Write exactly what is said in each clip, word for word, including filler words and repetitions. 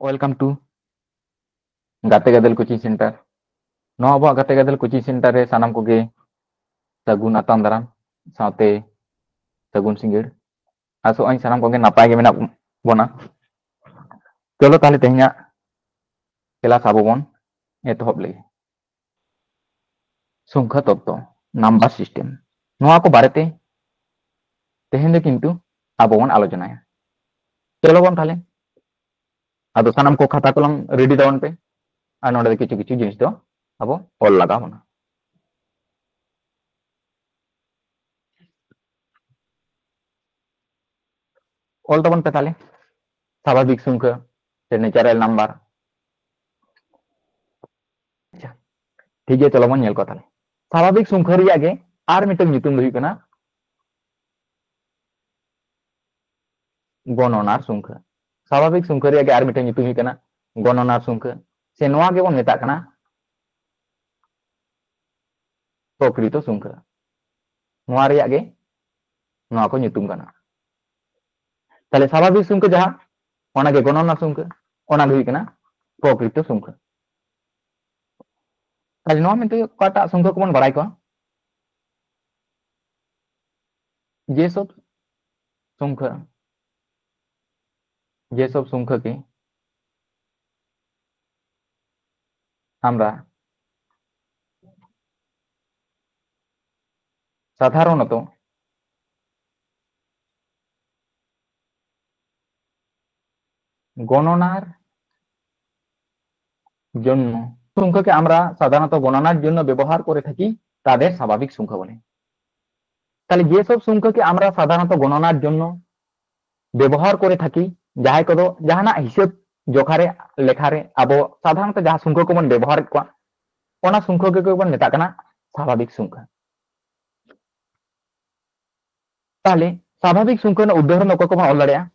Welcome to ᱜᱟᱛᱮ ᱜᱟᱫᱮᱞ coaching center. ᱱᱚᱣᱟ ᱟᱵᱚᱣᱟᱜ ᱜᱟᱛᱮ ᱜᱟᱫᱮᱞ coaching center ᱨᱮ ᱥᱟᱱᱟᱢ ᱠᱚᱜᱮ ᱥᱟᱹᱜᱩᱱ ᱟᱛᱟᱝ ᱫᱟᱨᱟᱢ ᱥᱟᱶᱛᱮ ᱥᱟᱹᱜᱩᱱ ᱥᱤᱸᱜᱟᱹᱲ᱾ ᱟᱥᱚᱜ ᱟᱹᱧ ᱥᱟᱱᱟᱢ ᱠᱚᱜᱮ ᱱᱟᱯᱟᱭ ᱜᱮ ᱢᱮᱱᱟᱜ ᱵᱚᱱᱟ᱾ ᱪᱚᱞᱚ ᱛᱟᱦᱞᱮ ᱛᱮᱦᱮᱧᱟᱜ class ᱟᱵᱚ ᱵᱚᱱ ᱮᱛᱚᱦᱚᱵ ᱞᱮᱜᱮ᱾ ᱥᱚᱝᱠᱷᱟ ᱛᱚᱛᱛᱚ, number system, ᱱᱚᱣᱟ ᱠᱚ ᱵᱟᱨᱮᱛᱮ ᱛᱮᱦᱮᱧ ᱫᱚ ᱠᱤᱱᱛᱩ ᱟᱵᱚ ᱵᱚᱱ ᱟᱞᱳᱪᱚᱱᱟᱭᱟ᱾ ᱪᱚᱞᱚ ᱵᱚᱱ ᱛᱟᱦᱞᱮ, ᱟᱫᱚ ᱥᱟᱱᱟᱢ ᱠᱚ ᱠᱷᱟᱛᱟ ᱠᱚᱞᱚᱢ ready ᱛᱟᱵᱚᱱ ᱯᱮ, ᱟᱨ ᱱᱚᱰᱮ ᱫᱚ ᱠᱤᱪᱷᱩ ᱠᱤᱪᱷᱩ ᱡᱤᱱᱤᱥ ᱫᱚ ᱟᱵᱚ ᱚᱞ ᱞᱟᱜᱟᱣ ᱵᱚᱱᱟ᱾ ᱚᱞ ᱛᱟᱵᱚᱱ ᱯᱮ ᱛᱟᱦᱞᱮ, ᱥᱟᱵᱷᱟᱵᱤᱠ ᱥᱚᱝᱠᱷᱟ ᱥᱮ natural number᱾ ᱟᱪᱪᱷᱟ, ᱴᱷᱤᱠ ᱜᱮᱭᱟ, ᱪᱚᱞᱚ ᱵᱚᱱ ᱧᱮᱞ ᱠᱚᱣᱟ ᱛᱟᱦᱞᱮ᱾ ᱥᱟᱵᱷᱟᱵᱤᱠ ᱥᱚᱝᱠᱷᱟ ᱨᱮᱭᱟᱜ ᱜᱮ ᱟᱨ ᱢᱤᱫᱴᱟᱝ ᱧᱩᱛᱩᱢ ᱫᱚ ᱦᱩᱭᱩᱜ ᱠᱟᱱᱟ ᱜᱚᱱᱚᱱᱟᱨ ᱥᱚᱝᱠᱷᱟ᱾ ᱥᱟᱵᱷᱟᱵᱤᱠ ᱥᱚᱝᱠᱷᱟ ᱨᱮᱭᱟᱜ ᱜᱮ ᱟᱨ ᱢᱤᱫᱴᱟᱝ ᱧᱩᱛᱩᱢ ᱦᱩᱭᱩᱜ ᱠᱟᱱᱟ ᱜᱚᱱᱚᱱᱟᱨ ᱥᱚᱝᱠᱷᱟ, ᱥᱮ ᱱᱚᱣᱟ ᱜᱮᱵᱚᱱ ᱢᱮᱛᱟᱜ ᱠᱟᱱᱟ ᱯᱨᱚᱠᱨᱤᱛᱚ ᱥᱚᱝᱠᱷᱟ᱾ ᱱᱚᱣᱟ ᱨᱮᱭᱟᱜ ᱜᱮ ᱱᱚᱣᱟ ᱠᱚ ᱧᱩᱛᱩᱢ ᱠᱟᱱᱟ᱾ ᱛᱟᱦᱞᱮ ᱥᱟᱵᱷᱟᱵᱤᱠ ᱥᱚᱝᱠᱷᱟ ᱡᱟᱦᱟᱸ, ᱚᱱᱟ ᱜᱮ ᱜᱚᱱᱚᱱᱟ ᱥᱚᱝᱠᱷᱟ, ᱚᱱᱟ ᱜᱮ ᱦᱩᱭᱩᱜ ᱠᱟᱱᱟ ᱯᱨᱚᱠᱨᱤᱛᱚ ᱥᱚᱝᱠᱷᱟ᱾ ᱛᱟᱦᱞᱮ ᱱᱚᱣᱟ ᱢᱮᱱᱛᱮ ᱚᱠᱟᱴᱟᱜ ᱥᱚᱝᱠᱷᱟ ᱠᱚᱵᱚᱱ ᱵᱟᱲᱟᱭ ᱠᱚᱣᱟ? ᱡᱮᱥᱚᱵ ᱥᱚᱝᱠᱷᱟ, ᱡᱮᱥᱚᱵ ᱥᱚᱝᱠᱷᱟ ᱠᱤ আমরা সাধারণত গণনার জন্য, সংখ্যাকে আমরা সাধারণত গণনার জন্য ব্যবহার করে থাকি, তাদের স্বাভাবিক সংখ্যা বলে। তাহলে যেসব সংখ্যাকে আমরা সাধারণত গণনার জন্য ব্যবহার করে থাকি, ᱡᱟᱦᱟᱸᱭ ᱠᱚᱫᱚ ᱡᱟᱦᱟᱱᱟᱜ ᱦᱤᱥᱟᱹᱵ ᱡᱚᱠᱷᱟ ᱨᱮ, ᱞᱮᱠᱷᱟ ᱨᱮ ᱟᱵᱚ ᱥᱟᱫᱷᱟᱨᱚᱱᱛᱚ ᱡᱟᱦᱟᱸ ᱥᱚᱝᱠᱷᱟ ᱠᱚᱵᱚᱱ ᱵᱮᱵᱚᱦᱟᱨᱮᱫ ᱠᱚᱣᱟ, ᱚᱱᱟ ᱥᱚᱝᱠᱷᱟ ᱜᱮ ᱵᱚᱱ ᱢᱮᱛᱟᱜ ᱠᱟᱱᱟ ᱥᱟᱵᱷᱟᱵᱤᱠ ᱥᱚᱝᱠᱷᱟ᱾ ᱛᱟᱦᱞᱮ ᱥᱟᱵᱷᱟᱵᱤᱠ ᱥᱚᱝᱠᱷᱟ ᱨᱮᱱᱟᱜ ᱩᱫᱟᱦᱚᱨᱚᱱ ᱚᱠᱟ ᱠᱚᱵᱚᱱ ᱚᱞ ᱫᱟᱲᱮᱭᱟᱜᱼᱟ?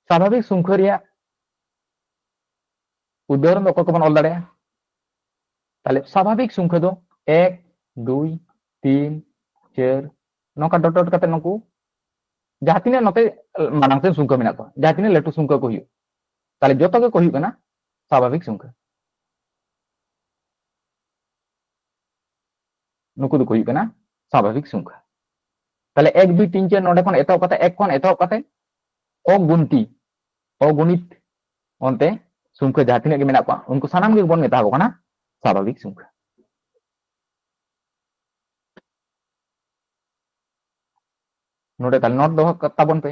ᱥᱟᱵᱷᱟᱵᱤᱠ ᱥᱚᱝᱠᱷᱟ ᱨᱮᱭᱟᱜ ᱩᱫᱟᱦᱚᱨᱚᱱ ᱫᱚ ᱚᱠᱟ ᱠᱚᱵᱚᱱ ᱚᱞ ᱫᱟᱲᱮᱭᱟᱜᱼᱟ? ᱛᱟᱦᱞᱮ ᱥᱟᱵᱷᱟᱵᱤᱠ ᱥᱚᱝᱠᱷᱟ ᱫᱚ ᱮᱠ, ᱫᱩᱭ, ᱛᱤᱱ, ᱪᱟᱨ, ᱱᱚᱝᱠᱟ ᱰᱚᱴ ᱰᱚᱴ ᱠᱟᱛᱮ ᱱᱩᱠᱩ ᱡᱟᱦᱟᱸ ᱛᱤᱱᱟᱹᱜ ᱱᱚᱛᱮ ᱢᱟᱲᱟᱝ ᱥᱮᱱ ᱥᱚᱝᱠᱷᱟ ᱢᱮᱱᱟᱜ ᱠᱚᱣᱟ, ᱡᱟᱦᱟᱸ ᱛᱤᱱᱟᱹᱜ ᱞᱟᱹᱴᱩ ᱥᱚᱝᱠᱷᱟ ᱠᱚ ᱦᱩᱭᱩᱜ, ᱛᱟᱦᱞᱮ ᱡᱚᱛᱚ ᱜᱮᱠᱚ ᱦᱩᱭᱩᱜ ᱠᱟᱱᱟ ᱥᱟᱵᱷᱟᱵᱤᱠ ᱥᱚᱝᱠᱷᱟ᱾ ᱱᱩᱠᱩ ᱫᱚᱠᱚ ᱦᱩᱭᱩᱜ ᱠᱟᱱᱟ ᱥᱟᱵᱷᱟᱵᱤᱠ ᱥᱚᱝᱠᱷᱟ᱾ ᱛᱟᱦᱞᱮ ᱮᱠ, ᱫᱩᱭ, ᱛᱤᱱ, ᱪᱟᱨ ᱱᱚᱰᱮ ᱠᱷᱚᱱ ᱮᱛᱚᱦᱚᱵ ᱠᱟᱛᱮ, ᱮᱠ ᱠᱷᱚᱱ ᱮᱛᱚᱦᱚᱵ ᱠᱟᱛᱮ ᱚᱜᱩᱱᱛᱤ, ᱚᱜᱩᱱᱤᱛ ᱚᱱᱛᱮ ᱥᱚᱝᱠᱷᱟ ᱡᱟᱦᱟᱸ ᱛᱤᱱᱟᱹᱜ ᱜᱮ ᱢᱮᱱᱟᱜ ᱠᱚᱣᱟ, ᱩᱱᱠᱩ ᱥᱟᱱᱟᱢ ᱜᱮᱵᱚᱱ ᱢᱮᱛᱟ ᱠᱚ ᱠᱟᱱᱟ ᱥᱟᱵᱷᱟᱵᱤᱠ ᱥᱚᱝᱠᱷᱟ᱾ ᱱᱚᱰᱮ ᱛᱟᱦᱞᱮ ᱱᱳᱴ ᱫᱚᱦᱚ ᱠᱟᱜ ᱛᱟᱵᱚᱱ ᱯᱮ᱾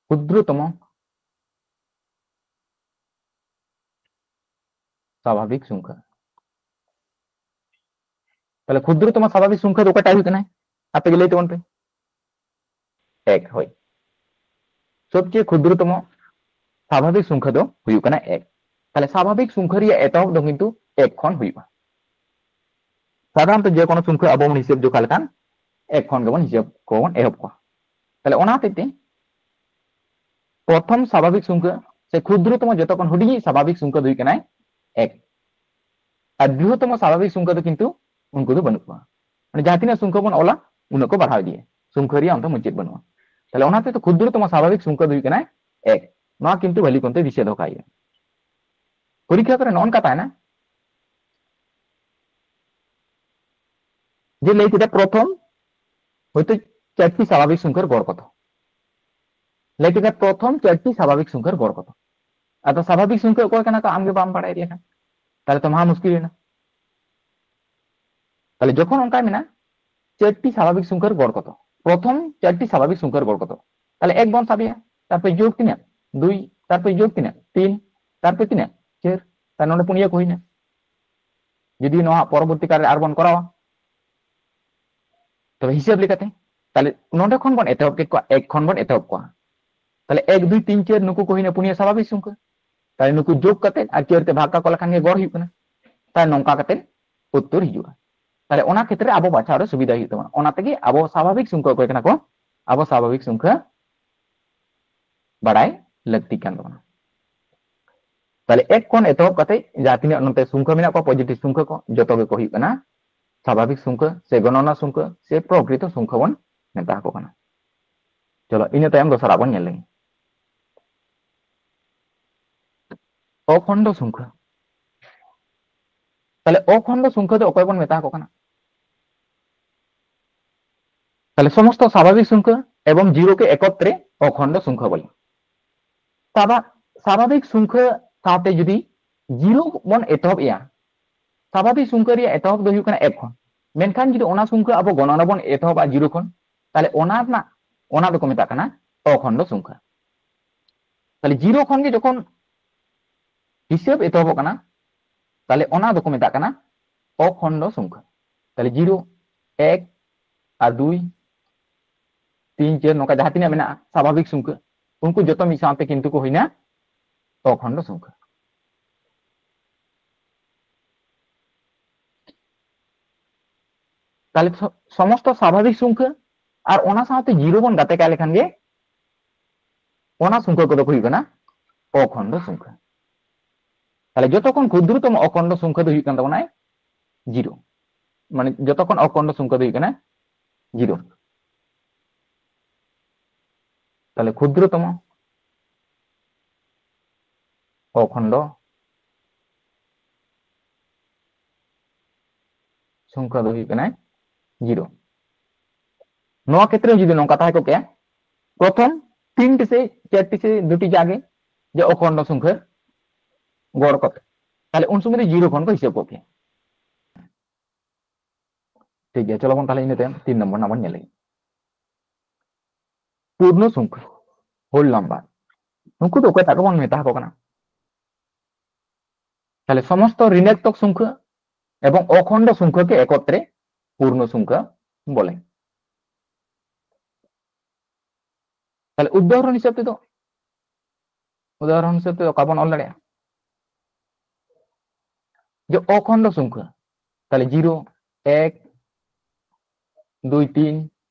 ᱠᱷᱩᱫᱨᱚᱛᱚᱢᱚ ᱥᱟᱵᱷᱟᱵᱤᱠ ᱥᱚᱝᱠᱷᱟ᱾ ᱛᱟᱦᱞᱮ ᱠᱷᱩᱫᱨᱚᱛᱚᱢᱚ ᱥᱟᱵᱷᱟᱵᱤᱠ ᱥᱚᱝᱠᱷᱟ ᱫᱚ ᱚᱠᱟᱴᱟᱜ ᱦᱩᱭᱩᱜ ᱠᱟᱱᱟ? ᱟᱯᱮ ᱜᱮ ᱞᱟᱹᱭ ᱛᱟᱵᱚᱱ ᱯᱮ᱾ ᱮᱠ, ᱦᱳᱭ᱾ ᱥᱚᱵᱪᱮᱭᱮ ᱠᱷᱩᱫᱨᱚᱛᱚᱢᱚ ᱥᱟᱵᱷᱟᱵᱤᱠ ᱥᱚᱝᱠᱷᱟ ᱫᱚ ᱦᱩᱭᱩᱜ ᱠᱟᱱᱟ ᱮᱠ᱾ ᱛᱟᱦᱞᱮ ᱥᱟᱵᱷᱟᱵᱤᱠ ᱥᱚᱝᱠᱷᱟ ᱨᱮᱭᱟᱜ ᱮᱛᱚᱦᱚᱵ ᱫᱚ ᱠᱤᱱᱛᱩ ᱮᱠ ᱠᱷᱚᱱ ᱦᱩᱭᱩᱜᱼᱟ᱾ ᱥᱟᱫᱷᱟᱨᱚᱱᱛᱚ ᱡᱮ ᱠᱳᱱᱳ ᱥᱚᱝᱠᱷᱟ ᱟᱵᱚ ᱵᱚᱱ ᱦᱤᱥᱟᱹᱵ ᱡᱚᱠᱷᱟ ᱞᱮᱠᱷᱟᱱ ᱮᱠ ᱠᱷᱚᱱ ᱜᱮᱵᱚᱱ ᱦᱤᱥᱟᱹᱵ ᱠᱚᱵᱚᱱ ᱮᱦᱚᱵ ᱠᱚᱣᱟ᱾ ᱛᱟᱦᱞᱮ ᱚᱱᱟ ᱦᱚᱛᱮᱡ ᱛᱮ ᱯᱨᱚᱛᱷᱚᱢ ᱥᱟᱵᱷᱟᱵᱤᱠ ᱥᱚᱝᱠᱷᱟ ᱥᱮ ᱠᱷᱩᱫᱨᱚᱛᱚᱢᱚ ᱡᱚᱛᱚ ᱠᱷᱚᱱ ᱦᱩᱰᱤᱧᱤᱡ ᱥᱟᱵᱷᱟᱵᱤᱠ ᱥᱚᱝᱠᱷᱟ ᱫᱚ ᱦᱩᱭᱩᱜ ᱠᱟᱱᱟᱭ ᱮᱠ᱾ ᱟᱨ ᱵᱨᱤᱦᱚᱛᱚᱢᱚ ᱥᱟᱵᱷᱟᱵᱤᱠ ᱥᱚᱝᱠᱷᱟ ᱫᱚ ᱠᱤᱱᱛᱩ ᱩᱱᱠᱩ ᱫᱚ ᱵᱟᱹᱱᱩᱜ ᱠᱚᱣᱟ᱾ ᱢᱟᱱᱮ ᱡᱟᱦᱟᱸ ᱛᱤᱱᱟᱹᱜ ᱥᱚᱝᱠᱷᱟ ᱵᱚᱱ ᱚᱞᱟ, ᱩᱱᱟᱹᱜ ᱠᱚ ᱵᱟᱲᱦᱟᱣ ᱤᱫᱤᱭᱟ, ᱥᱚᱝᱠᱷᱟ ᱨᱮᱭᱟᱜ ᱚᱱᱛᱮ ᱢᱩᱪᱟᱹᱫ ᱵᱟᱹᱱᱩᱜᱼᱟ᱾ ᱛᱟᱦᱞᱮ ᱚᱱᱟ ᱦᱚᱛᱮᱡ ᱛᱮ ᱠᱷᱩᱫᱨᱚᱛᱚᱢᱚ ᱥᱟᱵᱷᱟᱵᱤᱠ ᱥᱚᱝᱠᱷᱟ ᱫᱚ ᱦᱩᱭᱩᱜ ᱠᱟᱱᱟᱭ ᱮᱠ᱾ ᱱᱚᱣᱟ ᱠᱤᱱᱛᱩ ᱵᱷᱟᱹᱞᱤ ᱠᱚᱱᱛᱮ ᱫᱤᱥᱟᱹ ᱫᱚᱦᱚ ᱠᱟᱜ ᱦᱩᱭᱩᱜᱼᱟ᱾ ᱯᱚᱨᱤᱠᱠᱷᱟ ᱠᱚᱨᱮ ᱱᱚᱜᱼᱚ ᱱᱚᱝᱠᱟ ᱛᱟᱦᱮᱱᱟ ᱡᱮ ᱞᱟᱹᱭ ᱠᱮᱫᱟ ᱯᱨᱚᱛᱷᱚᱢ ᱦᱚᱭᱛᱳ ᱪᱟᱨᱴᱤ ᱥᱟᱵᱷᱟᱵᱤᱠ ᱥᱚᱝᱠᱷᱟᱨ ᱜᱚᱲ ᱠᱚᱛᱚ, ᱞᱟᱹᱭ ᱠᱮᱫᱟ ᱯᱨᱚᱛᱷᱚᱢ ᱪᱟᱨᱴᱤ ᱥᱟᱵᱷᱟᱵᱤᱠ ᱥᱚᱝᱠᱷᱟᱨ ᱜᱚᱲ ᱠᱚᱛᱚ᱾ ᱟᱫᱚ ᱥᱟᱵᱷᱟᱵᱤᱠ ᱥᱚᱝᱠᱷᱟ ᱚᱠᱚᱭ ᱠᱟᱱᱟ ᱠᱚ ᱟᱢ ᱜᱮ ᱵᱟᱢ ᱵᱟᱲᱟᱭ ᱞᱮᱠᱷᱟᱱ, ᱛᱟᱦᱞᱮ ᱛᱚ ᱢᱟᱦᱟ ᱢᱩᱥᱠᱤᱞ ᱮᱱᱟ᱾ ᱛᱟᱦᱞᱮ ᱡᱚᱠᱷᱚᱱ ᱚᱱᱠᱟ ᱢᱮᱱᱟ ᱪᱟᱨᱴᱤ ᱥᱟᱵᱷᱟᱵᱤᱠ ᱥᱚᱝᱠᱷᱟᱨ ᱜᱚᱲ ᱠᱚᱛᱚ, ᱯᱨᱚᱛᱷᱚᱢ ᱪᱟᱨᱴᱤ ᱥᱟᱵᱷᱟᱵᱤᱠ ᱥᱚᱝᱠᱷᱟᱨ ᱜᱚᱲ ᱠᱚᱛᱚ, ᱛᱟᱦᱞᱮ ᱮᱠ ᱵᱚᱱ ᱥᱟᱵᱮᱭᱟ, ᱛᱟᱨᱯᱚᱨᱮ ᱡᱳᱜᱽ ᱛᱤᱱᱟᱹᱜ? ᱫᱩᱭ, ᱛᱟᱨᱯᱚᱨᱮ ᱡᱳᱜᱽ ᱛᱤᱱᱟᱹᱜ? ᱛᱤᱱ, ᱛᱟᱨᱯᱚᱨᱮ ᱛᱤᱱᱟᱹᱜ? ᱪᱟᱨ᱾ ᱛᱟᱦᱞᱮ ᱱᱚᱰᱮ ᱯᱩᱱᱭᱟᱹ ᱠᱚ ᱦᱩᱭᱱᱟ᱾ ᱡᱩᱫᱤ ᱱᱚᱣᱟ ᱯᱚᱨᱚᱵᱚᱨᱛᱤ ᱠᱟᱞ ᱨᱮ ᱟᱨ ᱵᱚᱱ ᱠᱚᱨᱟᱣᱟ, ᱛᱚᱵᱮ ᱦᱤᱥᱟᱹᱵ ᱞᱮᱠᱟᱛᱮ, ᱛᱟᱦᱞᱮ ᱱᱚᱰᱮ ᱠᱷᱚᱱ ᱵᱚᱱ ᱮᱛᱚᱦᱚᱵ ᱠᱮᱫ ᱠᱚᱣᱟ, ᱮᱠ ᱠᱷᱚᱱ ᱵᱚᱱ ᱮᱛᱚᱦᱚᱵ ᱠᱚᱣᱟ᱾ ᱛᱟᱦᱞᱮ ᱮᱠ, ᱫᱩᱭ, ᱛᱤᱱ, ᱪᱟᱨ ᱱᱩᱠᱩ ᱠᱚ ᱦᱩᱭᱱᱟ ᱯᱩᱱᱭᱟᱹ ᱥᱟᱵᱷᱟᱵᱤᱠ ᱥᱚᱝᱠᱷᱟ᱾ ᱛᱟᱦᱞᱮ ᱱᱩᱠᱩ ᱡᱳᱜᱽ ᱠᱟᱛᱮ ᱟᱨ ᱪᱟᱨ ᱛᱮ ᱵᱷᱟᱜᱽ ᱠᱟᱠᱚ ᱞᱮᱠᱷᱟᱱ ᱜᱮ ᱜᱚᱲ ᱦᱩᱭᱩᱜ ᱠᱟᱱᱟ᱾ ᱛᱟᱦᱞᱮ ᱱᱚᱝᱠᱟ ᱠᱟᱛᱮ ᱩᱛᱛᱚᱨ ᱦᱤᱡᱩᱜᱼᱟ᱾ ᱛᱟᱦᱞᱮ ᱚᱱᱟ ᱠᱷᱮᱛᱨᱮ ᱟᱵᱚ ᱵᱟᱪᱷᱟᱣ ᱨᱮ ᱥᱩᱵᱤᱫᱷᱟ ᱦᱩᱭᱩᱜ ᱛᱟᱵᱚᱱᱟ᱾ ᱚᱱᱟ ᱛᱮᱜᱮ ᱟᱵᱚ ᱥᱟᱵᱷᱟᱵᱤᱠ ᱥᱚᱝᱠᱷᱟ ᱚᱠᱚᱭ ᱠᱟᱱᱟ ᱠᱚ, ᱟᱵᱚ ᱥᱟᱵᱷᱟᱵᱤᱠ ᱥᱚᱝᱠᱷᱟ ᱵᱟᱲᱟᱭ ᱞᱟᱹᱠᱛᱤ ᱠᱟᱱ ᱛᱟᱵᱚᱱᱟ᱾ ᱛᱟᱦᱞᱮ ᱮᱠ ᱠᱷᱚᱱ ᱮᱛᱚᱦᱚᱵ ᱠᱟᱛᱮ ᱡᱟᱦᱟᱸ ᱛᱤᱱᱟᱹᱜ ᱱᱚᱛᱮ ᱥᱚᱝᱠᱷᱟ ᱢᱮᱱᱟᱜ ᱠᱚᱣᱟ, ᱯᱚᱡᱤᱴᱤᱵᱷ ᱥᱚᱝᱠᱷᱟ ᱠᱚ, ᱡᱚᱛᱚ ᱜᱮᱠᱚ ᱦᱩᱭᱩᱜ ᱠᱟᱱᱟ ᱥᱟᱵᱷᱟᱵᱤᱠ ᱥᱚᱝᱠᱷᱟ ᱥᱮ ᱜᱚᱱᱚᱱᱟ ᱥᱚᱝᱠᱷᱟ ᱥᱮ ᱯᱨᱚᱠᱨᱤᱛᱚ ᱥᱚᱝᱠᱷᱟ ᱵᱚᱱ ᱢᱮᱛᱟ ᱟᱠᱚ ᱠᱟᱱᱟ᱾ ᱪᱚᱞᱚ, ᱤᱱᱟᱹ ᱛᱟᱭᱚᱢ ᱫᱚᱥᱟᱨᱟᱜ ᱵᱚᱱ ᱧᱮᱞ ᱞᱮᱜᱮ᱾ ᱚᱠᱷᱚᱱᱰᱚ ᱥᱚᱝᱠᱷᱟ᱾ ᱛᱟᱦᱞᱮ ᱚᱠᱷᱚᱱᱰᱚ ᱥᱚᱝᱠᱷᱟ ᱫᱚ ᱚᱠᱚᱭ ᱵᱚᱱ ᱢᱮᱛᱟ ᱟᱠᱚ ᱠᱟᱱᱟ? ᱛᱟᱦᱞᱮ ᱥᱚᱢᱚᱥᱛᱚ ᱥᱟᱵᱷᱟᱵᱤᱠ ᱥᱚᱝᱠᱷᱟ ᱮᱵᱚᱝ ᱡᱤᱨᱳ ᱠᱮ ᱮᱠᱚᱛᱨᱮ ᱚᱠᱷᱚᱱᱰᱚ ᱥᱚᱝᱠᱷᱟ ᱵᱚᱞᱮ᱾ ᱥᱟᱵᱷᱟ-, ᱥᱟᱵᱷᱟᱵᱤᱠ ᱥᱚᱝᱠᱷᱟ ᱥᱟᱶᱛᱮ ᱡᱩᱫᱤ ᱡᱤᱨᱳ ᱵᱚᱱ ᱮᱛᱚᱦᱚᱵ ᱮᱜᱼᱟ, ᱥᱟᱵᱷᱟᱵᱤᱠ ᱥᱚᱝᱠᱷᱟ ᱨᱮᱭᱟᱜ ᱮᱛᱚᱦᱚᱵ ᱫᱚ ᱦᱩᱭᱩᱜ ᱠᱟᱱᱟ ᱮᱠ ᱠᱷᱚᱱ, ᱢᱮᱱᱠᱷᱟᱱ ᱡᱩᱫᱤ ᱚᱱᱟ ᱥᱚᱝᱠᱷᱟ ᱟᱵᱚ ᱜᱚᱱᱚᱱᱟ ᱵᱚᱱ ᱮᱛᱚᱦᱚᱵᱟ ᱡᱤᱨᱳ ᱠᱷᱚᱱ, ᱛᱟᱦᱞᱮ ᱚᱱᱟ ᱨᱮᱱᱟᱜ, ᱚᱱᱟ ᱫᱚᱠᱚ ᱢᱮᱛᱟᱜ ᱠᱟᱱᱟ ᱚᱠᱷᱚᱱᱰᱚ ᱥᱚᱝᱠᱷᱟ᱾ ᱛᱟᱦᱞᱮ ᱡᱤᱨᱳ ᱠᱷᱚᱱ ᱜᱮ ᱡᱚᱠᱷᱚᱱ ᱦᱤᱥᱟᱹᱵ ᱮᱛᱚᱦᱚᱵᱚᱜ ᱠᱟᱱᱟ, ᱛᱟᱦᱞᱮ ᱚᱱᱟ ᱫᱚᱠᱚ ᱢᱮᱛᱟᱜ ᱠᱟᱱᱟ ᱚᱠᱷᱚᱱᱰᱚ ᱥᱚᱝᱠᱷᱟ᱾ ᱛᱟᱦᱞᱮ ᱡᱤᱨᱳ, ᱮᱠ ᱟᱨ ᱫᱩᱭ, ᱛᱤᱱ, ᱪᱟᱨ, ᱱᱚᱝᱠᱟ ᱡᱟᱦᱟᱸ ᱛᱤᱱᱟᱹᱜ ᱢᱮᱱᱟᱜᱼᱟ ᱥᱟᱵᱷᱟᱵᱤᱠ ᱥᱚᱝᱠᱷᱟ, ᱩᱱᱠᱩ ᱡᱚᱛᱚ ᱢᱤᱫ ᱥᱟᱶᱛᱮ ᱠᱤᱱᱛᱩ ᱠᱚ ᱦᱩᱭᱱᱟ ᱚᱠᱷᱚᱱᱰᱚ ᱥᱚᱝᱠᱷᱟ᱾ ᱛᱟᱦᱞᱮ ᱥᱚ-, ᱥᱚᱢᱚᱥᱛᱚ ᱥᱟᱵᱷᱟᱵᱤᱠ ᱥᱚᱝᱠᱷᱟ ᱟᱨ ᱚᱱᱟ ᱥᱟᱶᱛᱮ ᱡᱤᱨᱳ ᱵᱚᱱ ᱜᱟᱛᱮ ᱠᱟᱜ ᱞᱮᱠᱷᱟᱱ ᱜᱮ ᱚᱱᱟ ᱥᱚᱝᱠᱷᱟ ᱠᱚᱫᱚ ᱠᱚ ᱦᱩᱭᱩᱜ ᱠᱟᱱᱟ ᱚᱠᱷᱚᱱᱰᱚ ᱥᱚᱝᱠᱷᱟ᱾ ᱛᱟᱦᱞᱮ ᱡᱚᱛᱚ ᱠᱷᱚᱱ ᱠᱷᱩᱫᱨᱚᱛᱚᱢ ᱚᱠᱷᱚᱱᱰᱚ ᱥᱚᱝᱠᱷᱟ ᱫᱚ ᱦᱩᱭᱩᱜ ᱠᱟᱱ ᱛᱟᱵᱚᱱᱟᱭ ᱡᱤᱨᱳ᱾ ᱢᱟᱱᱮ ᱡᱚᱛᱚ ᱠᱷᱚᱱ ᱚᱠᱷᱚᱱᱰᱚ ᱥᱚᱝᱠᱷᱟ ᱫᱚ ᱦᱩᱭᱩᱜ ᱠᱟᱱᱟ ᱡᱤᱨᱳ᱾ ᱛᱟᱦᱞᱮ ᱠᱷᱩᱫᱨᱚᱛᱚᱢᱚ ᱚᱠᱷᱚᱱᱰᱚ ᱥᱚᱝᱠᱷᱟ ᱫᱚ ᱦᱩᱭᱩᱜ ᱠᱟᱱᱟᱭ ᱡᱤᱨᱳ᱾ ᱱᱚᱣᱟ ᱠᱷᱮᱛᱨᱮ ᱡᱩᱫᱤ ᱱᱚᱝᱠᱟ ᱛᱟᱦᱮᱸ ᱠᱚᱜ ᱠᱮᱭᱟ, ᱯᱨᱚᱛᱷᱚᱢ ᱛᱤᱱᱴᱤ ᱥᱮ ᱪᱟᱨᱴᱤ ᱥᱮ ᱫᱩᱴᱤ ᱡᱟᱜᱮ ᱡᱮ ᱚᱠᱷᱚᱱᱰᱚ ᱥᱚᱝᱠᱷᱟ ᱜᱚᱲ ᱠᱚᱛᱮ, ᱛᱟᱦᱞᱮ ᱩᱱ ᱥᱚᱢᱚᱭ ᱫᱚ ᱡᱤᱨᱳ ᱠᱷᱚᱱ ᱠᱚ ᱦᱤᱥᱟᱹᱵ ᱠᱚᱜ ᱠᱮᱭᱟ᱾ ᱴᱷᱤᱠ ᱜᱮᱭᱟ, ᱪᱚᱞᱚ ᱵᱚᱱ ᱛᱟᱦᱞᱮ ᱤᱱᱟᱹ ᱛᱟᱭᱚᱢ ᱛᱤᱱ ᱱᱚᱢᱵᱚᱨ ᱨᱮᱱᱟᱜ ᱵᱚᱱ ᱧᱮᱞ ᱞᱮᱜᱮ᱾ ᱯᱩᱨᱱᱚ ᱥᱚᱝᱠᱷᱟ, ᱦᱳᱞ ᱱᱟᱢᱵᱟᱨ, ᱱᱩᱠᱩ ᱫᱚ ᱚᱠᱚᱭᱴᱟᱜ ᱠᱚᱵᱚᱱ ᱢᱮᱛᱟ ᱟᱠᱚ ᱠᱟᱱᱟ? ᱛᱟᱦᱞᱮ ᱥᱚᱢᱚᱥᱛᱚ ᱨᱤᱱᱟᱜᱛᱚᱠ ᱥᱚᱝᱠᱷᱟ ᱮᱵᱚᱝ ᱚᱠᱷᱚᱱᱰᱚ ᱥᱚᱝᱠᱷᱟ ᱜᱮ ᱮᱠᱚᱛᱨᱮ ᱯᱩᱨᱱᱚ ᱥᱚᱝᱠᱷᱟ ᱵᱚᱞᱮ᱾ ᱛᱟᱦᱞᱮ ᱩᱫᱟᱦᱚᱨᱚᱱ ᱦᱤᱥᱟᱹᱵ ᱛᱮᱫᱚ, ᱩᱫᱟᱦᱚᱨᱚᱱ ᱦᱤᱥᱟᱹᱵ ᱛᱮᱫᱚ ᱚᱠᱟ ᱵᱚᱱ ᱚᱞ ᱫᱟᱲᱮᱭᱟᱜᱼᱟ? ᱡᱮ ᱚᱠᱷᱚᱱᱰᱚ ᱥᱚᱝᱠᱷᱟ, ᱛᱟᱦᱞᱮ ᱡᱤᱨᱳ, ᱮᱠ, ᱫᱩᱭ, ᱛᱤᱱ,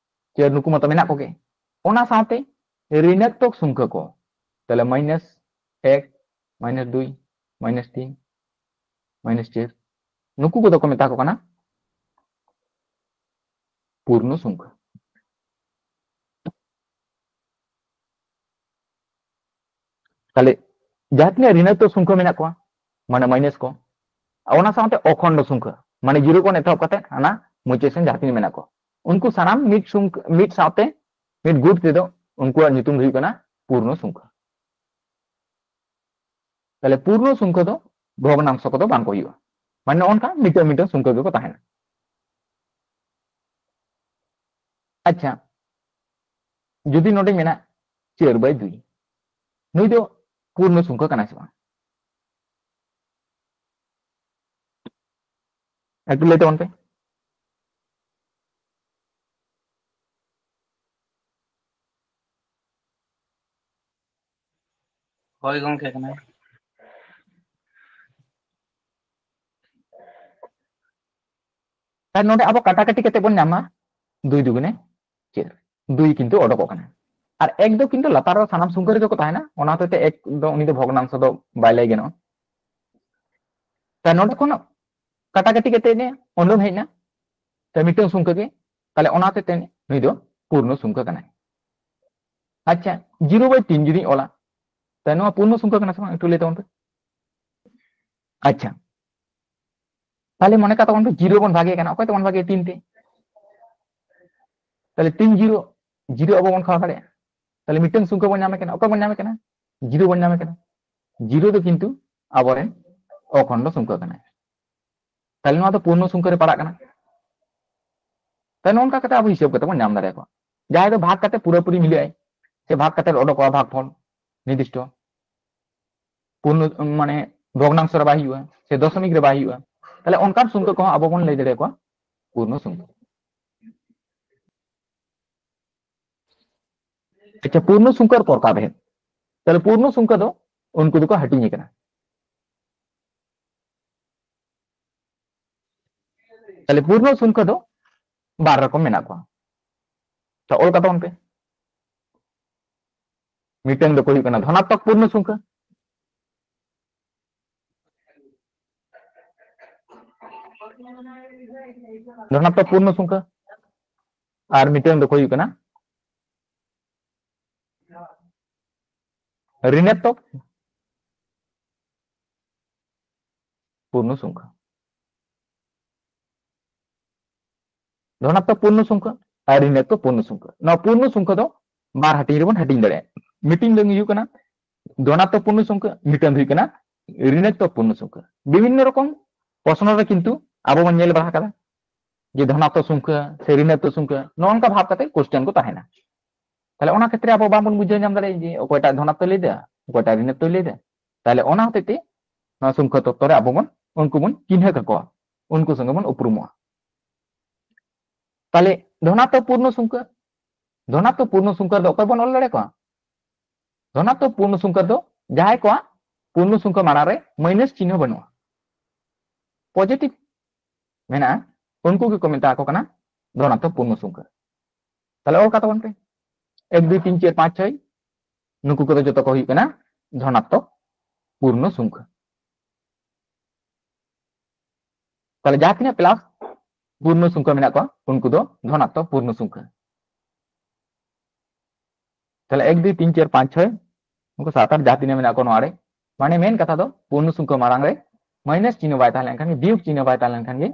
ᱪᱟᱨ, ᱱᱩᱠᱩ ᱢᱟᱛᱚ ᱢᱮᱱᱟᱜ ᱠᱚᱜᱮ᱾ ᱚᱱᱟ ᱥᱟᱶᱛᱮ ᱨᱤᱱᱟᱜᱛᱚᱠ ᱥᱚᱝᱠᱷᱟ ᱠᱚ, ᱛᱟᱦᱞᱮ ᱢᱟᱭᱱᱟᱥ ᱮᱠ, ᱢᱟᱭᱱᱟᱥ ᱫᱩᱭ, ᱢᱟᱭᱱᱟᱥ ᱛᱤᱱ, ᱢᱟᱭᱱᱟᱥ ᱪᱟᱨ, ᱱᱩᱠᱩ ᱠᱚᱫᱚ ᱠᱚ ᱢᱮᱛᱟ ᱠᱚ ᱠᱟᱱᱟ ᱯᱩᱨᱱᱚ ᱥᱚᱝᱠᱷᱟ᱾ ᱛᱟᱦᱞᱮ ᱡᱟᱦᱟᱸ ᱛᱤᱱᱟᱹᱜ ᱨᱤᱱᱟᱛᱢᱚᱠ ᱥᱚᱝᱠᱷᱟ ᱢᱮᱱᱟᱜ ᱠᱚᱣᱟ, ᱢᱟᱱᱮ ᱢᱟᱭᱱᱟᱥ ᱠᱚ, ᱚᱱᱟ ᱥᱟᱶᱛᱮ ᱚᱠᱷᱚᱱᱰᱚ ᱥᱚᱝᱠᱷᱟ, ᱢᱟᱱᱮ ᱡᱤᱨᱳ ᱠᱷᱚᱱ ᱮᱛᱚᱦᱚᱵ ᱠᱟᱛᱮ ᱦᱟᱱᱟ ᱢᱩᱪᱟᱹᱫ ᱥᱮᱱ ᱡᱟᱦᱟᱸ ᱛᱤᱱᱟᱹᱜ ᱢᱮᱱᱟᱜ ᱠᱚ, ᱩᱱᱠᱩ ᱥᱟᱱᱟᱢ ᱢᱤᱫ ᱥᱚᱝᱠ-, ᱢᱤᱫ ᱥᱟᱶᱛᱮ, ᱢᱤᱫ ᱜᱩᱴ ᱛᱮᱫᱚ ᱩᱱᱠᱩᱣᱟᱜ ᱧᱩᱛᱩᱢ ᱫᱚ ᱦᱩᱭᱩᱜ ᱠᱟᱱᱟ ᱯᱩᱨᱱᱚ ᱥᱚᱝᱠᱷᱟ᱾ ᱛᱟᱦᱞᱮ ᱯᱩᱨᱱᱚ ᱥᱚᱝᱠᱷᱟ ᱫᱚ ᱵᱷᱚᱜᱽᱱᱟᱝᱥᱚ ᱠᱚᱫᱚ ᱵᱟᱝ ᱠᱚ ᱦᱩᱭᱩᱜᱼᱟ, ᱢᱟᱱᱮ ᱱᱚᱜᱼᱚ ᱱᱚᱝᱠᱟ ᱢᱤᱫᱴᱟᱝ ᱢᱤᱫᱴᱟᱝ ᱥᱚᱝᱠᱷᱟ ᱜᱮᱠᱚ ᱛᱟᱦᱮᱱᱟ᱾ ᱟᱪᱪᱷᱟ, ᱡᱩᱫᱤ ᱱᱚᱰᱮ ᱢᱮᱱᱟᱜ ᱪᱟᱨ ᱵᱟᱭ ᱫᱩᱭ, ᱱᱩᱭ ᱫᱚ ᱯᱩᱨᱱᱚ ᱥᱚᱝᱠᱷᱟ ᱠᱟᱱᱟᱭ ᱥᱮ ᱵᱟᱝ? ᱮᱠᱴᱩ ᱞᱟᱹᱭ ᱛᱟᱵᱚᱱ ᱯᱮ᱾ ᱦᱳᱭ ᱜᱚᱝᱠᱮ, ᱠᱟᱱᱟᱭ᱾ ᱟᱨ ᱱᱚᱰᱮ ᱟᱵᱚ ᱠᱟᱴᱟᱠᱟᱴᱤ ᱠᱟᱛᱮ ᱵᱚᱱ ᱧᱟᱢᱟ ᱫᱩᱭ ᱫᱩᱜᱩᱱᱮ ᱪᱟᱨ, ᱫᱩᱭ ᱠᱤᱱᱛᱩ ᱚᱰᱚᱠᱚᱜ ᱠᱟᱱᱟ᱾ ᱟᱨ ᱮᱠ ᱫᱚ ᱠᱤᱱᱛᱩ ᱞᱟᱛᱟᱨ ᱨᱮ ᱥᱟᱱᱟᱢ ᱥᱚᱝᱠᱷᱟ ᱨᱮᱜᱮ ᱠᱚ ᱛᱟᱦᱮᱱᱟ, ᱚᱱᱟ ᱦᱚᱛᱮᱡ ᱛᱮ ᱮᱠ ᱫᱚ ᱩᱱᱤ ᱫᱚ ᱵᱷᱚᱜᱽᱱᱟᱝᱥᱚ ᱫᱚ ᱵᱟᱭ ᱞᱟᱹᱭ ᱜᱟᱱᱚᱜᱼᱟ᱾ ᱛᱟ ᱱᱚᱰᱮ ᱠᱷᱚᱱ ᱠᱟᱴᱟᱠᱟᱴᱤ ᱠᱟᱛᱮ ᱜᱮ ᱩᱰᱩᱝ ᱦᱮᱡ ᱮᱱᱟ, ᱛᱟ ᱢᱤᱫᱴᱟᱝ ᱥᱚᱝᱠᱷᱟ ᱜᱮ, ᱛᱟᱦᱞᱮ ᱚᱱᱟ ᱦᱚᱛᱮᱡ ᱛᱮ ᱱᱩᱭ ᱫᱚ ᱯᱩᱨᱱᱚ ᱥᱚᱝᱠᱷᱟ ᱠᱟᱱᱟᱭ᱾ ᱟᱪᱪᱷᱟ, ᱡᱤᱨᱳ ᱵᱟᱭ ᱛᱤᱱ ᱡᱩᱫᱤᱧ ᱚᱞᱟ, ᱛᱟ ᱱᱚᱣᱟ ᱯᱩᱨᱱᱚ ᱥᱚᱝᱠᱷᱟ ᱠᱟᱱᱟ ᱥᱮ ᱵᱟᱝ? ᱮᱠᱴᱩ ᱞᱟᱹᱭ ᱛᱟᱵᱚᱱ ᱯᱮ᱾ ᱟᱪᱪᱷᱟ, ᱛᱟᱦᱞᱮ ᱢᱚᱱᱮ ᱠᱟᱜ ᱛᱟᱵᱚᱱ ᱯᱮ ᱡᱤᱨᱳ ᱵᱚᱱ ᱵᱷᱟᱜᱮ ᱠᱟᱱᱟ, ᱚᱠᱚᱭ ᱛᱮᱵᱚᱱ ᱵᱷᱟᱜᱮ? ᱛᱤᱱ ᱛᱮ᱾ ᱛᱟᱦᱞᱮ ᱛᱤᱱ ᱡᱤᱨᱳ, ᱡᱤᱨᱳ ᱟᱵᱚ ᱵᱚᱱ ᱠᱷᱟᱣᱟ ᱫᱟᱲᱮᱭᱟᱜᱼᱟ᱾ ᱛᱟᱦᱞᱮ ᱢᱤᱫᱴᱟᱝ ᱥᱚᱝᱠᱷᱟ ᱵᱚᱱ ᱧᱟᱢᱮ ᱠᱟᱱᱟ, ᱚᱠᱚᱭ ᱵᱚᱱ ᱧᱟᱢᱮ ᱠᱟᱱᱟ? ᱡᱤᱨᱳ ᱵᱚᱱ ᱧᱟᱢᱮ ᱠᱟᱱᱟ᱾ ᱡᱤᱨᱳ ᱫᱚ ᱠᱤᱱᱛᱩ ᱟᱵᱚᱨᱮᱱ ᱚᱠᱷᱚᱱᱰᱚ ᱥᱚᱝᱠᱷᱟ ᱠᱟᱱᱟᱭ᱾ ᱛᱟᱦᱞᱮ ᱱᱚᱣᱟ ᱫᱚ ᱯᱩᱨᱱᱚ ᱥᱚᱝᱠᱷᱟ ᱨᱮ ᱯᱟᱲᱟᱜ ᱠᱟᱱᱟ᱾ ᱛᱟᱦᱞᱮ ᱱᱚᱝᱠᱟ ᱠᱟᱛᱮ ᱟᱵᱚ ᱦᱤᱥᱟᱹᱵ ᱠᱟᱛᱮ ᱵᱚᱱ ᱧᱟᱢ ᱫᱟᱲᱮᱭᱟᱠᱚᱣᱟ᱾ ᱡᱟᱦᱟᱸᱭ ᱫᱚ ᱵᱷᱟᱜᱽ ᱠᱟᱛᱮ ᱯᱩᱨᱟᱹᱯᱩᱨᱤ ᱢᱤᱞᱟᱹᱜᱼᱟᱭ, ᱥᱮ ᱵᱷᱟᱜᱽ ᱠᱟᱛᱮ ᱚᱰᱚᱠᱚᱜᱼᱟ ᱵᱷᱟᱜᱽ ᱯᱷᱚᱞ ᱱᱤᱨᱫᱤᱥᱴᱚ, ᱯᱩᱨᱱᱚ ᱢᱟᱱᱮ ᱵᱷᱚᱜᱽᱱᱟᱝᱥᱚ ᱨᱮ ᱵᱟᱭ ᱦᱩᱭᱩᱜᱼᱟ, ᱥᱮ ᱫᱚᱥᱚᱢᱤᱠ ᱨᱮ ᱵᱟᱭ ᱦᱩᱭᱩᱜᱼᱟ, ᱛᱟᱦᱞᱮ ᱚᱱᱠᱟᱱ ᱥᱚᱝᱠᱷᱟ ᱠᱚᱦᱚᱸ ᱟᱵᱚ ᱵᱚᱱ ᱞᱟᱹᱭ ᱫᱟᱲᱮᱭᱟᱠᱚᱣᱟ ᱯᱩᱨᱱᱚ ᱥᱚᱝᱠᱷᱟ᱾ ᱟᱪᱪᱷᱟ, ᱯᱩᱨᱱᱚ ᱥᱚᱝᱠᱷᱟ ᱟᱨ ᱯᱨᱚᱠᱟᱨ ᱵᱷᱮᱫ᱾ ᱛᱟᱦᱞᱮ ᱯᱩᱨᱱᱚ ᱥᱚᱝᱠᱷᱟ ᱫᱚ ᱩᱱᱠᱩ ᱫᱚᱠᱚ ᱦᱟᱹᱴᱤᱧ ᱟᱠᱟᱱᱟ᱾ ᱛᱟᱦᱞᱮ ᱯᱩᱨᱱᱚ ᱥᱚᱝᱠᱷᱟ ᱫᱚ ᱵᱟᱨ ᱨᱚᱠᱚᱢ ᱢᱮᱱᱟᱜ ᱠᱚᱣᱟ᱾ ᱛᱚ, ᱚᱞ ᱠᱟᱛᱟ ᱵᱚᱱ ᱯᱮ᱾ ᱢᱤᱫᱴᱟᱝ ᱫᱚᱠᱚ ᱦᱩᱭᱩᱜ ᱠᱟᱱᱟ ᱫᱷᱚᱱᱟᱛᱢᱚᱠ ᱯᱩᱨᱱᱚ ᱥᱚᱝᱠᱷᱟ, ᱫᱷᱚᱱᱟᱛᱢᱚᱠ ᱯᱩᱨᱱᱚ ᱥᱚᱝᱠᱷᱟ, ᱟᱨ ᱢᱤᱫᱴᱟᱝ ᱫᱚᱠᱚ ᱦᱩᱭᱩᱜ ᱠᱟᱱᱟ ᱨᱤᱱᱟᱛᱢᱚᱠ ᱯᱩᱨᱱᱚ ᱥᱚᱝᱠᱷᱟ᱾ ᱫᱷᱚᱱᱟᱛᱢᱚᱠ ᱯᱩᱨᱱᱚ ᱥᱚᱝᱠᱷᱟ ᱟᱨ ᱨᱤᱱᱟᱛᱢᱚᱠ ᱯᱩᱨᱱᱚ ᱥᱚᱝᱠᱷᱟ᱾ ᱱᱚᱣᱟ ᱯᱩᱨᱱᱚ ᱥᱚᱝᱠᱷᱟ ᱫᱚ ᱵᱟᱨ ᱦᱟᱹᱴᱤᱧ ᱨᱮᱵᱚᱱ ᱦᱟᱹᱴᱤᱧ ᱫᱟᱲᱮᱭᱟᱜᱼᱟ᱾ ᱢᱤᱫᱴᱤᱧ ᱫᱚ ᱦᱩᱭᱩᱜ ᱠᱟᱱᱟ ᱫᱷᱚᱱᱟᱛᱢᱚᱠ ᱯᱩᱨᱱᱚ ᱥᱚᱝᱠᱷᱟ, ᱢᱤᱫᱴᱟᱝ ᱫᱚ ᱦᱩᱭᱩᱜ ᱠᱟᱱᱟ ᱨᱤᱱᱟᱛᱢᱚᱠ ᱯᱩᱨᱱᱚ ᱥᱚᱝᱠᱷᱟ᱾ ᱵᱤᱵᱷᱤᱱᱱᱚ ᱨᱚᱠᱚᱢ ᱯᱨᱚᱥᱱᱚ ᱨᱮ ᱠᱤᱱᱛᱩ ᱟᱵᱚ ᱵᱚᱱ ᱧᱮᱞ ᱵᱟᱲᱟ ᱟᱠᱟᱫᱟ ᱡᱮ ᱫᱷᱚᱱᱟᱛᱢᱚᱠ ᱥᱚᱝᱠᱷᱟ ᱥᱮ ᱨᱤᱱᱟᱛᱢᱚᱠ ᱥᱚᱝᱠᱷᱟ, ᱱᱚᱜᱼᱚ ᱱᱚᱝᱠᱟ ᱵᱷᱟᱵ ᱠᱟᱛᱮ ᱠᱚᱥᱪᱮᱱ ᱠᱚ ᱛᱟᱦᱮᱱᱟ᱾ ᱛᱟᱦᱞᱮ ᱚᱱᱟ ᱠᱷᱮᱛᱨᱮ ᱟᱵᱚ ᱵᱟᱝᱵᱚᱱ ᱵᱩᱡᱷᱟᱹᱣ ᱧᱟᱢ ᱫᱟᱲᱮᱭᱟᱜᱼᱟ ᱡᱮ ᱚᱠᱚᱭᱴᱟᱜ ᱫᱷᱚᱱᱟᱛᱢᱚᱠ ᱞᱟᱹᱭ ᱫᱟ, ᱚᱠᱚᱭᱴᱟᱜ ᱨᱤᱱᱟᱛᱢᱚᱠ ᱞᱟᱹᱭ ᱫᱟ᱾ ᱛᱟᱦᱞᱮ ᱚᱱᱟ ᱦᱚᱛᱮᱡ ᱛᱮ ᱱᱚᱣᱟ ᱥᱚᱝᱠᱷᱟ ᱛᱚᱛᱛᱚ ᱨᱮ ᱟᱵᱚ ᱵᱚᱱ ᱩᱱᱠᱩ ᱵᱚᱱ ᱪᱤᱱᱦᱟᱹ ᱠᱟᱠᱚᱣᱟ, ᱩᱱᱠᱩ ᱥᱚᱸᱜᱮ ᱵᱚᱱ ᱩᱯᱨᱩᱢᱚᱜᱼᱟ᱾ ᱛᱟᱦᱞᱮ ᱫᱷᱚᱱᱟᱛᱢᱚᱠ ᱯᱩᱨᱱᱚ ᱥᱚᱝᱠᱷᱟ, ᱫᱷᱚᱱᱟᱛᱢᱚᱠ ᱯᱩᱨᱱᱚ ᱥᱚᱝᱠᱷᱟ ᱨᱮᱫᱚ ᱚᱠᱚᱭ ᱵᱚᱱ ᱚᱞ ᱫᱟᱲᱮ ᱠᱚᱣᱟ? ᱫᱷᱚᱱᱟᱛᱢᱚᱠ ᱯᱩᱨᱱᱚ ᱥᱚᱝᱠᱷᱟ ᱫᱚ ᱡᱟᱦᱟᱸᱭ ᱠᱚᱣᱟᱜ ᱯᱩᱨᱱᱚ ᱥᱚᱝᱠᱷᱟ ᱢᱟᱲᱟᱝ ᱨᱮ ᱢᱟᱭᱱᱟᱥ ᱪᱤᱱᱦᱟᱹ ᱵᱟᱹᱱᱩᱜᱼᱟ, ᱯᱚᱡᱤᱴᱤᱵᱷ ᱢᱮᱱᱟᱜᱼᱟ, ᱩᱱᱠᱩ ᱜᱮᱠᱚ ᱢᱮᱛᱟ ᱠᱚ ᱠᱟᱱᱟ ᱫᱷᱚᱱᱟᱛᱢᱚᱠ ᱯᱩᱨᱱᱚ ᱥᱚᱝᱠᱷᱟ᱾ ᱛᱟᱦᱞᱮ ᱚᱞ ᱠᱟᱛᱟ ᱵᱚᱱ ᱯᱮ, ᱮᱠ, ᱫᱩᱭ, ᱛᱤᱱ, ᱪᱟᱨ, ᱯᱟᱸᱪ, ᱪᱷᱚᱭ, ᱱᱩᱠᱩ ᱠᱚᱫᱚ ᱡᱚᱛᱚ ᱠᱚ ᱦᱩᱭᱩᱜ ᱠᱟᱱᱟ ᱫᱷᱚᱱᱟᱛᱢᱚᱠ ᱯᱩᱨᱱᱚ ᱥᱚᱝᱠᱷᱟ᱾ ᱛᱟᱦᱞᱮ ᱡᱟᱦᱟᱸ ᱛᱤᱱᱟᱹᱜ ᱯᱞᱟᱥ ᱯᱩᱨᱱᱚ ᱥᱚᱝᱠᱷᱟ ᱢᱮᱱᱟᱜ ᱠᱚᱣᱟ, ᱩᱱᱠᱩ ᱫᱚ ᱫᱷᱚᱱᱟᱛᱢᱚᱠ ᱯᱩᱨᱱᱚ ᱥᱚᱝᱠᱷᱟ᱾ ᱛᱟᱦᱞᱮ ᱮᱠ, ᱫᱩᱭ, ᱛᱤᱱ, ᱪᱟᱨ, ᱯᱟᱸᱪ, ᱪᱷᱚᱭ, ᱱᱩᱠᱩ ᱥᱟᱛ ᱟᱴ ᱡᱟᱦᱟᱸ ᱛᱤᱱᱟᱹᱜ ᱢᱮᱱᱟᱜ ᱠᱚᱣᱟ ᱱᱚᱣᱟ ᱨᱮ, ᱢᱟᱱᱮ ᱢᱮᱱ ᱠᱟᱛᱷᱟ ᱫᱚ ᱯᱩᱨᱱᱚ ᱥᱚᱝᱠᱷᱟ ᱢᱟᱲᱟᱝ ᱨᱮ ᱢᱟᱭᱱᱟᱥ ᱪᱤᱱᱦᱟᱹ ᱵᱟᱭ ᱛᱟᱦᱮᱸ ᱞᱮᱱᱠᱷᱟᱱ ᱜᱮ, ᱵᱤᱭᱳᱜᱽ ᱪᱤᱱᱦᱟᱹ ᱵᱟᱭ ᱛᱟᱦᱮᱸ ᱞᱮᱱᱠᱷᱟᱱ ᱜᱮ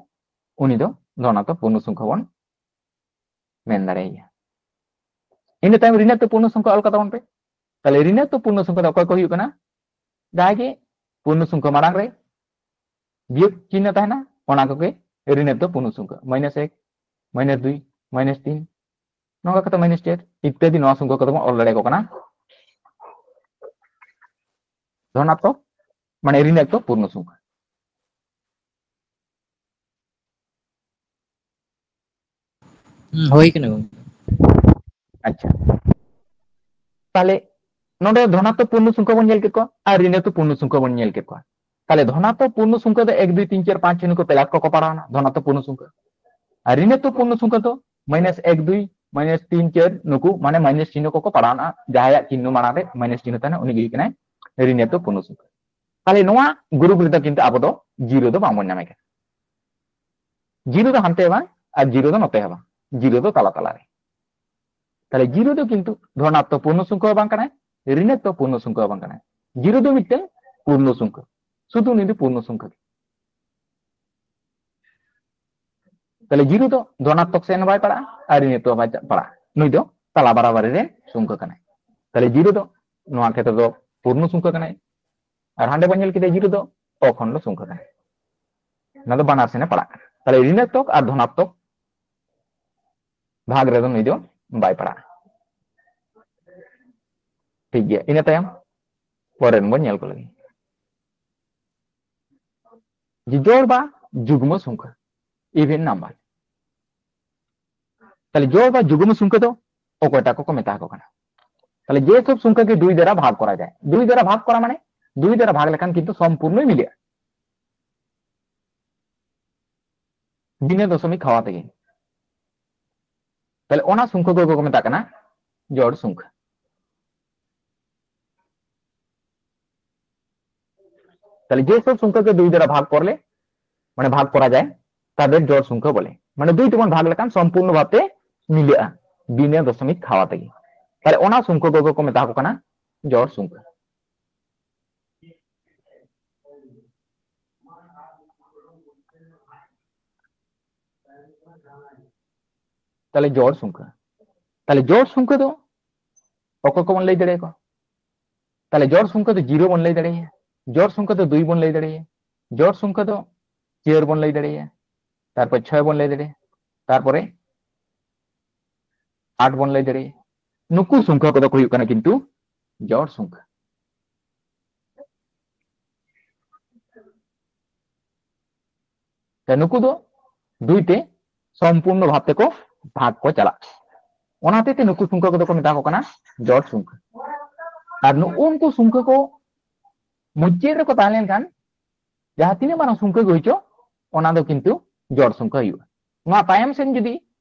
ᱩᱱᱤ ᱫᱚ ᱫᱷᱚᱱᱟᱛᱢᱚᱠ ᱯᱩᱨᱱᱚ ᱥᱚᱝᱠᱷᱟ ᱵᱚᱱ ᱢᱮᱱ ᱫᱟᱲᱮᱭᱟᱭᱟ᱾ ᱤᱱᱟᱹ ᱛᱟᱭᱚᱢ ᱨᱤᱱᱟᱛᱢᱚᱠ ᱯᱩᱨᱱᱚ ᱥᱚᱝᱠᱷᱟ ᱚᱞ ᱠᱟᱛᱟ ᱵᱚᱱ ᱯᱮ᱾ ᱛᱟᱦᱞᱮ ᱨᱤᱱᱟᱛᱢᱚᱠ ᱯᱩᱨᱱᱚ ᱥᱚᱝᱠᱷᱟ ᱫᱚ ᱚᱠᱚᱭ ᱠᱚ ᱦᱩᱭᱩᱜ ᱠᱟᱱᱟ? ᱡᱟᱦᱟᱸᱭ ᱜᱮ ᱯᱩᱨᱱᱚ ᱥᱚᱝᱠᱷᱟ ᱢᱟᱲᱟᱝ ᱨᱮ ᱵᱤᱭᱳᱜᱽ ᱪᱤᱱᱦᱟᱹ ᱛᱟᱦᱮᱱᱟ, ᱚᱱᱟ ᱠᱚᱜᱮ ᱨᱤᱱᱟᱛᱢᱚᱠ ᱯᱩᱨᱱᱚ ᱥᱚᱝᱠᱷᱟ, ᱢᱟᱭᱱᱟᱥ ᱮᱠ, ᱢᱟᱭᱱᱟᱥ ᱫᱩᱭ, ᱢᱟᱭᱱᱟᱥ ᱛᱤᱱ, ᱱᱚᱝᱠᱟ ᱠᱟᱛᱮ ᱢᱟᱭᱱᱟᱥ ᱪᱟᱨ ᱤᱛᱛᱟᱫᱤ, ᱱᱚᱣᱟ ᱥᱚᱝᱠᱷᱟ ᱠᱚᱫᱚ ᱵᱚᱱ ᱚᱞ ᱫᱟᱲᱮᱭᱟᱠᱚ ᱠᱟᱱᱟ ᱫᱷᱚᱱᱟᱛᱢᱚᱠ, ᱢᱟᱱᱮ ᱨᱤᱱᱟᱛᱢᱚᱠ ᱯᱩᱨᱱᱚ ᱥᱚᱝᱠᱷᱟ᱾ ᱦᱩᱸ, ᱦᱳᱭ ᱠᱟᱱᱟ ᱜᱚᱝᱠᱮ᱾ ᱟᱪᱪᱷᱟ, ᱛᱟᱦᱞᱮ ᱱᱚᱰᱮ ᱫᱷᱚᱱᱟᱛᱢᱚᱠ ᱯᱩᱨᱱᱚ ᱥᱚᱝᱠᱷᱟ ᱵᱚᱱ ᱧᱮᱞ ᱠᱮᱫ ᱠᱚᱣᱟ ᱟᱨ ᱨᱤᱱᱟᱛᱢᱚᱠ ᱯᱩᱨᱱᱚ ᱥᱚᱝᱠᱷᱟ ᱵᱚᱱ ᱧᱮᱞ ᱠᱮᱫ ᱠᱚᱣᱟ᱾ ᱛᱟᱦᱞᱮ ᱫᱷᱚᱱᱟᱛᱢᱚᱠ ᱯᱩᱨᱱᱚ ᱥᱚᱝᱠᱷᱟ ᱫᱚ ᱮᱠ, ᱫᱩᱭ, ᱛᱤᱱ, ᱪᱟᱨ, ᱯᱟᱸᱪ, ᱪᱷᱚᱭ ᱱᱩᱠᱩ ᱯᱞᱟᱥ ᱠᱚᱠᱚ ᱯᱟᱲᱟᱣᱱᱟ ᱫᱷᱚᱱᱟᱛᱢᱚᱠ ᱯᱩᱨᱱᱚ ᱥᱚᱝᱠᱷᱟ᱾ ᱟᱨ ᱨᱤᱱᱟᱛᱢᱚᱠ ᱯᱩᱨᱱᱚ ᱥᱚᱝᱠᱷᱟ ᱫᱚ ᱢᱟᱭᱱᱟᱥ ᱮᱠ, ᱫᱩᱭ, ᱢᱟᱭᱱᱟᱥ ᱛᱤᱱ, ᱪᱟᱨ ᱱᱩᱠᱩ ᱢᱟᱱᱮ ᱢᱟᱭᱱᱟᱥ ᱪᱤᱱᱦᱟᱹ ᱠᱚᱠᱚ ᱯᱟᱲᱟᱣᱱᱟ, ᱡᱟᱦᱟᱸᱭᱟᱜ ᱪᱤᱱᱦᱟᱹ ᱢᱟᱲᱟᱝ ᱨᱮ ᱢᱟᱭᱱᱟᱥ ᱪᱤᱱᱦᱟᱹ ᱛᱟᱦᱮᱱᱟ, ᱩᱱᱤ ᱜᱮ ᱦᱩᱭᱩᱜ ᱠᱟᱱᱟᱭ ᱨᱤᱱᱟᱛᱢᱚᱠ ᱯᱩᱨᱱᱚ ᱥᱚᱝᱠᱷᱟ᱾ ᱛᱟᱦᱞᱮ ᱱᱚᱣᱟ ᱜᱨᱩᱯ ᱨᱮᱫᱚ ᱠᱤᱱᱛᱩ ᱟᱵᱚ ᱫᱚ ᱡᱤᱨᱳ ᱫᱚ ᱵᱟᱝᱵᱚᱱ ᱧᱟᱢᱮ ᱠᱟᱱᱟ, ᱡᱤᱨᱳ ᱫᱚ ᱦᱟᱱᱛᱮ ᱦᱚᱸ ᱵᱟᱝ ᱟᱨ ᱡᱤᱨᱳ ᱫᱚ ᱱᱚᱛᱮ ᱦᱚᱸ ᱵᱟᱝ᱾ ᱡᱤᱨᱳ ᱫᱚ ᱛᱟᱞᱟ ᱛᱟᱞᱟ ᱨᱮ᱾ ᱛᱟᱦᱞᱮ ᱡᱤᱨᱳ ᱫᱚ ᱠᱤᱱᱛᱩ ᱫᱷᱚᱱᱟᱛᱢᱚᱠ ᱯᱩᱨᱱᱚ ᱥᱚᱝᱠᱷᱟ ᱦᱚᱸ ᱵᱟᱝ ᱠᱟᱱᱟᱭ, ᱨᱤᱱᱟᱛᱢᱚᱠ ᱯᱩᱨᱱᱚ ᱥᱚᱝᱠᱷᱟ ᱦᱚᱸ ᱵᱟᱝ ᱠᱟᱱᱟᱭ᱾ ᱡᱤᱨᱳ ᱫᱚ ᱢᱤᱫᱴᱟᱝ ᱯᱩᱨᱱᱚ ᱥᱚᱝᱠᱷᱟ, ᱥᱩᱫᱷᱩ ᱩᱱᱤ ᱫᱚ ᱯᱩᱨᱱᱚ ᱥᱚᱝᱠᱷᱟ ᱜᱮ᱾ ᱛᱟᱦᱞᱮ ᱡᱤᱨᱳ ᱫᱚ ᱫᱷᱚᱱᱟᱛᱢᱚᱠ ᱥᱮᱱ ᱦᱚᱸ ᱵᱟᱭ ᱯᱟᱲᱟᱜᱼᱟ ᱟᱨ ᱨᱤᱱᱟᱛᱢᱚᱠ ᱦᱚᱸ ᱵᱟᱭ ᱪᱟ-, ᱯᱟᱲᱟᱜᱼᱟ᱾ ᱱᱩᱭ ᱫᱚ ᱛᱟᱞᱟ ᱵᱟᱨᱟᱵᱟᱨᱤ ᱨᱮᱱ ᱥᱚᱝᱠᱷᱟ ᱠᱟᱱᱟᱭ᱾ ᱛᱟᱦᱞᱮ ᱡᱤᱨᱳ ᱫᱚ ᱱᱚᱣᱟ ᱠᱷᱮᱛᱨᱮ ᱫᱚ ᱯᱩᱨᱱᱚ ᱥᱚᱝᱠᱷᱟ ᱠᱟᱱᱟᱭ, ᱟᱨ ᱦᱟᱸᱰᱮ ᱵᱚᱱ ᱧᱮᱞ ᱠᱮᱫᱟ ᱡᱤᱨᱳ ᱫᱚ ᱚᱠᱷᱚᱱᱰᱚ ᱥᱚᱝᱠᱷᱟ ᱠᱟᱱᱟᱭ᱾ ᱚᱱᱟ ᱫᱚ ᱵᱟᱱᱟᱨ ᱥᱮᱱᱮ ᱯᱟᱲᱟᱜ ᱠᱟᱱᱟ᱾ ᱛᱟᱦᱞᱮ ᱨᱤᱱᱟᱛᱢᱚᱠ ᱟᱨ ᱫᱷᱚᱱᱟᱛᱢᱚᱠ ᱵᱷᱟᱜᱽ ᱨᱮᱫᱚ ᱱᱩᱭ ᱫᱚ ᱵᱟᱭ ᱯᱟᱲᱟᱜᱼᱟ᱾ ᱴᱷᱤᱠ ᱜᱮᱭᱟ, ᱤᱱᱟᱹ ᱛᱟᱭᱚᱢ ᱯᱚᱨᱮ ᱨᱮᱱ ᱵᱚᱱ ᱧᱮᱞ ᱠᱚ ᱞᱟᱹᱜᱤᱫ᱾ ᱡᱮ ᱡᱚᱲ ᱵᱟ ᱡᱩᱜᱽᱢᱚ ᱥᱚᱝᱠᱷᱟ, even number᱾ ᱛᱟᱦᱞᱮ ᱡᱚᱲ ᱵᱟ ᱡᱩᱜᱽᱢᱚ ᱥᱚᱝᱠᱷᱟ ᱫᱚ ᱚᱠᱚᱭᱴᱟᱜ ᱠᱚᱠᱚ ᱢᱮᱛᱟ ᱠᱚ ᱠᱟᱱᱟ? ᱛᱟᱦᱞᱮ ᱡᱮ ᱥᱚᱵ ᱥᱚᱝᱠᱷᱟ ᱜᱮ ᱫᱩᱭ ᱫᱟᱨᱟ ᱵᱷᱟᱜᱽ ᱠᱚᱨᱟ ᱡᱟᱭ, ᱫᱩᱭ ᱫᱟᱨᱟ ᱵᱷᱟᱜᱽ ᱠᱚᱨᱟ ᱢᱟᱱᱮ ᱫᱩᱭ ᱫᱟᱨᱟ ᱵᱷᱟᱜᱽ ᱞᱮᱠᱷᱟᱱ ᱠᱤᱱᱛᱩ ᱥᱚᱢᱯᱩᱨᱱᱚᱭ ᱢᱤᱞᱟᱹᱜᱼᱟ, ᱵᱤᱱᱟᱹ ᱫᱚᱥᱚᱢᱤᱠ ᱦᱟᱣᱟ ᱛᱮᱜᱮ᱾ ᱛᱟᱦᱞᱮ ᱚᱱᱟ ᱥᱚᱝᱠᱷᱟ ᱠᱚᱜᱮ ᱠᱚ ᱢᱮᱛᱟᱜ ᱠᱟᱱᱟ ᱡᱚᱲ ᱥᱚᱝᱠᱷᱟ᱾ ᱛᱟᱦᱞᱮ ᱡᱮ ᱥᱚᱵ ᱥᱚᱝᱠᱷᱟ ᱜᱮ ᱫᱩᱭ ᱫᱟᱨᱟ ᱵᱷᱟᱜᱽ ᱠᱚᱨᱞᱮ, ᱢᱟᱱᱮ ᱵᱷᱟᱜᱽ ᱠᱚᱨᱟ ᱡᱟᱭ, ᱛᱟᱫᱮᱨ ᱡᱚᱲ ᱥᱚᱝᱠᱷᱟ ᱵᱚᱞᱮ, ᱢᱟᱱᱮ ᱫᱩᱭ ᱛᱮᱵᱚᱱ ᱵᱷᱟᱜᱽ ᱞᱮᱠᱷᱟᱱ ᱥᱚᱢᱯᱩᱨᱱᱚ ᱵᱷᱟᱵᱛᱮ ᱢᱤᱞᱟᱹᱜᱼᱟ ᱵᱤᱱᱟᱹ ᱫᱚᱥᱚᱢᱤᱠ ᱦᱟᱣᱟ ᱛᱮᱜᱮ᱾ ᱛᱟᱦᱞᱮ ᱚᱱᱟ ᱥᱚᱝᱠᱷᱟ ᱠᱚᱜᱮ ᱠᱚ ᱢᱮᱛᱟ ᱠᱚ ᱠᱟᱱᱟ ᱡᱚᱲ ᱥᱚᱝᱠᱷᱟ᱾ ᱛᱟᱦᱞᱮ ᱡᱚᱲ ᱥᱚᱝᱠᱷᱟ, ᱛᱟᱦᱞᱮ ᱡᱚᱲ ᱥᱚᱝᱠᱷᱟ ᱫᱚ ᱚᱠᱚᱭ ᱠᱚᱵᱚᱱ ᱞᱟᱹᱭ ᱫᱟᱲᱮᱭᱟᱠᱚᱣᱟ? ᱛᱟᱦᱞᱮ ᱡᱚᱲ ᱥᱚᱝᱠᱷᱟ ᱫᱚ ᱡᱤᱨᱳ ᱵᱚᱱ ᱞᱟᱹᱭ ᱫᱟᱲᱮᱭᱟᱭᱟ, ᱡᱚᱲ ᱥᱚᱝᱠᱷᱟ ᱫᱚ ᱫᱩᱭ ᱵᱚᱱ ᱞᱟᱹᱭ ᱫᱟᱲᱮᱭᱟᱭᱟ, ᱡᱚᱲ ᱥᱚᱝᱠᱷᱟ ᱫᱚ ᱪᱟᱹᱨ ᱵᱚᱱ ᱞᱟᱹᱭ ᱫᱟᱲᱮᱭᱟᱭᱟ, ᱛᱟᱨᱯᱚᱨ ᱪᱷᱚᱭ ᱵᱚᱱ ᱞᱟᱹᱭ ᱫᱟᱲᱮᱭᱟᱜᱼᱟ, ᱛᱟᱨᱯᱚᱨᱮ ᱟᱴ ᱵᱚᱱ ᱞᱟᱹᱭ ᱫᱟᱲᱮᱭᱟᱜᱼᱟ᱾ ᱱᱩᱠᱩ ᱥᱚᱝᱠᱷᱟ ᱠᱚᱫᱚ ᱠᱚ ᱦᱩᱭᱩᱜ ᱠᱟᱱᱟ ᱠᱤᱱᱛᱩ ᱡᱚᱲ ᱥᱚᱝᱠᱷᱟ᱾ ᱛᱚ ᱱᱩᱠᱩ ᱫᱚ ᱫᱩᱭ ᱛᱮ ᱥᱚᱢᱯᱩᱨᱱᱚ ᱵᱷᱟᱵ ᱛᱮᱠᱚ ᱵᱷᱟᱜᱽ ᱠᱚ ᱪᱟᱞᱟᱜᱼᱟ᱾ ᱚᱱᱟ ᱦᱚᱛᱮᱡ ᱛᱮ ᱱᱩᱠᱩ ᱥᱚᱝᱠᱷᱟ ᱠᱚᱫᱚ ᱠᱚ ᱢᱮᱛᱟ ᱠᱚ ᱠᱟᱱᱟ ᱡᱚᱲ ᱥᱚᱝᱠᱷᱟ᱾ ᱟᱨ ᱱᱩᱜᱼᱩ ᱱᱩᱠᱩ ᱥᱚᱝᱠᱷᱟ ᱠᱚ ᱢᱩᱪᱟᱹᱫ ᱨᱮᱠᱚ ᱛᱟᱦᱮᱸ ᱞᱮᱱᱠᱷᱟᱱ ᱡᱟᱦᱟᱸ ᱛᱤᱱᱟᱹᱜ ᱢᱟᱨᱟᱝ ᱥᱚᱝᱠᱷᱟ ᱜᱮ ᱦᱩᱭᱪᱚ, ᱚᱱᱟ ᱫᱚ ᱠᱤᱱᱛᱩ ᱡᱚᱲ ᱥᱚᱝᱠᱷᱟ ᱦᱩᱭᱩᱜᱼᱟ᱾ ᱱᱚᱣᱟ ᱛᱟᱭᱚᱢ ᱥᱮᱱ ᱡᱩᱫᱤ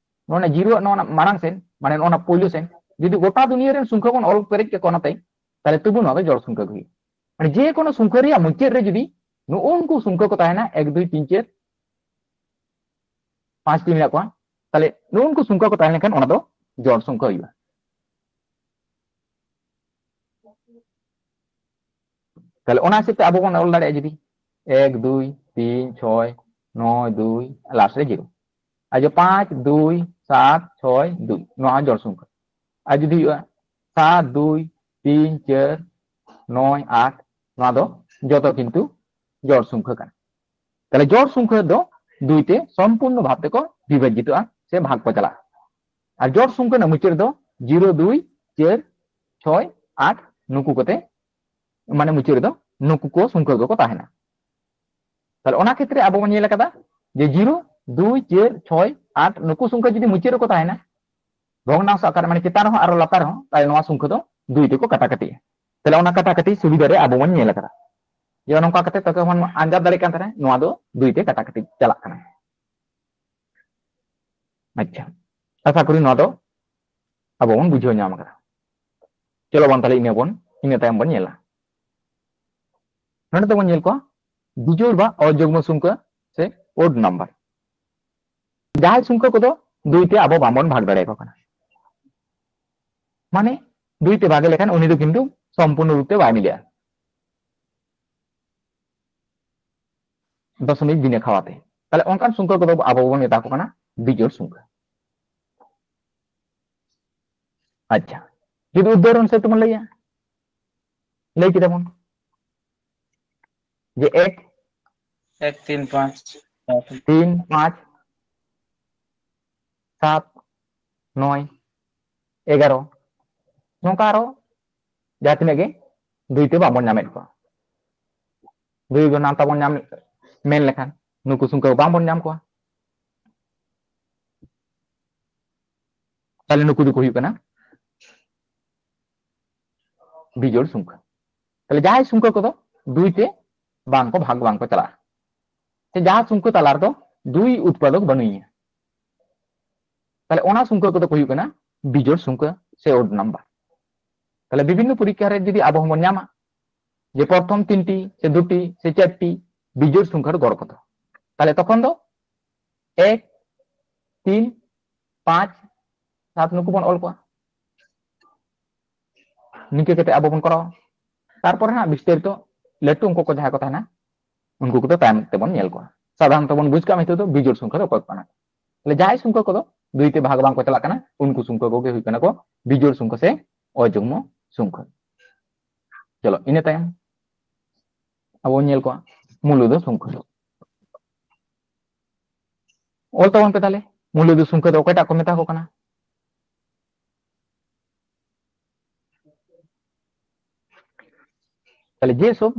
ᱱᱚᱣᱟ ᱡᱤᱨᱳ ᱟᱜ ᱱᱚᱣᱟ ᱢᱟᱲᱟᱝ ᱥᱮᱱ, ᱢᱟᱱᱮ ᱱᱚᱣᱟ ᱯᱳᱭᱞᱳ ᱥᱮᱱ ᱡᱩᱫᱤ ᱜᱚᱴᱟ ᱫᱩᱱᱤᱭᱟᱹ ᱨᱮᱱ ᱥᱚᱝᱠᱷᱟ ᱵᱚᱱ ᱚᱞ ᱯᱮᱨᱮᱡ ᱠᱮᱠᱚᱣᱟ ᱚᱱᱟᱛᱮ, ᱛᱟᱦᱞᱮ ᱛᱚᱵᱩ ᱱᱚᱣᱟ ᱫᱚ ᱡᱚᱲ ᱥᱚᱝᱠᱷᱟ ᱜᱮ ᱦᱩᱭᱩᱜᱼᱟ᱾ ᱢᱟᱱᱮ ᱡᱮ ᱠᱳᱱᱳ ᱥᱚᱝᱠᱷᱟ ᱨᱮᱭᱟᱜ ᱢᱩᱪᱟᱹᱫ ᱨᱮ ᱡᱩᱫᱤ ᱱᱩᱜᱼᱩ ᱱᱩᱠᱩ ᱥᱚᱝᱠᱷᱟ ᱠᱚ ᱛᱟᱦᱮᱱᱟ, ᱮᱠ, ᱫᱩᱭ, ᱛᱤᱱ, ᱪᱟᱨ, ᱯᱟᱸᱪᱴᱤ ᱢᱮᱱᱟᱜ ᱠᱚᱣᱟ, ᱛᱟᱦᱞᱮ ᱱᱩᱜᱼᱩ ᱱᱩᱠᱩ ᱥᱚᱝᱠᱷᱟ ᱠᱚ ᱛᱟᱦᱮᱸ ᱞᱮᱱᱠᱷᱟᱱ ᱚᱱᱟ ᱫᱚ ᱡᱚᱲ ᱥᱚᱝᱠᱷᱟ ᱦᱩᱭᱩᱜᱼᱟ᱾ ᱛᱟᱦᱞᱮ ᱚᱱᱟ ᱦᱤᱥᱟᱹᱵ ᱛᱮ ᱟᱵᱚ ᱵᱚᱱ ᱚᱞ ᱫᱟᱲᱮᱭᱟᱜᱼᱟ, ᱡᱩᱫᱤ ᱮᱠ ᱫᱩᱭ ᱛᱤᱱ ᱪᱷᱚᱭ ᱱᱚᱭ ᱫᱩᱭ, ᱞᱟᱥᱴ ᱨᱮ ᱡᱤᱨᱳ, ᱟᱨ ᱡᱚ ᱯᱟᱸᱪ ᱫᱩᱭ ᱥᱟᱛ ᱪᱷᱚᱭ ᱫᱩᱭ, ᱱᱚᱣᱟ ᱦᱚᱸ ᱡᱚᱲ ᱥᱚᱝᱠᱷᱟ᱾ ᱟᱨ ᱡᱩᱫᱤ ᱦᱩᱭᱩᱜᱼᱟ ᱥᱟᱛ ᱫᱩᱭ ᱛᱤᱱ ᱪᱟᱨ ᱱᱚᱭ ᱟᱴ, ᱱᱚᱣᱟ ᱫᱚ ᱡᱚᱛᱚ ᱠᱤᱱᱛᱩ ᱡᱚᱲ ᱥᱚᱝᱠᱷᱟ ᱠᱟᱱᱟ᱾ ᱛᱟᱦᱞᱮ ᱡᱚᱲ ᱥᱚᱝᱠᱷᱟ ᱫᱚ ᱫᱩᱭ ᱛᱮ ᱥᱚᱢᱯᱩᱨᱱᱚ ᱵᱷᱟᱵ ᱛᱮᱠᱚ ᱵᱤᱵᱷᱟᱡᱤᱛᱚᱜᱼᱟ ᱥᱮ ᱵᱷᱟᱜᱽ ᱠᱚ ᱪᱟᱞᱟᱜᱼᱟ᱾ ᱟᱨ ᱡᱚᱲ ᱥᱚᱝᱠᱷᱟ ᱨᱮᱱᱟᱜ ᱢᱩᱪᱟᱹᱫ ᱨᱮᱫᱚ ᱡᱤᱨᱳ ᱫᱩᱭ ᱪᱟᱨ ᱪᱷᱚᱭ ᱟᱴ, ᱱᱩᱠᱩ ᱠᱚᱛᱮ, ᱢᱟᱱᱮ ᱢᱩᱪᱟᱹᱫ ᱨᱮᱫᱚ ᱱᱩᱠᱩ ᱠᱚ ᱥᱚᱝᱠᱷᱟ ᱜᱮᱠᱚ ᱛᱟᱦᱮᱱᱟ᱾ ᱛᱟᱦᱞᱮ ᱚᱱᱟ ᱠᱷᱮᱛᱨᱮ ᱟᱵᱚ ᱵᱚᱱ ᱧᱮᱞ ᱟᱠᱟᱫᱟ ᱡᱮ ᱡᱤᱨᱳ ᱫᱩᱭ ᱪᱟᱨ ᱪᱷᱚᱭ ᱟᱴ, ᱱᱩᱠᱩ ᱥᱚᱝᱠᱷᱟ ᱡᱩᱫᱤ ᱢᱩᱪᱟᱹᱫ ᱨᱮᱠᱚ ᱛᱟᱦᱮᱱᱟ, ᱵᱷᱚᱜᱽᱱᱟᱝᱥᱚ ᱟᱠᱟᱨ, ᱢᱟᱱᱮ ᱪᱮᱛᱟᱱ ᱨᱮᱦᱚᱸ ᱟᱨᱚ ᱞᱟᱛᱟᱨ ᱨᱮᱦᱚᱸ, ᱛᱟᱦᱞᱮ ᱱᱚᱣᱟ ᱥᱚᱝᱠᱷᱟ ᱫᱚ ᱫᱩᱭ ᱛᱮᱠᱚ ᱠᱟᱴᱟᱠᱟᱴᱤᱜᱼᱟ᱾ ᱛᱟᱦᱞᱮ ᱚᱱᱟ ᱠᱟᱴᱟᱠᱟᱴᱤ ᱥᱩᱵᱤᱫᱷᱟ ᱨᱮ ᱟᱵᱚ ᱵᱚᱱ ᱧᱮᱞ ᱟᱠᱟᱫᱟ᱾ ᱡᱮ ᱱᱚᱝᱠᱟ ᱠᱟᱛᱮ ᱛᱚᱠᱮ ᱵᱚᱱ ᱟᱸᱡᱟᱫ ᱫᱟᱲᱮᱭᱟᱜ ᱠᱟᱱ ᱛᱟᱦᱮᱱᱟ, ᱱᱚᱣᱟ ᱫᱚ ᱫᱩᱭ ᱛᱮ ᱠᱟᱴᱟᱠᱟᱴᱤ ᱪᱟᱞᱟᱜ ᱠᱟᱱᱟ᱾ ᱟᱪᱪᱷᱟ, ᱟᱥᱟ ᱠᱚᱨᱤ ᱱᱚᱣᱟ ᱫᱚ ᱟᱵᱚ ᱵᱚᱱ ᱵᱩᱡᱷᱟᱹᱣ ᱧᱟᱢ ᱟᱠᱟᱫᱟ᱾ ᱪᱚᱞᱚ ᱵᱚᱱ ᱛᱟᱦᱞᱮ ᱤᱱᱟᱹ ᱵᱚᱱ, ᱤᱱᱟᱹ ᱛᱟᱭᱚᱢ ᱵᱚᱱ ᱧᱮᱞᱟ᱾ ᱱᱚᱰᱮ ᱫᱚᱵᱚᱱ ᱧᱮᱞ ᱠᱚᱣᱟ ᱵᱤᱡᱳᱲ ᱵᱟ ᱚᱡᱩᱜᱽᱢᱚ ᱥᱚᱝᱠᱷᱟ ᱥᱮ odd number᱾ ᱡᱟᱦᱟᱸᱭ ᱥᱚᱝᱠᱷᱟ ᱠᱚᱫᱚ ᱫᱩᱭ ᱛᱮ ᱟᱵᱚ ᱵᱟᱵᱚᱱ ᱵᱷᱟᱜᱽ ᱫᱟᱲᱮᱭᱟᱠᱚ ᱠᱟᱱᱟ, ᱢᱟᱱᱮ ᱫᱩᱭ ᱛᱮ ᱵᱷᱟᱜᱮ ᱞᱮᱠᱷᱟᱱ ᱩᱱᱤ ᱫᱚ ᱠᱤᱱᱛᱩ ᱥᱚᱢᱯᱩᱨᱱᱚ ᱨᱩᱯ ᱛᱮ ᱵᱟᱭ ᱢᱤᱞᱟᱹᱜᱼᱟ ᱫᱚᱥᱚᱢᱤᱠ ᱵᱤᱱᱟᱹ ᱠᱷᱟᱣᱟᱛᱮ᱾ ᱛᱟᱦᱞᱮ ᱚᱱᱠᱟᱱ ᱥᱚᱝᱠᱷᱟ ᱠᱚᱫᱚ ᱟᱵᱚ ᱵᱚᱱ ᱢᱮᱛᱟ ᱠᱚ ᱠᱟᱱᱟ ᱵᱤᱡᱳᱲ ᱥᱚᱝᱠᱷᱟ᱾ ᱟᱪᱪᱷᱟ, ᱡᱩᱫᱤ ᱩᱫᱟᱦᱚᱨᱚᱱ ᱥᱮᱫ ᱛᱮᱵᱚᱱ ᱞᱟᱹᱭᱟ, ᱞᱟᱹᱭ ᱠᱮᱫᱟ ᱵᱚᱱ ᱡᱮ ᱮᱠ, ᱮᱠ ᱛᱤᱱ ᱯᱟᱸᱪ ᱥᱟᱛ᱾ ᱛᱤᱱ ᱯᱟᱸᱪ ᱥᱟᱛ ᱱᱚᱭ ᱮᱜᱟᱨᱚ, ᱱᱚᱝᱠᱟ ᱟᱨᱚ ᱡᱟᱦᱟᱸ ᱛᱤᱱᱟᱹᱜ ᱜᱮ ᱫᱩᱭ ᱛᱮ ᱵᱟᱵᱚᱱ ᱧᱟᱢᱮᱫ ᱠᱚᱣᱟ, ᱫᱩᱭ ᱜᱚᱱᱟᱝ ᱛᱟᱵᱚᱱ ᱧᱟᱢ ᱢᱮᱱ ᱞᱮᱠᱷᱟᱱ ᱱᱩᱠᱩ ᱥᱚᱝᱠᱷᱟ ᱵᱟᱝᱵᱚᱱ ᱧᱟᱢ ᱠᱚᱣᱟ᱾ ᱛᱟᱦᱞᱮ ᱱᱩᱠᱩ ᱫᱚᱠᱚ ᱦᱩᱭᱩᱜ ᱠᱟᱱᱟ ᱵᱤᱡᱳᱲ ᱥᱚᱝᱠᱷᱟ᱾ ᱛᱟᱦᱞᱮ ᱡᱟᱦᱟᱸᱭ ᱥᱚᱝᱠᱷᱟ ᱠᱚᱫᱚ ᱫᱩᱭ ᱛᱮ ᱵᱟᱝ ᱠᱚ ᱵᱷᱟᱜᱽ, ᱵᱟᱝ ᱠᱚ ᱪᱟᱞᱟᱜᱼᱟ, ᱥᱮ ᱡᱟᱦᱟᱸ ᱥᱚᱝᱠᱷᱟ ᱛᱟᱞᱟ ᱨᱮᱫᱚ ᱫᱩᱭ ᱩᱛᱯᱟᱫᱚᱠ ᱵᱟᱹᱱᱩᱭᱟ, ᱛᱟᱦᱞᱮ ᱚᱱᱟ ᱥᱚᱝᱠᱷᱟ ᱠᱚᱫᱚ ᱠᱚ ᱦᱩᱭᱩᱜ ᱠᱟᱱᱟ ᱵᱤᱡᱳᱲ ᱥᱚᱝᱠᱷᱟ ᱥᱮ odd number᱾ ᱛᱟᱦᱞᱮ ᱵᱤᱵᱷᱤᱱᱱᱚ ᱯᱚᱨᱤᱠᱠᱷᱟ ᱨᱮ ᱡᱩᱫᱤ ᱟᱵᱚ ᱦᱚᱸᱵᱚᱱ ᱧᱟᱢᱟ ᱡᱮ ᱯᱨᱚᱛᱷᱚᱢ ᱛᱤᱱᱴᱤ ᱥᱮ ᱫᱩᱴᱤ ᱥᱮ ᱪᱟᱨᱴᱤ ᱵᱤᱡᱳᱲ ᱥᱚᱝᱠᱷᱟ ᱨᱮ ᱜᱚᱲ ᱠᱚᱫᱚ, ᱛᱟᱦᱞᱮ ᱛᱚᱠᱷᱚᱱ ᱫᱚ ᱮᱠ ᱛᱤᱱ ᱯᱟᱸᱪ, ᱥᱟᱛ ᱱᱩᱠᱩ ᱵᱚᱱ ᱚᱞ ᱠᱚᱣᱟ᱾ ᱱᱤᱝᱠᱟᱹ ᱠᱟᱛᱮ ᱟᱵᱚ ᱵᱚᱱ ᱠᱚᱨᱟᱣᱟ᱾ ᱛᱟᱨᱯᱚᱨᱮ ᱦᱟᱸᱜ ᱵᱤᱥᱛᱟᱨᱤᱛᱚ ᱞᱟᱹᱴᱩ ᱚᱝᱠᱚ ᱠᱚ ᱡᱟᱦᱟᱸ ᱠᱚ ᱛᱟᱦᱮᱱᱟ, ᱩᱱᱠᱩ ᱠᱚᱫᱚ ᱛᱟᱭᱚᱢ ᱛᱮᱵᱚᱱ ᱧᱮᱞ ᱠᱚᱣᱟ᱾ ᱥᱟᱫᱷᱟᱨᱚᱱᱛᱚ ᱵᱚᱱ ᱵᱩᱡᱽ ᱠᱟᱜ ᱢᱟ ᱱᱤᱛᱚᱜ ᱫᱚ ᱵᱤᱡᱳᱲ ᱥᱚᱝᱠᱷᱟ ᱫᱚ ᱚᱠᱚᱭ ᱠᱚ ᱠᱟᱱᱟ᱾ ᱛᱟᱦᱞᱮ ᱡᱟᱦᱟᱸᱭ ᱥᱚᱝᱠᱷᱟ ᱠᱚᱫᱚ ᱫᱩᱭ ᱛᱮ ᱵᱷᱟᱜᱽ ᱵᱟᱝ ᱠᱚ ᱪᱟᱞᱟᱜ ᱠᱟᱱᱟ, ᱩᱱᱠᱩ ᱥᱚᱝᱠᱷᱟ ᱠᱚᱜᱮ ᱦᱩᱭᱩᱜ ᱠᱟᱱᱟ ᱠᱚ ᱵᱤᱡᱳᱲ ᱥᱚᱝᱠᱷᱟ ᱥᱮ ᱚᱡᱩᱜᱽᱢᱚ ᱥᱚᱝᱠᱷᱟ᱾ ᱪᱚᱞᱚ, ᱤᱱᱟᱹ ᱛᱟᱭᱚᱢ ᱟᱵᱚ ᱵᱚᱱ ᱧᱮᱞ ᱠᱚᱣᱟ ᱢᱩᱞᱩᱫᱚ ᱥᱚᱝᱠᱷᱟ᱾ ᱚᱞ ᱛᱟᱵᱚᱱ ᱯᱮ ᱛᱟᱦᱞᱮ, ᱢᱩᱞᱩᱫᱚ ᱥᱚᱝᱠᱷᱟ ᱫᱚ ᱚᱠᱚᱭᱴᱟᱜ ᱠᱚ ᱢᱮᱛᱟ ᱠᱚ ᱠᱟᱱᱟ? ᱛᱟᱦᱞᱮ ᱡᱮ ᱥᱚᱵ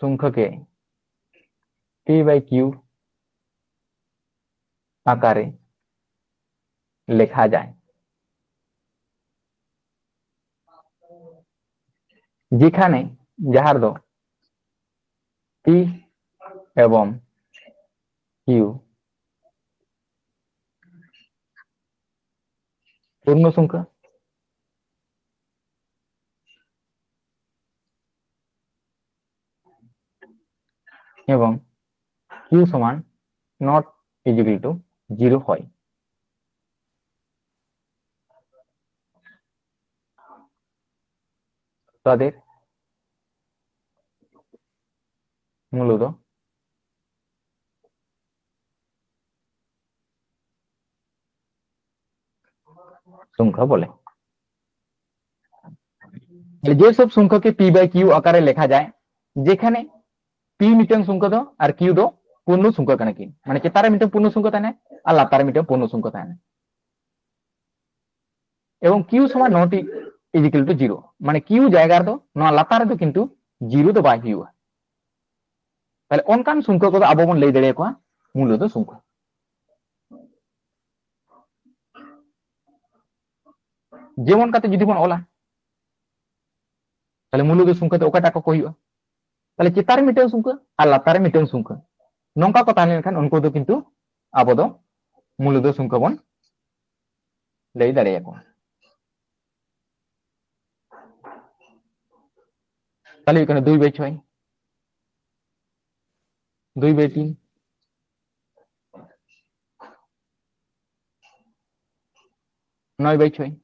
ᱥᱚᱝᱠᱷᱟ ᱜᱮ P by Q ᱟᱠᱟᱨᱮ ᱞᱮᱠᱷᱟ ᱡᱟᱭ, ᱡᱮᱠᱷᱟᱱᱮ ᱡᱟᱦᱟᱸ ᱨᱮᱫᱚ P ᱮᱵᱚᱝ Q ᱯᱩᱨᱱᱚ ᱥᱚᱝᱠᱷᱟ ᱮᱵᱚᱝ Q ᱥᱚᱢᱟᱱ not is equal to zero হয়। তাদের মূলত সংখ্যা বলে। ᱡᱮ ᱥᱚᱵ সংখ্যাকে P by Q ᱟᱠᱟᱨᱮ ᱞᱮᱠᱷᱟ ᱡᱟᱭ, ᱡᱮᱠᱷᱟᱱᱮ P ᱢᱤᱫᱴᱟᱝ সংখ্যা ᱫᱚ ᱟᱨ Q ᱫᱚ ᱯᱩᱨᱱᱚ সংখ্যা ᱠᱟᱱᱟ ᱠᱤᱱ, ᱢᱟᱱᱮ ᱪᱮᱛᱟᱱ ᱨᱮ ᱢᱤᱫᱴᱟᱝ ᱯᱩᱨᱱᱚ সংখ্যা ᱛᱟᱦᱮᱱᱟ ᱟᱨ ᱞᱟᱛᱟᱨ ᱨᱮ ᱢᱤᱫᱴᱟᱝ ᱯᱩᱨᱱᱚ সংখ্যা ᱛᱟᱦᱮᱱᱟ᱾ ᱮᱵᱚᱝ Q ᱥᱚᱢᱟᱱ not is equal to zero, ᱢᱟᱱᱮ Q ᱡᱟᱭᱜᱟ ᱨᱮᱫᱚ ᱱᱚᱣᱟ ᱞᱟᱛᱟᱨ ᱨᱮᱫᱚ ᱠᱤᱱᱛᱩ ᱡᱤᱨᱳ ᱫᱚ ᱵᱟᱭ ᱦᱩᱭᱩᱜᱼᱟ᱾ ᱛᱟᱦᱞᱮ ᱚᱱᱠᱟᱱ সংখ্যা ᱠᱚᱫᱚ ᱟᱵᱚ ᱵᱚᱱ ᱞᱟᱹᱭ ᱫᱟᱲᱮᱭᱟᱠᱚᱣᱟ ᱢᱩᱞᱩᱫᱚ সংখ্যা᱾ ᱡᱮᱢᱚᱱ ᱠᱟᱛᱮ ᱡᱩᱫᱤ ᱵᱚᱱ ᱚᱞᱟ, ᱛᱟᱦᱞᱮ ᱢᱩᱞᱩᱫᱚ সংখ্যা ᱫᱚ ᱚᱠᱟᱴᱟᱜ ᱠᱚᱠᱚ ᱦᱩᱭᱩᱜᱼᱟ? ᱛᱟᱦᱞᱮ ᱪᱮᱛᱟᱱ ᱨᱮ ᱢᱤᱫᱴᱟᱝ সংখ্যা ᱟᱨ ᱞᱟᱛᱟᱨ ᱨᱮ ᱢᱤᱫᱴᱟᱝ সংখ্যা, ᱱᱚᱝᱠᱟ ᱠᱚ ᱛᱟᱦᱮᱸ ᱞᱮᱱᱠᱷᱟᱱ ᱩᱱᱠᱩ ᱫᱚ ᱠᱤᱱᱛᱩ ᱟᱵᱚ ᱫᱚ ᱢᱩᱞᱩᱫᱚ সংখ্যা ᱵᱚᱱ ᱞᱟᱹᱭ ᱫᱟᱲᱮᱭᱟᱠᱚᱣᱟ᱾ ᱛᱟᱦᱞᱮ ᱦᱩᱭᱩᱜ ᱠᱟᱱᱟ ᱫᱩᱭ by ᱪᱷᱚᱭ᱾ ᱫᱩᱭ ᱵᱟᱭ ᱛᱤᱱ, ᱱᱚᱭ ᱵᱟᱭ ᱪᱷᱚᱭ,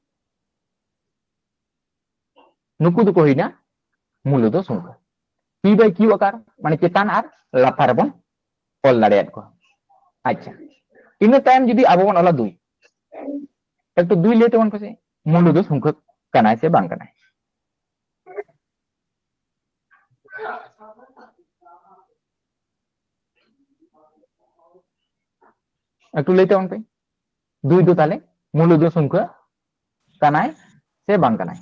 ᱱᱩᱠᱩ ᱫᱚᱠᱚ ᱦᱩᱭᱱᱟ ᱢᱩᱞᱚᱫᱚ ᱥᱚᱝᱠᱷᱟ᱾ ᱯᱤ ᱵᱟᱭ ᱠᱤᱭᱩ ᱟᱠᱟᱨ, ᱢᱟᱱᱮ ᱪᱮᱛᱟᱱ ᱟᱨ ᱞᱟᱛᱟᱨ ᱨᱮᱵᱚᱱ ᱚᱞ ᱫᱟᱲᱮᱭᱟᱫ ᱠᱚᱣᱟ᱾ ᱟᱪᱪᱷᱟ, ᱤᱱᱟᱹ ᱛᱟᱭᱚᱢ ᱡᱩᱫᱤ ᱟᱵᱚ ᱵᱚᱱ ᱚᱞᱟ ᱫᱩᱭ, ᱮᱠᱴᱩ ᱫᱩᱭ ᱞᱟᱹᱭ ᱛᱟᱵᱚᱱ ᱯᱮᱥᱮ, ᱢᱩᱞᱚᱫᱚ ᱥᱚᱝᱠᱷᱟ ᱠᱟᱱᱟᱭ ᱥᱮ ᱵᱟᱝ ᱠᱟᱱᱟᱭ? ᱮᱠᱴᱩ ᱞᱟᱹᱭ ᱛᱟᱵᱚᱱ ᱯᱮ, ᱫᱩᱭ ᱫᱚ ᱛᱟᱦᱞᱮ ᱢᱩᱞᱚᱫᱚ ᱥᱚᱝᱠᱷᱟ ᱠᱟᱱᱟᱭ ᱥᱮ ᱵᱟᱝ ᱠᱟᱱᱟᱭ?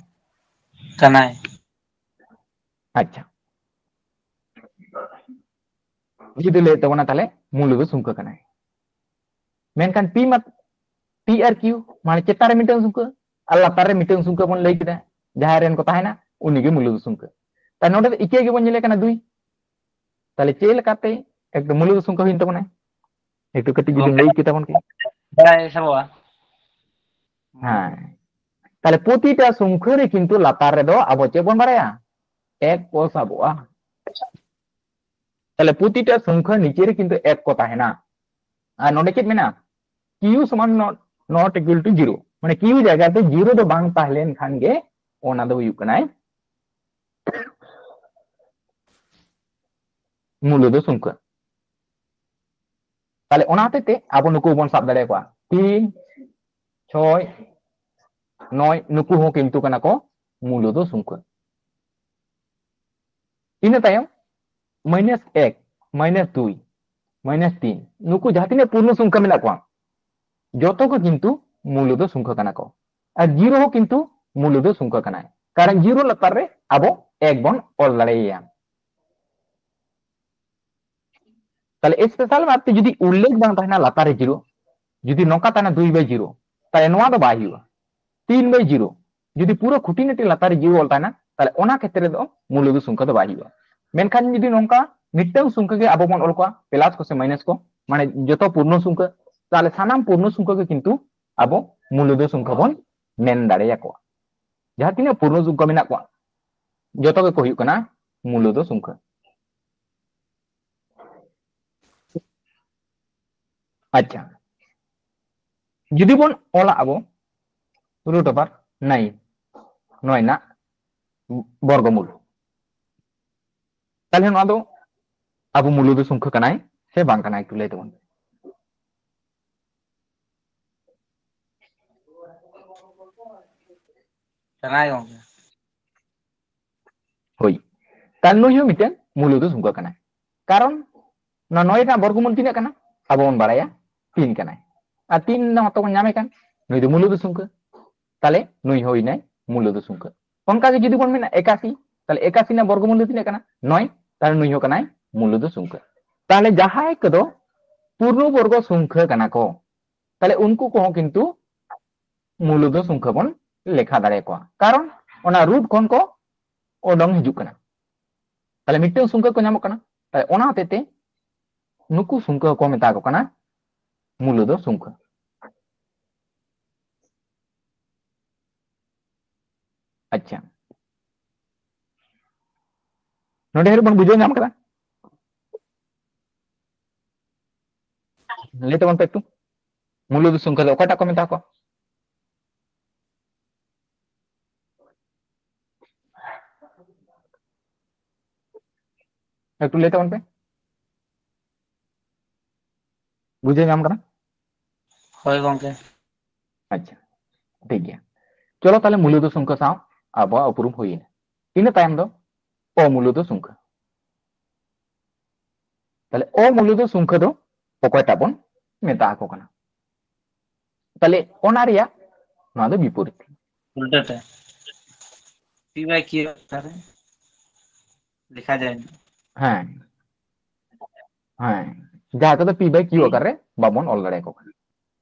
ᱠᱟᱱᱟᱭ᱾ ᱟᱪᱪᱷᱟ, ᱡᱩᱫᱤ ᱞᱟᱹᱭ ᱛᱟᱵᱚᱱᱟ ᱛᱟᱦᱞᱮ ᱢᱩᱞᱚᱫᱚ ᱥᱚᱝᱠᱷᱟ ᱠᱟᱱᱟᱭ, ᱢᱮᱱᱠᱷᱟᱱ ᱯᱤ ᱢᱟ, ᱯᱤ ᱟᱨ ᱠᱤᱭᱩ ᱢᱟᱱᱮ ᱪᱮᱛᱟᱱ ᱨᱮ ᱢᱤᱫᱴᱟᱝ ᱥᱚᱝᱠᱷᱟ ᱟᱨ ᱞᱟᱛᱟᱨ ᱨᱮ ᱢᱤᱫᱴᱟᱝ ᱥᱚᱝᱠᱷᱟ ᱵᱚᱱ ᱞᱟᱹᱭ ᱠᱮᱫᱟ, ᱡᱟᱦᱟᱸᱭ ᱨᱮᱱ ᱠᱚ ᱛᱟᱦᱮᱱᱟ ᱩᱱᱤᱜᱮ ᱢᱩᱞᱚᱫᱚ ᱥᱚᱝᱠᱷᱟ᱾ ᱛᱟᱦᱞᱮ ᱱᱚᱰᱮ ᱫᱚ ᱤᱠᱟᱹ ᱜᱮᱵᱚᱱ ᱧᱮᱞᱮ ᱠᱟᱱᱟ ᱫᱩᱭ, ᱛᱟᱦᱞᱮ ᱪᱮᱫ ᱞᱮᱠᱟᱛᱮ ᱮᱠᱫᱚᱢ ᱢᱩᱞᱚᱫᱚ ᱥᱚᱝᱠᱷᱟ ᱦᱩᱭᱮᱱ ᱛᱟᱵᱚᱱᱟ? ᱮᱠᱴᱩ ᱠᱟᱹᱴᱤᱡ ᱡᱩᱫᱤᱢ ᱜᱚᱝᱠᱮ, ᱞᱟᱹᱭ ᱠᱮᱛᱟ ᱵᱚᱱ ᱠᱮ᱾ ᱵᱟᱲᱟᱭ ᱥᱟᱵᱚᱜᱼᱟ᱾ ᱦᱮᱸ, ᱛᱟᱦᱞᱮ ᱯᱨᱚᱛᱤᱴᱟ ᱥᱚᱝᱠᱷᱟ ᱨᱮ ᱠᱤᱱᱛᱩ ᱞᱟᱛᱟᱨ ᱨᱮᱫᱚ ᱟᱵᱚ ᱪᱮᱫ ᱵᱚᱱ ᱵᱟᱲᱟᱭᱟ? ᱮᱠ ᱠᱚ ᱥᱟᱵᱚᱜᱼᱟ᱾ ᱛᱟᱦᱞᱮ ᱯᱨᱚᱛᱤᱴᱟ ᱥᱚᱝᱠᱷᱟ ᱱᱤᱪᱮ ᱨᱮ ᱠᱤᱱᱛᱩ ᱮᱠ ᱠᱚ ᱛᱟᱦᱮᱱᱟ᱾ ᱟᱨ ᱱᱚᱰᱮ ᱪᱮᱫ ᱢᱮᱱᱟᱜᱼᱟ? Q ᱥᱚᱢᱟᱱ not, not equal to zero, ᱢᱟᱱᱮ Q ᱡᱟᱭᱜᱟ ᱨᱮ ᱡᱤᱨᱳ ᱫᱚ ᱵᱟᱝ ᱛᱟᱦᱮᱸ ᱞᱮᱱ ᱠᱷᱟᱱ ᱜᱮ ᱚᱱᱟ ᱫᱚ ᱦᱩᱭᱩᱜ ᱠᱟᱱᱟᱭ ᱢᱩᱞᱚᱫᱚ ᱥᱚᱝᱠᱷᱟ᱾ ᱛᱟᱦᱞᱮ ᱚᱱᱟ ᱦᱚᱛᱮᱡ ᱛᱮ ᱟᱵᱚ ᱱᱩᱠᱩ ᱵᱚᱱ ᱥᱟᱵ ᱫᱟᱲᱮᱭᱟᱠᱚᱣᱟ, ᱛᱤᱱ, ᱪᱷᱚᱭ, ᱱᱚᱭ, ᱱᱩᱠᱩ ᱦᱚᱸ ᱠᱤᱱᱛᱩ ᱠᱟᱱᱟ ᱠᱚ ᱢᱩᱞᱚᱫᱚ ᱥᱚᱝᱠᱷᱟ᱾ ᱤᱱᱟᱹ ᱛᱟᱭᱚᱢ ᱢᱟᱭᱱᱟᱥ ᱮᱠ, ᱢᱟᱭᱱᱟᱥ ᱫᱩᱭ, ᱢᱟᱭᱱᱟᱥ ᱛᱤᱱ, ᱱᱩᱠᱩ ᱡᱟᱦᱟᱸ ᱛᱤᱱᱟᱹᱜ ᱯᱩᱨᱱᱚ ᱥᱚᱝᱠᱷᱟ ᱢᱮᱱᱟᱜ ᱠᱚᱣᱟ ᱡᱚᱛᱚ ᱠᱚ ᱠᱤᱱᱛᱩ ᱢᱩᱞᱚᱫᱚ ᱥᱚᱝᱠᱷᱟ ᱠᱟᱱᱟ ᱠᱚ᱾ ᱟᱨ ᱡᱤᱨᱳ ᱦᱚᱸ ᱠᱤᱱᱛᱩ ᱢᱩᱞᱚᱫᱚ ᱥᱚᱝᱠᱷᱟ ᱠᱟᱱᱟᱭ, ᱠᱟᱨᱚᱱ ᱡᱤᱨᱳ ᱞᱟᱛᱟᱨ ᱨᱮ ᱟᱵᱚ ᱮᱠ ᱵᱚᱱ ᱚᱞ ᱫᱟᱲᱮᱭᱟᱭᱟ᱾ ᱛᱟᱦᱞᱮ ᱥᱯᱮᱥᱟᱞ ᱵᱷᱟᱵ ᱛᱮ ᱡᱩᱫᱤ ᱩᱞᱞᱮᱠᱷ ᱵᱟᱝ ᱛᱟᱦᱮᱱᱟ ᱞᱟᱛᱟᱨ ᱨᱮ ᱡᱤᱨᱳ, ᱡᱩᱫᱤ ᱱᱚᱝᱠᱟ ᱛᱟᱦᱮᱱᱟ ᱫᱩᱭ ᱵᱟᱭ ᱡᱤᱨᱳ, ᱛᱟᱦᱞᱮ ᱱᱚᱣᱟ ᱫᱚ ᱵᱟᱭ ᱦᱩᱭᱩᱜᱼᱟ᱾ ᱛᱤᱱ ᱵᱟᱭ ᱡᱤᱨᱳ, ᱡᱩᱫᱤ ᱯᱩᱨᱟᱹ ᱠᱷᱩᱴᱤᱱᱟᱹᱴᱤ ᱞᱟᱛᱟᱨ ᱨᱮ ᱡᱤᱨᱳ ᱚᱞ ᱛᱟᱦᱮᱱᱟ, ᱛᱟᱦᱞᱮ ᱚᱱᱟ ᱠᱷᱮᱛᱨᱮ ᱫᱚ ᱢᱩᱞᱚᱫᱚ ᱥᱚᱝᱠᱷᱟ ᱫᱚ ᱵᱟᱭ ᱦᱩᱭᱩᱜᱼᱟ᱾ ᱢᱮᱱᱠᱷᱟᱱ ᱡᱩᱫᱤ ᱱᱚᱝᱠᱟ ᱢᱤᱫᱴᱟᱝ ᱥᱚᱝᱠᱷᱟ ᱜᱮ ᱟᱵᱚ ᱵᱚᱱ ᱚᱞ ᱠᱚᱣᱟ, ᱯᱞᱟᱥ ᱠᱚ ᱥᱮ ᱢᱟᱭᱱᱟᱥ ᱠᱚ, ᱢᱟᱱᱮ ᱡᱚᱛᱚ ᱯᱩᱨᱱᱚ ᱥᱚᱝᱠᱷᱟ, ᱛᱟᱦᱞᱮ ᱥᱟᱱᱟᱢ ᱯᱩᱨᱱᱚ ᱥᱚᱝᱠᱷᱟ ᱜᱮ ᱠᱤᱱᱛᱩ ᱟᱵᱚ ᱢᱩᱞᱚᱫᱚ ᱥᱚᱝᱠᱷᱟ ᱵᱚᱱ ᱢᱮᱱ ᱫᱟᱲᱮᱭᱟᱠᱚᱣᱟ᱾ ᱡᱟᱦᱟᱸ ᱛᱤᱱᱟᱹᱜ ᱯᱩᱨᱱᱚ ᱥᱚᱝᱠᱷᱟ ᱢᱮᱱᱟᱜ ᱠᱚᱣᱟ ᱡᱚᱛᱚ ᱜᱮᱠᱚ ᱦᱩᱭᱩᱜ ᱠᱟᱱᱟ ᱢᱩᱞᱚᱫᱚ ᱥᱚᱝᱠᱷᱟ᱾ ᱟᱪᱪᱷᱟ, ᱡᱩᱫᱤ ᱵᱚᱱ ᱚᱞᱟ ᱟᱵᱚ root over nine, ᱱᱚᱭ ᱨᱮᱱᱟᱜ ᱵᱚᱨᱜᱚᱢᱩᱞ, ᱛᱟᱦᱞᱮ ᱱᱚᱣᱟ ᱫᱚ ᱟᱵᱚ ᱢᱩᱞᱩᱫ ᱥᱚᱝᱠᱷᱟ ᱠᱟᱱᱟᱭ ᱥᱮ ᱵᱟᱝ ᱠᱟᱱᱟᱭ, ᱮᱠᱴᱩ ᱞᱟᱹᱭ ᱛᱟᱵᱚᱱ ᱯᱮ᱾ ᱠᱟᱱᱟᱭ ᱜᱚᱝᱠᱮ᱾ ᱦᱳᱭ, ᱛᱟᱦᱞᱮ ᱱᱩᱭ ᱦᱚᱸ ᱢᱤᱫᱴᱮᱱ ᱢᱩᱞᱩᱫ ᱥᱚᱝᱠᱷᱟ ᱠᱟᱱᱟᱭ, ᱠᱟᱨᱚᱱ ᱱᱚᱣᱟ ᱱᱚᱭ ᱨᱮᱱᱟᱜ ᱵᱚᱨᱜᱚᱢᱩᱞ ᱛᱤᱱᱟᱹᱜ ᱠᱟᱱᱟ ᱟᱵᱚ ᱵᱚᱱ ᱵᱟᱲᱟᱭᱟ, ᱛᱤᱱ ᱠᱟᱱᱟᱭ, ᱟᱨ ᱛᱤᱱ ᱢᱟᱛᱚ ᱵᱚᱱ ᱧᱟᱢᱮ ᱠᱟᱱ, ᱱᱩᱭ ᱫᱚ ᱢᱩᱞᱩᱫ ᱥᱚᱝᱠᱷᱟ, ᱛᱟᱦᱞᱮ ᱱᱩᱭ ᱦᱚᱸ ᱦᱩᱭᱱᱟᱭ ᱢᱩᱞᱩᱫ ᱥᱚᱝᱠᱷᱟ᱾ ᱚᱱᱠᱟ ᱜᱮ ᱡᱩᱫᱤ ᱵᱚᱱ ᱢᱮᱱᱟ ᱮᱠᱟᱥᱤ, ᱛᱟᱦᱞᱮ ᱮᱠᱟᱥᱤ ᱨᱮᱱᱟᱜ ᱵᱚᱨᱜᱚᱢᱩᱞ ᱫᱚ ᱛᱤᱱᱟᱹᱜ ᱠᱟᱱᱟ? ᱱᱚᱭ, ᱛᱟᱦᱞᱮ ᱱᱩᱭ ᱦᱚᱸ ᱠᱟᱱᱟᱭ ᱢᱩᱞᱩᱫ ᱥᱚᱝᱠᱷᱟ᱾ ᱛᱟᱦᱞᱮ ᱡᱟᱦᱟᱸᱭ ᱠᱚᱫᱚ ᱯᱩᱨᱱᱚ ᱵᱚᱨᱜᱚ ᱥᱚᱝᱠᱷᱟ ᱠᱟᱱᱟ ᱠᱚ, ᱛᱟᱦᱞᱮ ᱩᱱᱠᱩ ᱠᱚᱦᱚᱸ ᱠᱤᱱᱛᱩ ᱢᱩᱞᱩᱫ ᱥᱚᱝᱠᱷᱟ ᱵᱚᱱ ᱞᱮᱠᱷᱟ ᱫᱟᱲᱮᱭᱟᱠᱚᱣᱟ, ᱠᱟᱨᱚᱱ ᱚᱱᱟ root ᱠᱷᱚᱱ ᱠᱚ ᱚᱰᱚᱝ ᱦᱤᱡᱩᱜ ᱠᱟᱱᱟ, ᱛᱟᱦᱞᱮ ᱢᱤᱫᱴᱟᱝ ᱥᱚᱝᱠᱷᱟ ᱠᱚ ᱧᱟᱢᱚᱜ ᱠᱟᱱᱟ᱾ ᱛᱟᱦᱞᱮ ᱚᱱᱟ ᱦᱚᱛᱮᱡ ᱛᱮ ᱱᱩᱠᱩ ᱥᱚᱝᱠᱷᱟ ᱠᱚ ᱢᱮᱛᱟ ᱠᱚ ᱠᱟᱱᱟ ᱢᱩᱞᱩᱫ ᱥᱚᱝᱠᱷᱟ᱾ ᱟᱪᱪᱷᱟ, ᱱᱚᱰᱮ ᱦᱟᱹᱨᱤᱡ ᱵᱚᱱ ᱵᱩᱡᱷᱟᱹᱣ ᱧᱟᱢ ᱠᱟᱫᱟ? ᱞᱟᱹᱭ ᱛᱟᱵᱚᱱ ᱯᱮ ᱮᱠᱴᱩ, ᱢᱩᱞᱩᱫ ᱥᱚᱝᱠᱷᱟ ᱫᱚ ᱚᱠᱟᱴᱟᱜ ᱠᱚ ᱢᱮᱛᱟ ᱠᱚᱣᱟ? ᱮᱠᱴᱩ ᱞᱟᱹᱭ ᱛᱟᱵᱚᱱ ᱯᱮ, ᱵᱩᱡᱷᱟᱹᱣ ᱧᱟᱢ ᱠᱟᱱᱟ? ᱦᱳᱭ ᱜᱚᱝᱠᱮ᱾ ᱟᱪᱪᱷᱟ, ᱴᱷᱤᱠ ᱜᱮᱭᱟ᱾ ᱪᱚᱞᱚ ᱛᱟᱦᱞᱮ ᱢᱩᱞᱩᱫ ᱥᱚᱝᱠᱷᱟ ᱥᱟᱶ ᱟᱵᱚᱣᱟᱜ ᱩᱯᱨᱩᱢ ᱦᱩᱭᱮᱱᱟ᱾ ᱤᱱᱟᱹ ᱛᱟᱭᱚᱢ ᱫᱚ ᱚᱢᱩᱞᱩᱫ ᱥᱚᱝᱠᱷᱟ᱾ ᱛᱟᱦᱞᱮ ᱚᱢᱩᱞᱩᱫ ᱥᱚᱝᱠᱷᱟ ᱫᱚ ᱚᱠᱚᱭᱴᱟᱜ ᱵᱚᱱ ᱢᱮᱛᱟ ᱟᱠᱚ ᱠᱟᱱᱟ? ᱛᱟᱦᱞᱮ ᱚᱱᱟ ᱨᱮᱭᱟᱜ ᱱᱚᱣᱟ ᱫᱚ ᱵᱤᱯᱚᱨᱤᱛ᱾ ᱩᱞᱴᱟᱹ ᱛᱮ᱾ P by Q ᱚᱠᱟᱨᱮ ᱞᱮᱠᱷᱟ ᱡᱟᱭ ᱱᱟ᱾ ᱦᱮᱸ, ᱦᱮᱸ, ᱡᱟᱦᱟᱸ ᱠᱚᱫᱚ P by Q ᱦᱩᱸ᱾ ᱟᱠᱟᱨ ᱨᱮ ᱵᱟᱵᱚᱱ ᱚᱞ ᱫᱟᱲᱮᱭᱟᱠᱚ ᱠᱟᱱᱟ᱾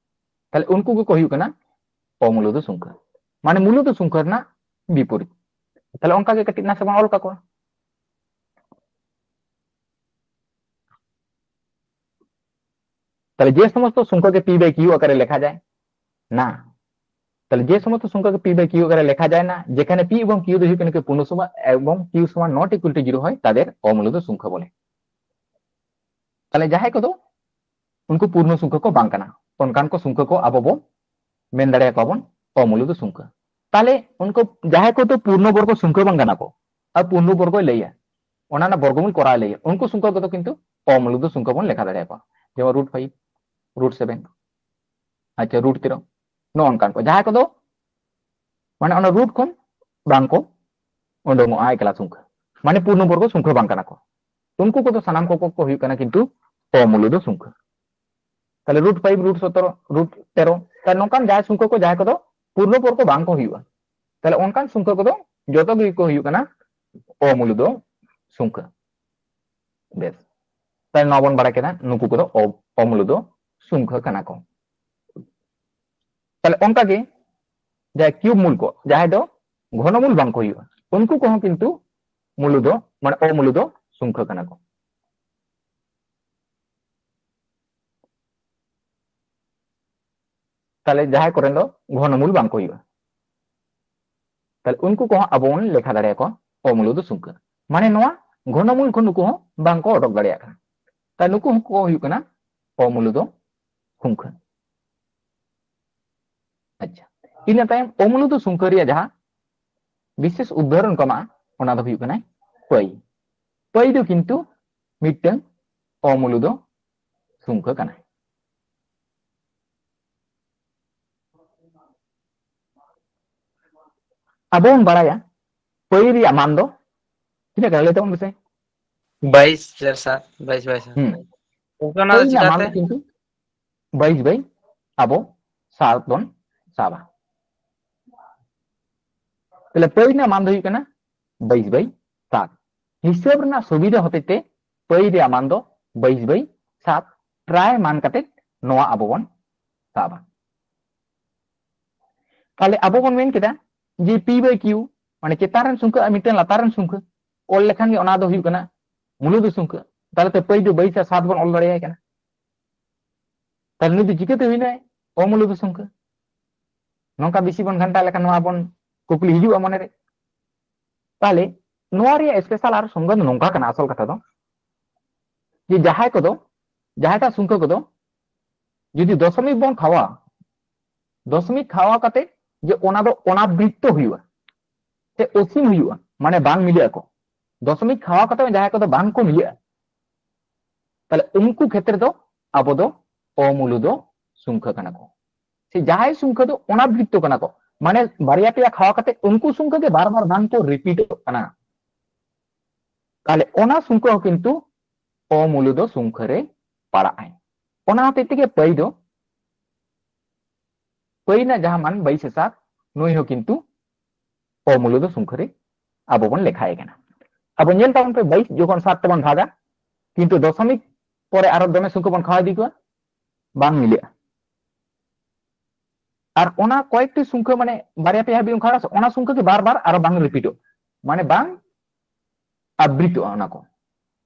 ᱛᱟᱦᱞᱮ ᱩᱱᱠᱩ ᱜᱮᱠᱚ ᱦᱩᱭᱩᱜ ᱠᱟᱱᱟ ᱚᱢᱩᱞᱩᱫ ᱥᱚᱝᱠᱷᱟ, ᱢᱟᱱᱮ ᱢᱩᱞᱩᱫ ᱥᱚᱝᱠᱷᱟ ᱨᱮᱱᱟᱜ ᱵᱤᱯᱚᱨᱤᱛ᱾ ᱛᱟᱦᱞᱮ ᱚᱱᱠᱟ ᱜᱮ ᱠᱟᱹᱴᱤᱡ ᱱᱟᱥᱮ ᱵᱚᱱ ᱚᱞ ᱠᱟᱠᱚᱣᱟ᱾ ᱛᱟᱦᱞᱮ ᱡᱮ ᱥᱚᱢᱚᱥᱛᱚ ᱥᱚᱝᱠᱷᱟ ᱜᱮ P by Q ᱟᱠᱟᱨ ᱨᱮ ᱞᱮᱠᱷᱟ ᱡᱟᱭ ᱱᱟ, ᱛᱟᱦᱞᱮ ᱡᱮ ᱥᱚᱢᱚᱥᱛᱚ ᱥᱚᱝᱠᱷᱟ ᱜᱮ P by Q ᱟᱠᱟᱨ ᱨᱮ ᱞᱮᱠᱷᱟ ᱡᱟᱭ ᱱᱟ, যেখানে P এবং Q ᱫᱚ ᱦᱩᱭᱩᱜ ᱠᱟᱱᱟ ᱠᱤ ᱯᱩᱨᱱᱚ ᱥᱚᱝᱠᱷᱟ এবং Q সমান not equal to zero হয়, তাদের অমূলদ সংখ্যা বলে। ᱛᱟᱦᱞᱮ ᱡᱟᱦᱟᱸᱭ ᱠᱚᱫᱚ ᱩᱱᱠᱩ ᱯᱩᱨᱱᱚ ᱥᱚᱝᱠᱷᱟ ᱠᱚ ᱵᱟᱝ ᱠᱟᱱᱟ᱾ ᱚᱱᱠᱟᱱ ᱠᱚ ᱥᱚᱝᱠᱷᱟ ᱠᱚ ᱟᱵᱚ ᱵᱚ ᱢᱮᱱ ᱫᱟᱲᱮᱭᱟᱠᱚᱣᱟ ᱵᱚᱱ ᱚᱢᱩᱞᱩᱫ ᱥᱚᱝᱠᱷᱟ᱾ ᱛᱟᱦᱞᱮ ᱩᱱᱠᱩ ᱡᱟᱦᱟᱸᱭ ᱠᱚᱫᱚ ᱯᱩᱨᱱᱚ ᱵᱚᱨᱜᱚ ᱥᱚᱝᱠᱷᱟ ᱵᱟᱝ ᱠᱟᱱᱟ ᱠᱚ, ᱟᱨ ᱯᱩᱨᱱᱚ ᱵᱚᱨᱜᱚᱭ ᱞᱟᱹᱭᱟ, ᱚᱱᱟ ᱨᱮᱱᱟᱜ ᱵᱚᱨᱜᱚᱢᱩᱞ ᱠᱚᱨᱟᱣ ᱞᱟᱹᱭᱟ, ᱩᱱᱠᱩ ᱥᱚᱝᱠᱷᱟ ᱠᱚᱫᱚ ᱠᱤᱱᱛᱩ ᱚᱢᱩᱞᱩᱫ ᱥᱚᱝᱠᱷᱟ ᱵᱚᱱ ᱞᱮᱠᱷᱟ ᱫᱟᱲᱮᱭᱟᱠᱚᱣᱟ, ᱡᱮᱢᱚᱱ ᱨᱩᱴ ᱯᱷᱟᱭᱤᱵᱷ, ᱨᱩᱴ ᱥᱮᱵᱷᱮᱱ, ᱟᱪᱪᱷᱟ, ᱨᱩᱴ ᱛᱮᱨᱚ, ᱱᱚᱜᱼᱚ ᱱᱚᱝᱠᱟᱱ ᱠᱚ ᱡᱟᱦᱟᱸᱭ ᱠᱚᱫᱚ ᱢᱟᱱᱮ ᱚᱱᱟ ᱨᱩᱴ ᱠᱷᱚᱱ ᱵᱟᱝ ᱠᱚ ᱩᱰᱩᱝᱚᱜᱼᱟ ᱮᱠᱞᱟ ᱥᱚᱝᱠᱷᱟ, ᱢᱟᱱᱮ ᱯᱩᱨᱱᱚ ᱵᱚᱨᱜᱚ ᱥᱚᱝᱠᱷᱟ ᱵᱟᱝ ᱠᱟᱱᱟ ᱠᱚ, ᱩᱱᱠᱩ ᱠᱚᱫᱚ ᱥᱟᱱᱟᱢ ᱠᱚ ᱠᱚ ᱦᱩᱭᱩᱜ ᱠᱟᱱᱟ ᱠᱤᱱᱛᱩ ᱚᱢᱩᱞᱩᱫ ᱥᱚᱝᱠᱷᱟ᱾ ᱛᱟᱦᱞᱮ ᱨᱩᱴ ᱯᱷᱟᱭᱤᱵᱷ, ᱨᱩᱴ ᱥᱚᱛᱨᱚ, ᱨᱩᱴ ᱛᱮᱨᱚ, ᱛᱟᱦᱞᱮ ᱱᱚᱝᱠᱟᱱ ᱡᱟᱦᱟᱸᱭ ᱥᱚᱝᱠᱷᱟ ᱠᱚ ᱡᱟᱦᱟᱸᱭ ᱠᱚᱫᱚ ᱯᱩᱨᱱᱚ ᱵᱚᱨᱜᱚ ᱵᱟᱝ ᱠᱚ ᱦᱩᱭᱩᱜᱼᱟ, ᱛᱟᱦᱞᱮ ᱚᱱᱠᱟᱱ ᱥᱚᱝᱠᱷᱟ ᱠᱚᱫᱚ ᱡᱚᱛᱚ ᱜᱮ ᱠᱚ ᱦᱩᱭᱩᱜ ᱠᱟᱱᱟ ᱚᱢᱩᱞᱩᱫ ᱥᱚᱝᱠᱷᱟ᱾ ᱵᱮᱥ, ᱛᱟᱦᱞᱮ ᱱᱚᱣᱟ ᱵᱚᱱ ᱵᱟᱲᱟᱭ ᱠᱮᱫᱟ, ᱱᱩᱠᱩ ᱠᱚᱫᱚ ᱚ-, ᱚᱢᱩᱞᱩᱫ ᱥᱚᱝᱠᱷᱟ ᱠᱟᱱᱟ ᱠᱚ᱾ ᱛᱟᱦᱞᱮ ᱚᱱᱠᱟ ᱜᱮ ᱡᱟᱦᱟᱸᱭ ᱠᱤᱭᱩᱵ ᱢᱩᱞ ᱠᱚ, ᱡᱟᱦᱟᱸᱭ ᱫᱚ ᱜᱷᱚᱱᱚ ᱢᱩᱞ ᱵᱟᱝ ᱠᱚ ᱦᱩᱭᱩᱜᱼᱟ, ᱩᱱᱠᱩ ᱠᱚᱦᱚᱸ ᱠᱤᱱᱛᱩ ᱢᱩᱞᱩᱫ, ᱢᱟᱱᱮ ᱚᱢᱩᱞᱩᱫ ᱥᱚᱝᱠᱷᱟ ᱠᱟᱱᱟ ᱠᱚ᱾ ᱛᱟᱦᱞᱮ ᱡᱟᱦᱟᱸᱭ ᱠᱚᱨᱮᱱ ᱫᱚ ᱜᱷᱚᱱᱚ ᱢᱩᱞ ᱵᱟᱝ ᱠᱚ ᱦᱩᱭᱩᱜᱼᱟ, ᱛᱟᱦᱞᱮ ᱩᱱᱠᱩ ᱠᱚᱦᱚᱸ ᱟᱵᱚ ᱵᱚᱱ ᱞᱮᱠᱷᱟ ᱫᱟᱲᱮᱭᱟᱠᱚᱣᱟ ᱚᱢᱩᱞᱩᱫ ᱥᱚᱝᱠᱷᱟ᱾ ᱢᱟᱱᱮ ᱱᱚᱣᱟ ᱜᱷᱚᱱᱚ ᱢᱩᱞ ᱠᱷᱚᱱ ᱱᱩᱠᱩ ᱦᱚᱸ ᱵᱟᱝ ᱠᱚ ᱚᱰᱚᱠ ᱫᱟᱲᱮᱭᱟᱜ ᱠᱟᱱᱟ, ᱛᱟᱦᱞᱮ ᱱᱩᱠᱩ ᱦᱚᱸ ᱠᱚ ᱦᱩᱭᱩᱜ ᱠᱟᱱᱟ ᱚᱢᱩᱞᱩᱫ ᱥᱚᱝᱠᱷᱟ᱾ ᱟᱪᱪᱷᱟ, ᱤᱱᱟᱹ ᱛᱟᱭᱚᱢ ᱚᱢᱩᱞᱩᱫ ᱥᱚᱝᱠᱷᱟ ᱨᱮᱭᱟᱜ ᱡᱟᱦᱟᱸ ᱵᱤᱥᱮᱥ ᱩᱫᱟᱦᱚᱨᱚᱱ ᱠᱚ ᱮᱢᱟᱜᱼᱟ, ᱚᱱᱟ ᱫᱚ ᱦᱩᱭᱩᱜ ᱠᱟᱱᱟ ᱯᱟᱹᱭ᱾ ᱯᱟᱹᱭ ᱫᱚ ᱠᱤᱱᱛᱩ ᱢᱤᱫᱴᱟᱝ ᱚᱢᱩᱞᱩᱫ ᱥᱚᱝᱠᱷᱟ ᱠᱟᱱᱟᱭ᱾ ᱟᱵᱚ ᱵᱚᱱ ᱵᱟᱲᱟᱭᱟ ᱯᱟᱹᱭ ᱨᱮᱭᱟᱜ ᱢᱟᱱ ᱫᱚ ᱛᱤᱱᱟᱹᱜ ᱠᱟᱱᱟ, ᱞᱟᱹᱭ ᱛᱟᱵᱚᱱ ᱢᱮᱥᱮ᱾ ᱵᱟᱭᱤᱥ ᱦᱟᱡᱟᱨ ᱥᱟᱛ, ᱵᱟᱭᱤᱥ ᱵᱟᱭᱤᱥ ᱥᱟᱛ᱾ ᱦᱩᱸ᱾ ᱚᱱᱠᱟ ᱚᱱᱟ ᱯᱟᱹᱭ ᱫᱚ ᱨᱮᱱᱟᱜ ᱢᱟᱱ ᱪᱤᱠᱟᱹᱛᱮ? ᱫᱚ ᱠᱤᱱᱛᱩ ᱵᱟᱭᱤᱥ ᱵᱟᱭ ᱟᱵᱚ ᱥᱟᱛ ᱵᱚᱱ ᱥᱟᱵᱟ᱾ ᱛᱟᱦᱞᱮ ᱯᱟᱹᱭ ᱨᱮᱱᱟᱜ ᱢᱟᱱ ᱫᱚ ᱦᱩᱭᱩᱜ ᱠᱟᱱᱟ ᱵᱟᱭᱤᱥ ᱵᱟᱭ ᱥᱟᱛ᱾ ᱦᱤᱥᱟᱹᱵ ᱨᱮᱱᱟᱜ ᱥᱩᱵᱤᱫᱷᱟ ᱦᱚᱛᱮᱡ ᱛᱮ ᱯᱟᱹᱭ ᱨᱮᱭᱟᱜ ᱢᱟᱱ ᱫᱚ ᱵᱟᱭᱤᱥ ᱵᱟᱭ ᱥᱟᱛ ᱴᱨᱟᱭ ᱢᱟᱱ ᱠᱟᱛᱮ ᱱᱚᱣᱟ ᱟᱵᱚ ᱵᱚᱱ ᱥᱟᱵᱟ᱾ ᱛᱟᱦᱞᱮ ᱟᱵᱚ ᱵᱚᱱ ᱢᱮᱱ ᱠᱮᱫᱟ ᱡᱮ ᱯᱤ ᱵᱟᱭ ᱠᱤᱭᱩ, ᱢᱟᱱᱮ ᱪᱮᱛᱟᱱ ᱨᱮᱱ ᱥᱚᱝᱠᱷᱟ ᱟᱨ ᱢᱤᱫᱴᱟᱝ ᱞᱟᱛᱟᱨ ᱨᱮᱱ ᱥᱚᱝᱠᱷᱟ ᱚᱞ ᱞᱮᱠᱷᱟᱱ ᱜᱮ ᱚᱱᱟ ᱫᱚ ᱦᱩᱭᱩᱜ ᱠᱟᱱᱟ ᱢᱩᱞᱩᱫ ᱥᱚᱝᱠᱷᱟ᱾ ᱛᱟᱦᱞᱮ ᱛᱚ ᱯᱟᱹᱭ ᱫᱚ ᱵᱟᱭᱤᱥ ᱟᱨ ᱥᱟᱛ ᱵᱚᱱ ᱚᱞ ᱫᱟᱲᱮᱭᱟᱭ ᱠᱟᱱᱟ᱾ ᱛᱟᱦᱞᱮ ᱱᱩᱭ ᱫᱚ ᱪᱤᱠᱟᱹᱛᱮ ᱦᱩᱭᱱᱟᱭ ᱚᱢᱩᱞᱩᱫ ᱥᱚᱝᱠᱷᱟ? ᱱᱚᱝᱠᱟ ᱵᱮᱥᱤ ᱵᱚᱱ ᱜᱷᱟᱱᱴᱟ ᱞᱮᱠᱷᱟᱱ ᱱᱚᱣᱟ ᱵᱚᱱ ᱠᱩᱠᱞᱤ ᱦᱤᱡᱩᱜᱼᱟ ᱢᱚᱱᱮᱨᱮ᱾ ᱛᱟᱦᱞᱮ ᱱᱚᱣᱟ ᱨᱮᱭᱟᱜ ᱥᱯᱮᱥᱟᱞ ᱟᱨ ᱥᱚᱝᱠᱷᱟ ᱫᱚ ᱱᱚᱝᱠᱟ ᱠᱟᱱᱟ, ᱟᱥᱚᱞ ᱠᱟᱛᱷᱟ ᱫᱚ ᱡᱮ ᱡᱟᱦᱟᱸᱭ ᱠᱚᱫᱚ, ᱡᱟᱦᱟᱸᱭᱴᱟᱜ ᱥᱚᱝᱠᱷᱟ ᱠᱚᱫᱚ ᱡᱩᱫᱤ ᱫᱚᱥᱚᱢᱤᱠ ᱵᱚᱱ ᱠᱷᱟᱣᱟ, ᱫᱚᱥᱚᱢᱤᱠ ᱠᱷᱟᱣᱟ ᱠᱟᱛᱮ ᱡᱮ ᱚᱱᱟ ᱫᱚ ᱚᱱᱟᱵᱨᱤᱛᱛᱚ ᱦᱩᱭᱩᱜᱼᱟ, ᱥᱮ ᱚᱥᱤᱢ ᱦᱩᱭᱩᱜᱼᱟ, ᱢᱟᱱᱮ ᱵᱟᱝ ᱢᱤᱞᱟᱹᱜ ᱟᱠᱚ᱾ ᱫᱚᱥᱚᱢᱤᱠ ᱠᱷᱟᱣᱟ ᱠᱟᱛᱮ ᱡᱟᱦᱟᱸᱭ ᱠᱚᱫᱚ ᱵᱟᱝ ᱠᱚ ᱢᱤᱞᱟᱹᱜᱼᱟ, ᱛᱟᱦᱞᱮ ᱩᱱᱠᱩ ᱠᱷᱮᱛᱨᱮ ᱫᱚ ᱟᱵᱚ ᱫᱚ ᱚᱢᱩᱞᱩᱫᱚ ᱥᱚᱝᱠᱷᱟ ᱠᱟᱱᱟ ᱠᱚ, ᱥᱮ ᱡᱟᱦᱟᱸᱭ ᱥᱚᱝᱠᱷᱟ ᱫᱚ ᱚᱱᱟᱵᱨᱤᱛᱛᱚ ᱠᱟᱱᱟ ᱠᱚ, ᱢᱟᱱᱮ ᱵᱟᱨᱭᱟ ᱯᱮᱭᱟ ᱠᱷᱟᱣᱟ ᱠᱟᱛᱮ ᱩᱱᱠᱩ ᱥᱚᱝᱠᱷᱟ ᱜᱮ ᱵᱟᱨ ᱵᱟᱨ ᱵᱟᱝ ᱠᱚ ᱨᱤᱯᱤᱴᱚᱜ ᱠᱟᱱᱟ, ᱛᱟᱦᱞᱮ ᱚᱱᱟ ᱥᱚᱝᱠᱷᱟ ᱦᱚᱸ ᱠᱤᱱᱛᱩ ᱚᱢᱩᱞᱩᱫᱚ ᱥᱚᱝᱠᱷᱟ ᱨᱮ ᱯᱟᱲᱟᱜ ᱟᱭ᱾ ᱚᱱᱟ ᱦᱚᱛᱮᱡ ᱛᱮᱜᱮ ᱯᱟᱹᱭ ᱫᱚ, ᱯᱟᱹᱭ ᱨᱮᱱᱟᱜ ᱡᱟᱦᱟᱸ ᱢᱟᱱ ᱵᱟᱭᱤᱥ ᱦᱟᱡᱟᱨ, ᱱᱩᱭ ᱦᱚᱸ ᱠᱤᱱᱛᱩ ᱚᱢᱩᱞᱩᱫᱚ ᱥᱚᱝᱠᱷᱟ ᱨᱮ ᱟᱵᱚ ᱵᱚᱱ ᱞᱮᱠᱷᱟᱭᱮ ᱠᱟᱱᱟ᱾ ᱟᱵᱚ ᱧᱮᱞ ᱛᱟᱵᱚᱱ ᱯᱮ, ᱵᱟᱭᱤᱥ ᱡᱚᱠᱷᱚᱱ ᱥᱟᱛ ᱛᱮᱵᱚᱱ ᱵᱷᱟᱜᱟ, ᱠᱤᱱᱛᱩ ᱫᱚᱥᱚᱢᱤᱠ ᱯᱚᱨᱮ ᱟᱨᱚ ᱫᱚᱢᱮ ᱥᱚᱝᱠᱷᱟ ᱵᱚᱱ ᱠᱷᱟᱣᱟ ᱤᱫᱤ ᱠᱚᱣᱟ, ᱵᱟᱝ ᱢᱤᱞᱟᱹᱜᱼᱟ᱾ ᱟᱨ ᱚᱱᱟ ᱠᱚᱭᱮᱠᱴᱤ ᱥᱚᱝᱠᱷᱟ, ᱢᱟᱱᱮ ᱵᱟᱨᱭᱟ ᱯᱮᱭᱟ ᱦᱟᱹᱵᱤᱡ ᱵᱚᱱ ᱠᱷᱟᱣᱟ, ᱚᱱᱟ ᱥᱚᱝᱠᱷᱟ ᱜᱮ ᱵᱟᱨ ᱵᱟᱨ ᱟᱨᱚ ᱵᱟᱝ ᱨᱤᱯᱤᱴᱚᱜ, ᱢᱟᱱᱮ ᱵᱟᱝ ᱟᱵᱨᱤᱛᱚᱜᱼᱟ ᱚᱱᱟ ᱠᱚ᱾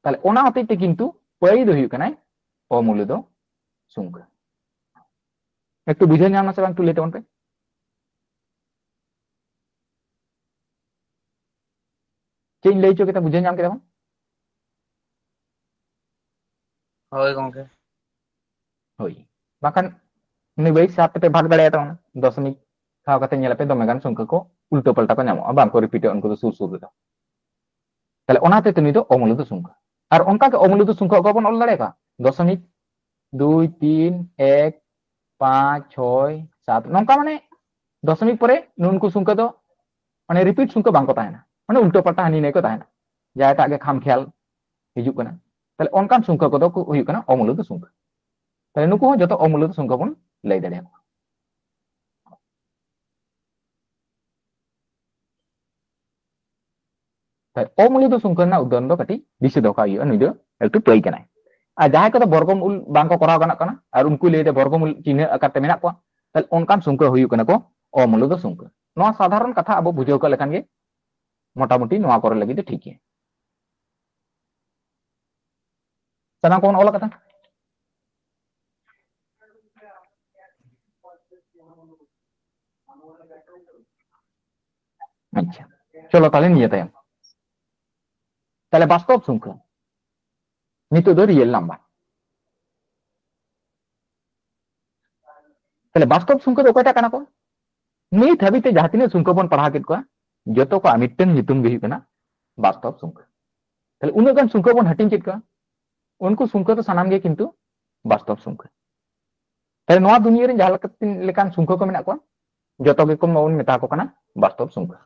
ᱛᱟᱦᱞᱮ ᱚᱱᱟ ᱦᱚᱛᱮᱡ ᱛᱮ ᱠᱤᱱᱛᱩ ᱯᱟᱹᱭ ᱫᱚ ᱦᱩᱭᱩᱜ ᱠᱟᱱᱟᱭ ᱚᱢᱩᱞᱩᱫᱚ ᱥᱚᱝᱠᱷᱟ᱾ ᱮᱠᱴᱩ ᱵᱩᱡᱷᱟᱹᱣ ᱧᱟᱢ ᱱᱟ ᱥᱮ ᱵᱟᱝ, ᱮᱠᱴᱩ ᱞᱟᱹᱭ ᱛᱟᱵᱚᱱ ᱯᱮ᱾ ᱪᱮᱫ ᱤᱧ ᱞᱟᱹᱭ ᱦᱚᱪᱚ ᱠᱮᱫᱟ, ᱵᱩᱡᱷᱟᱹᱣ ᱧᱟᱢ ᱠᱮᱫᱟ ᱵᱚᱱ? ᱦᱳᱭ ᱜᱚᱝᱠᱮ᱾ ᱦᱳᱭ, ᱵᱟᱝᱠᱷᱟᱱ ᱩᱱᱤ ᱵᱟᱭᱤᱥ ᱥᱟᱛ ᱛᱮᱯᱮ ᱵᱷᱟᱜᱽ ᱫᱟᱲᱮᱭᱟᱜ ᱛᱟᱵᱚᱱᱟ, ᱫᱚᱥᱚᱢᱤᱠ ᱠᱷᱟᱣᱟ ᱠᱟᱛᱮ ᱧᱮᱞ ᱟᱯᱮ ᱫᱚᱢᱮ ᱜᱟᱱ ᱥᱚᱝᱠᱷᱟ ᱠᱚ ᱩᱞᱴᱟᱹ ᱯᱟᱞᱴᱟ ᱠᱚ ᱧᱟᱢᱚᱜᱼᱟ, ᱵᱟᱝ ᱠᱚ ᱨᱤᱯᱤᱴᱚᱜᱼᱟ ᱩᱱᱠᱩ ᱫᱚ ᱥᱩᱨ ᱥᱩᱨ ᱨᱮᱫᱚ᱾ ᱛᱟᱦᱞᱮ ᱚᱱᱟ ᱦᱚᱛᱮᱡ ᱛᱮ ᱱᱩᱭ ᱫᱚ ᱚᱢᱩᱞᱩᱫᱚ ᱥᱚᱝᱠᱷᱟ᱾ ᱟᱨ ᱚᱱᱠᱟ ᱜᱮ ᱚᱢᱩᱞᱩᱫᱚ ᱥᱚᱝᱠᱷᱟ ᱚᱠᱟ ᱵᱚᱱ ᱚᱞ ᱫᱟᱲᱮᱭᱟᱜᱼᱟ, ᱫᱚᱥᱚᱢᱤᱠ ᱫᱩᱭ, ᱛᱤᱱ, ᱮᱠ, ᱯᱟᱸᱪ, ᱪᱷᱚᱭ, ᱥᱟᱛ, ᱱᱚᱝᱠᱟ ᱢᱟᱱᱮ ᱫᱚᱥᱚᱢᱤᱠ ᱯᱚᱨᱮ ᱱᱩᱱᱠᱩ ᱥᱚᱝᱠᱷᱟ ᱫᱚ ᱢᱟᱱᱮ ᱨᱤᱯᱤᱴ ᱥᱚᱝᱠᱷᱟ ᱵᱟᱝ ᱠᱚ ᱛᱟᱦᱮᱱᱟ, ᱢᱟᱱᱮ ᱩᱞᱴᱟᱹ ᱯᱟᱞᱴᱟ ᱦᱟᱹᱱᱤ ᱱᱟᱹᱭ ᱠᱚ ᱛᱟᱦᱮᱱᱟ, ᱡᱟᱦᱟᱸᱭᱴᱟᱜ ᱜᱮ ᱠᱷᱟᱢ ᱠᱷᱮᱭᱟᱞ ᱦᱤᱡᱩᱜ ᱠᱟᱱᱟ᱾ ᱛᱟᱦᱞᱮ ᱚᱱᱠᱟᱱ ᱥᱚᱝᱠᱷᱟ ᱠᱚᱫᱚ ᱠᱚ ᱦᱩᱭᱩᱜ ᱠᱟᱱᱟ ᱚᱢᱩᱞᱩᱫᱚ ᱥᱚᱝᱠᱷᱟ᱾ ᱛᱟᱦᱞᱮ ᱱᱩᱠᱩ ᱦᱚᱸ ᱡᱚᱛᱚ ᱚᱢᱩᱞᱩᱫᱚ ᱥᱚᱝᱠᱷᱟ ᱵᱚᱱ ᱞᱟᱹᱭ ᱫᱟᱲᱮᱭᱟᱠᱚᱣᱟ᱾ ᱛᱟᱦᱞᱮ ᱚᱢᱩᱞᱩᱫᱚ ᱥᱚᱝᱠᱷᱟ ᱨᱮᱱᱟᱜ ᱩᱫᱟᱦᱚᱨᱚᱱ ᱫᱚ ᱠᱟᱹᱴᱤᱡ ᱫᱤᱥᱟᱹ ᱫᱚᱦᱚ ᱠᱟᱜ ᱦᱩᱭᱩᱜᱼᱟ, ᱱᱩᱭ ᱫᱚ ᱮᱠᱴᱩ ᱯᱟᱹᱭ ᱠᱟᱱᱟᱭ᱾ ᱟᱨ ᱡᱟᱦᱟᱸᱭ ᱠᱚᱫᱚ ᱵᱚᱨᱜᱚᱢᱩᱞ ᱵᱟᱝ ᱠᱚ ᱠᱚᱨᱟᱣ ᱜᱟᱱᱚᱜ ᱠᱟᱱᱟ ᱟᱨ ᱩᱱᱠᱩ ᱞᱟᱹᱭ ᱛᱮ ᱵᱚᱨᱜᱚᱢᱩᱞ ᱪᱤᱱᱦᱟᱹ ᱟᱠᱟᱨ ᱛᱮ ᱢᱮᱱᱟᱜ ᱠᱚᱣᱟ, ᱛᱟᱦᱞᱮ ᱚᱱᱠᱟᱱ ᱥᱚᱝᱠᱷᱟ ᱦᱩᱭᱩᱜ ᱠᱟᱱᱟ ᱠᱚ ᱚᱢᱩᱞᱩᱫᱚ ᱥᱚᱝᱠᱷᱟ᱾ ᱱᱚᱣᱟ ᱥᱟᱫᱷᱟᱨᱚᱱ ᱠᱟᱛᱷᱟ ᱟᱵᱚ ᱵᱩᱡᱷᱟᱹᱣ ᱠᱟᱜ ᱞᱮᱠᱷᱟᱱ ᱜᱮ ᱢᱚᱴᱟᱢᱩᱴᱤ ᱱᱚᱣᱟ ᱠᱚᱨᱮ ᱞᱟᱹᱜᱤᱫ ᱫᱚ ᱴᱷᱤᱠ ᱜᱮᱭᱟ᱾ ᱥᱟᱱᱟᱢ ᱠᱚᱵᱚᱱ ᱚᱞ ᱟᱠᱟᱫᱟ? ᱟᱪᱪᱷᱟ, ᱪᱚᱞᱚ ᱛᱟᱦᱞᱮ ᱱᱤᱭᱟᱹ ᱛᱟᱭᱚᱢ᱾ ᱛᱟᱦᱞᱮ ᱵᱟᱥᱛᱚᱵ ᱥᱚᱝᱠᱷᱟ, ᱱᱤᱛᱚᱜ ᱫᱚ ᱨᱤᱭᱮᱞ ᱱᱟᱢᱵᱟᱨ᱾ ᱛᱟᱦᱞᱮ ᱵᱟᱥᱛᱚᱵ ᱥᱚᱝᱠᱷᱟ ᱫᱚ ᱚᱠᱚᱭᱴᱟᱜ ᱠᱟᱱᱟ ᱠᱚ? ᱱᱤᱛ ᱦᱟᱹᱵᱤᱡ ᱛᱮ ᱡᱟᱦᱟᱸ ᱛᱤᱱᱟᱹᱜ ᱥᱚᱝᱠᱷᱟ ᱵᱚᱱ ᱯᱟᱲᱦᱟᱣ ᱠᱮᱫ ᱠᱚᱣᱟ, ᱡᱚᱛᱚ ᱠᱚᱣᱟᱜ ᱢᱤᱫᱴᱮᱱ ᱧᱩᱛᱩᱢ ᱜᱮ ᱦᱩᱭᱩᱜ ᱠᱟᱱᱟ ᱵᱟᱥᱛᱚᱵ ᱥᱚᱝᱠᱷᱟ᱾ ᱛᱟᱦᱞᱮ ᱩᱱᱟᱹᱜ ᱜᱟᱱ ᱥᱚᱝᱠᱷᱟ ᱵᱚᱱ ᱦᱟᱹᱴᱤᱧ ᱠᱮᱫ ᱠᱚᱣᱟ, ᱩᱱᱠᱩ ᱥᱚᱝᱠᱷᱟ ᱫᱚ ᱥᱟᱱᱟᱢ ᱜᱮ ᱠᱤᱱᱛᱩ ᱵᱟᱥᱛᱚᱵ ᱥᱚᱝᱠᱷᱟ᱾ ᱛᱟᱦᱞᱮ ᱱᱚᱣᱟ ᱫᱩᱱᱤᱭᱟᱹ ᱨᱮ ᱡᱟᱦᱟᱸ ᱞᱮᱠᱟᱱ ᱥᱚᱝᱠᱷᱟ ᱠᱚ ᱢᱮᱱᱟᱜ ᱠᱚᱣᱟ, ᱡᱚᱛᱚ ᱜᱮᱠᱚ ᱵᱚᱱ ᱢᱮᱛᱟ ᱠᱚ ᱠᱟᱱᱟ ᱵᱟᱥᱛᱚᱵ ᱥᱚᱝᱠᱷᱟ᱾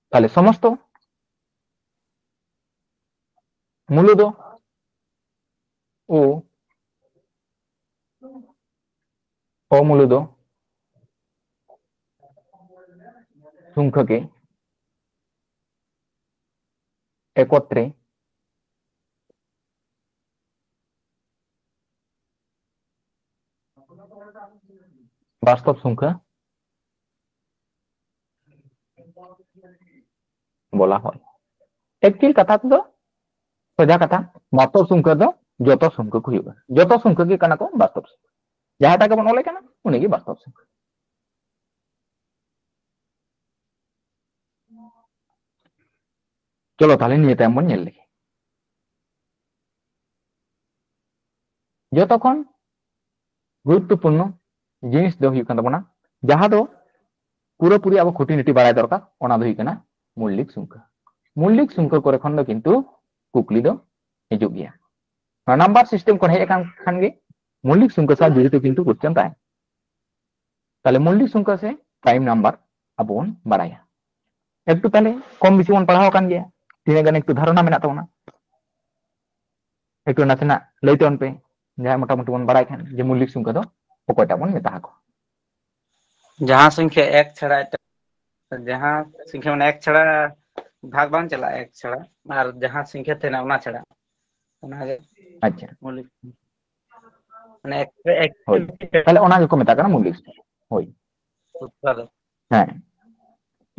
ᱛᱟᱦᱞᱮ ᱥᱚᱢᱚᱥᱛᱚ ᱢᱩᱞᱚ ᱫᱚ ᱳ, ᱚᱢᱩᱞᱚ ᱫᱚ ᱥᱚᱝᱠᱷᱟ ᱜᱮ ᱮᱠᱚᱛᱨᱮ ᱵᱟᱥᱛᱚᱵ ᱥᱚᱝᱠᱷᱟ ᱵᱚᱞᱟ ᱦᱚᱭ᱾ ᱮᱠᱪᱩᱭᱮᱞ ᱠᱟᱛᱷᱟ ᱛᱮᱫᱚ, ᱥᱚᱡᱟ ᱠᱟᱛᱷᱟ, ᱵᱟᱥᱛᱚᱵ ᱥᱚᱝᱠᱷᱟ ᱫᱚ ᱡᱚᱛᱚ ᱥᱚᱝᱠᱷᱟ ᱠᱚ ᱦᱩᱭᱩᱜᱼᱟ, ᱡᱚᱛᱚ ᱥᱚᱝᱠᱷᱟ ᱜᱮ ᱠᱟᱱᱟ ᱠᱚ ᱵᱟᱥᱛᱚᱵ ᱥᱚᱝᱠᱷᱟ᱾ ᱡᱟᱦᱟᱸᱴᱟᱜ ᱜᱮᱵᱚᱱ ᱚᱞᱮ ᱠᱟᱱᱟ, ᱩᱱᱤᱜᱮ ᱵᱟᱥᱛᱚᱵ ᱥᱚᱝᱠᱷᱟ᱾ ᱪᱚᱞᱚ ᱛᱟᱦᱞᱮ ᱱᱤᱭᱟᱹ ᱛᱟᱭᱚᱢ ᱵᱚᱱ ᱧᱮᱞ ᱞᱮᱜᱮ᱾ ᱡᱚᱛᱚ ᱠᱷᱚᱱ ᱜᱩᱨᱩᱛᱛᱚᱯᱩᱨᱱᱚ ᱡᱤᱱᱤᱥ ᱫᱚ ᱦᱩᱭᱩᱜ ᱠᱟᱱ ᱛᱟᱵᱚᱱᱟ, ᱡᱟᱦᱟᱸ ᱫᱚ ᱯᱩᱨᱟᱹᱯᱩᱨᱤ ᱟᱵᱚ ᱠᱷᱩᱴᱤᱱᱟᱹᱴᱤ ᱵᱟᱲᱟᱭ ᱫᱚᱨᱠᱟᱨ, ᱚᱱᱟ ᱫᱚ ᱦᱩᱭᱩᱜ ᱠᱟᱱᱟ ᱢᱩᱞᱞᱤᱠ ᱥᱩᱝᱠᱷᱟ᱾ ᱢᱩᱞᱞᱤᱠ ᱥᱩᱝᱠᱷᱟ ᱠᱚᱨᱮ ᱠᱷᱚᱱ ᱫᱚ ᱠᱤᱱᱛᱩ ᱠᱩᱠᱞᱤ ᱫᱚ ᱦᱤᱡᱩᱜ ᱜᱮᱭᱟ᱾ ᱱᱚᱣᱟ ᱱᱟᱢᱵᱟᱨ ᱥᱤᱥᱴᱮᱢ ᱠᱷᱚᱱ ᱦᱮᱡ ᱟᱠᱟᱱ ᱠᱷᱟᱱ ᱜᱮ ᱢᱩᱞᱞᱤᱠ ᱥᱩᱝᱠᱷᱟ ᱥᱟᱶ ᱡᱚᱲᱤᱛᱚ ᱠᱤᱱᱛᱩ ᱠᱚᱥᱪᱮᱱ ᱛᱟᱦᱮᱱᱟ᱾ ᱛᱟᱦᱞᱮ ᱢᱩᱞᱞᱤᱠ ᱥᱩᱝᱠᱷᱟ ᱥᱮ ᱯᱨᱟᱭᱤᱢ ᱱᱟᱢᱵᱟᱨ ᱟᱵᱚ ᱵᱚᱱ ᱵᱟᱲᱟᱭᱟ᱾ ᱮᱠᱴᱩ ᱛᱟᱦᱞᱮ ᱠᱚᱢ ᱵᱮᱥᱤ ᱵᱚᱱ ᱯᱟᱲᱦᱟᱣ ᱟᱠᱟᱱ ᱜᱮᱭᱟ, ᱛᱤᱱᱟᱹᱜ ᱜᱟᱱ ᱮᱠᱴᱩ ᱫᱷᱟᱨᱚᱱᱟ ᱢᱮᱱᱟᱜ ᱛᱟᱵᱚᱱᱟ, ᱮᱠᱴᱩ ᱱᱟᱥᱮᱱᱟᱜ ᱞᱟᱹᱭ ᱛᱟᱵᱚᱱ ᱯᱮ, ᱡᱟᱦᱟᱸᱭ ᱢᱚᱴᱟᱢᱩᱴᱤ ᱵᱚᱱ ᱵᱟᱲᱟᱭ ᱠᱷᱟᱱ, ᱡᱮ ᱢᱩᱞᱞᱤᱠ ᱥᱩᱝᱠᱷᱟ ᱫᱚ ᱚᱠᱚᱭᱴᱟᱜ ᱵᱚᱱ ᱢᱮᱛᱟ ᱟᱠᱚᱣᱟ? ᱡᱟᱦᱟᱸ ᱥᱚᱝᱠᱷᱟ ᱮᱠ ᱪᱷᱟᱲᱟ ᱮᱴᱟᱜ, ᱡᱟᱦᱟᱸ ᱥᱚᱝᱠᱷᱟ ᱢᱟᱱᱮ ᱮᱠ ᱪᱷᱟᱲᱟ ᱵᱷᱟᱜᱽ ᱵᱟᱝ ᱪᱟᱞᱟᱜᱼᱟ, ᱮᱠ ᱪᱷᱟᱲᱟ, ᱟᱨ ᱡᱟᱦᱟᱸ ᱥᱚᱝᱠᱷᱟ ᱛᱟᱦᱮᱱᱟ ᱚᱱᱟ ᱪᱷᱟᱲᱟ, ᱚᱱᱟᱜᱮ ᱟᱪᱪᱷᱟ, ᱢᱩᱞᱞᱤᱠ ᱥᱩᱝᱠᱷᱟ᱾ ᱢᱟᱱᱮ ᱮᱠ, ᱮᱠ, ᱦᱳᱭ, ᱛᱟᱦᱞᱮ ᱚᱱᱟ ᱜᱮᱠᱚ ᱢᱮᱛᱟᱜ ᱠᱟᱱᱟ ᱢᱩᱞᱞᱤᱠ ᱥᱩᱝᱠᱷᱟ᱾ ᱦᱳᱭ, ᱩᱛᱯᱟᱫᱚ᱾ ᱦᱮᱸ,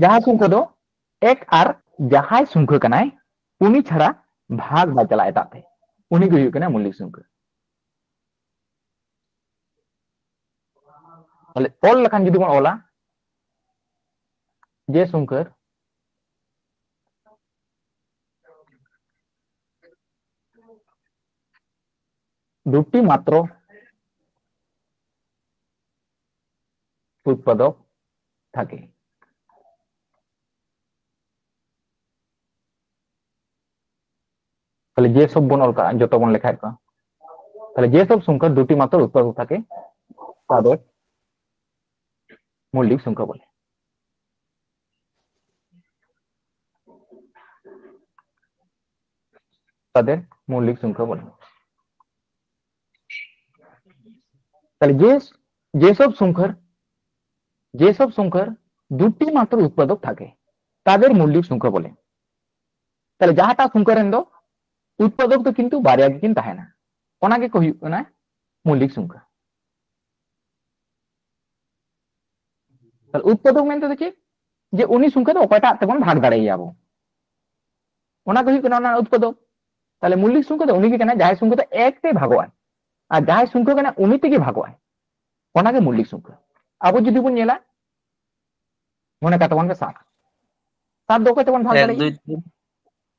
ᱡᱟᱦᱟᱸ ᱥᱚᱝᱠᱷᱟ ᱫᱚ ᱮᱠ ᱟᱨ ᱡᱟᱦᱟᱸᱭ ᱥᱚᱝᱠᱷᱟ ᱠᱟᱱᱟᱭ, ᱩᱱᱤ ᱪᱷᱟᱲᱟ ᱵᱷᱟᱜᱽ ᱵᱟᱭ ᱪᱟᱞᱟᱜᱼᱟ ᱮᱴᱟᱜ ᱛᱮ, ᱩᱱᱤ ᱜᱮ ᱦᱩᱭᱩᱜ ᱠᱟᱱᱟ ᱢᱩᱞᱞᱤᱠ ᱥᱚᱝᱠᱷᱟ᱾ ᱛᱟᱦᱞᱮ ᱚᱞ ᱞᱮᱠᱷᱟᱱ ᱡᱩᱫᱤ ᱵᱚᱱ ᱚᱞᱟ, ᱡᱮ ᱥᱚᱝᱠᱷᱟ দুটি মাত্র উৎপাদক থাকে। তাহলে যে সব বন অলকা যত বন লেখা একটা, তাহলে যে সব সংখ্যা দুটি মাত্র উৎপাদক থাকে, তাদের মৌলিক সংখ্যা বলে। তাদের মৌলিক সংখ্যা বলে। তাহলে যে, যেসব সংখ্যার, যেসব সংখ্যার দুটি মাত্র উৎপাদক থাকে, তাদের মৌলিক সংখ্যা বলে। ᱛᱟᱦᱞᱮ ᱡᱟᱦᱟᱸᱴᱟᱜ ᱥᱚᱝᱠᱷᱟ ᱨᱮᱱ ᱫᱚ ᱩᱛᱯᱟᱫᱚᱠ ᱫᱚ ᱠᱤᱱᱛᱩ ᱵᱟᱨᱭᱟ ᱜᱮᱠᱤᱱ ᱛᱟᱦᱮᱱᱟ, ᱚᱱᱟ ᱜᱮᱠᱚ ᱦᱩᱭᱩᱜ ᱠᱟᱱᱟ ᱢᱳᱣᱞᱤᱠ ᱥᱚᱝᱠᱷᱟ᱾ ᱛᱟᱦᱞᱮ ᱩᱛᱯᱟᱫᱚᱠ ᱢᱮᱱᱛᱮ ᱫᱚ ᱪᱮᱫ? ᱡᱮ ᱩᱱᱤ ᱥᱚᱝᱠᱷᱟ ᱫᱚ ᱚᱠᱚᱭᱴᱟᱜ ᱛᱮᱵᱚᱱ ᱵᱷᱟᱜᱽ ᱫᱟᱲᱮᱭᱟᱭᱟ ᱵᱚ, ᱚᱱᱟ ᱜᱮ ᱦᱩᱭᱩᱜ ᱠᱟᱱᱟ ᱚᱱᱟ ᱩᱛᱯᱟᱫᱚᱠ᱾ ᱛᱟᱦᱞᱮ ᱢᱳᱣᱞᱤᱠ ᱥᱚᱝᱠᱷᱟ ᱫᱚ ᱩᱱᱤ ᱜᱮ ᱠᱟᱱᱟᱭ ᱡᱟᱦᱟᱸᱭ ᱥᱚᱝᱠᱷᱟ ᱫᱚ ᱮᱠ ᱛᱮ ᱵᱷᱟᱜᱚᱜᱼᱟᱭ, ᱟᱨ ᱡᱟᱦᱟᱸᱭ ᱥᱚᱝᱠᱷᱟ ᱠᱟᱱᱟ ᱩᱱᱤ ᱛᱮᱜᱮ ᱵᱷᱟᱜᱚᱜᱼᱟᱭ, ᱚᱱᱟ ᱜᱮ ᱢᱳᱣᱞᱤᱠ ᱥᱚᱝᱠᱷᱟ᱾ ᱟᱵᱚ ᱡᱩᱫᱤ ᱵᱚᱱ ᱧᱮᱞᱟ, ᱢᱚᱱᱮ ᱠᱟᱜ ᱛᱟᱵᱚᱱ ᱯᱮ ᱥᱟᱛ, ᱥᱟᱛ ᱫᱚ ᱚᱠᱚᱭ ᱛᱮᱵᱚᱱ ᱵᱷᱟᱜᱽ ᱮᱠ, ᱫᱟᱲᱮᱭᱟᱜᱼᱟ? ᱫᱩᱭ, ᱛᱤᱱ,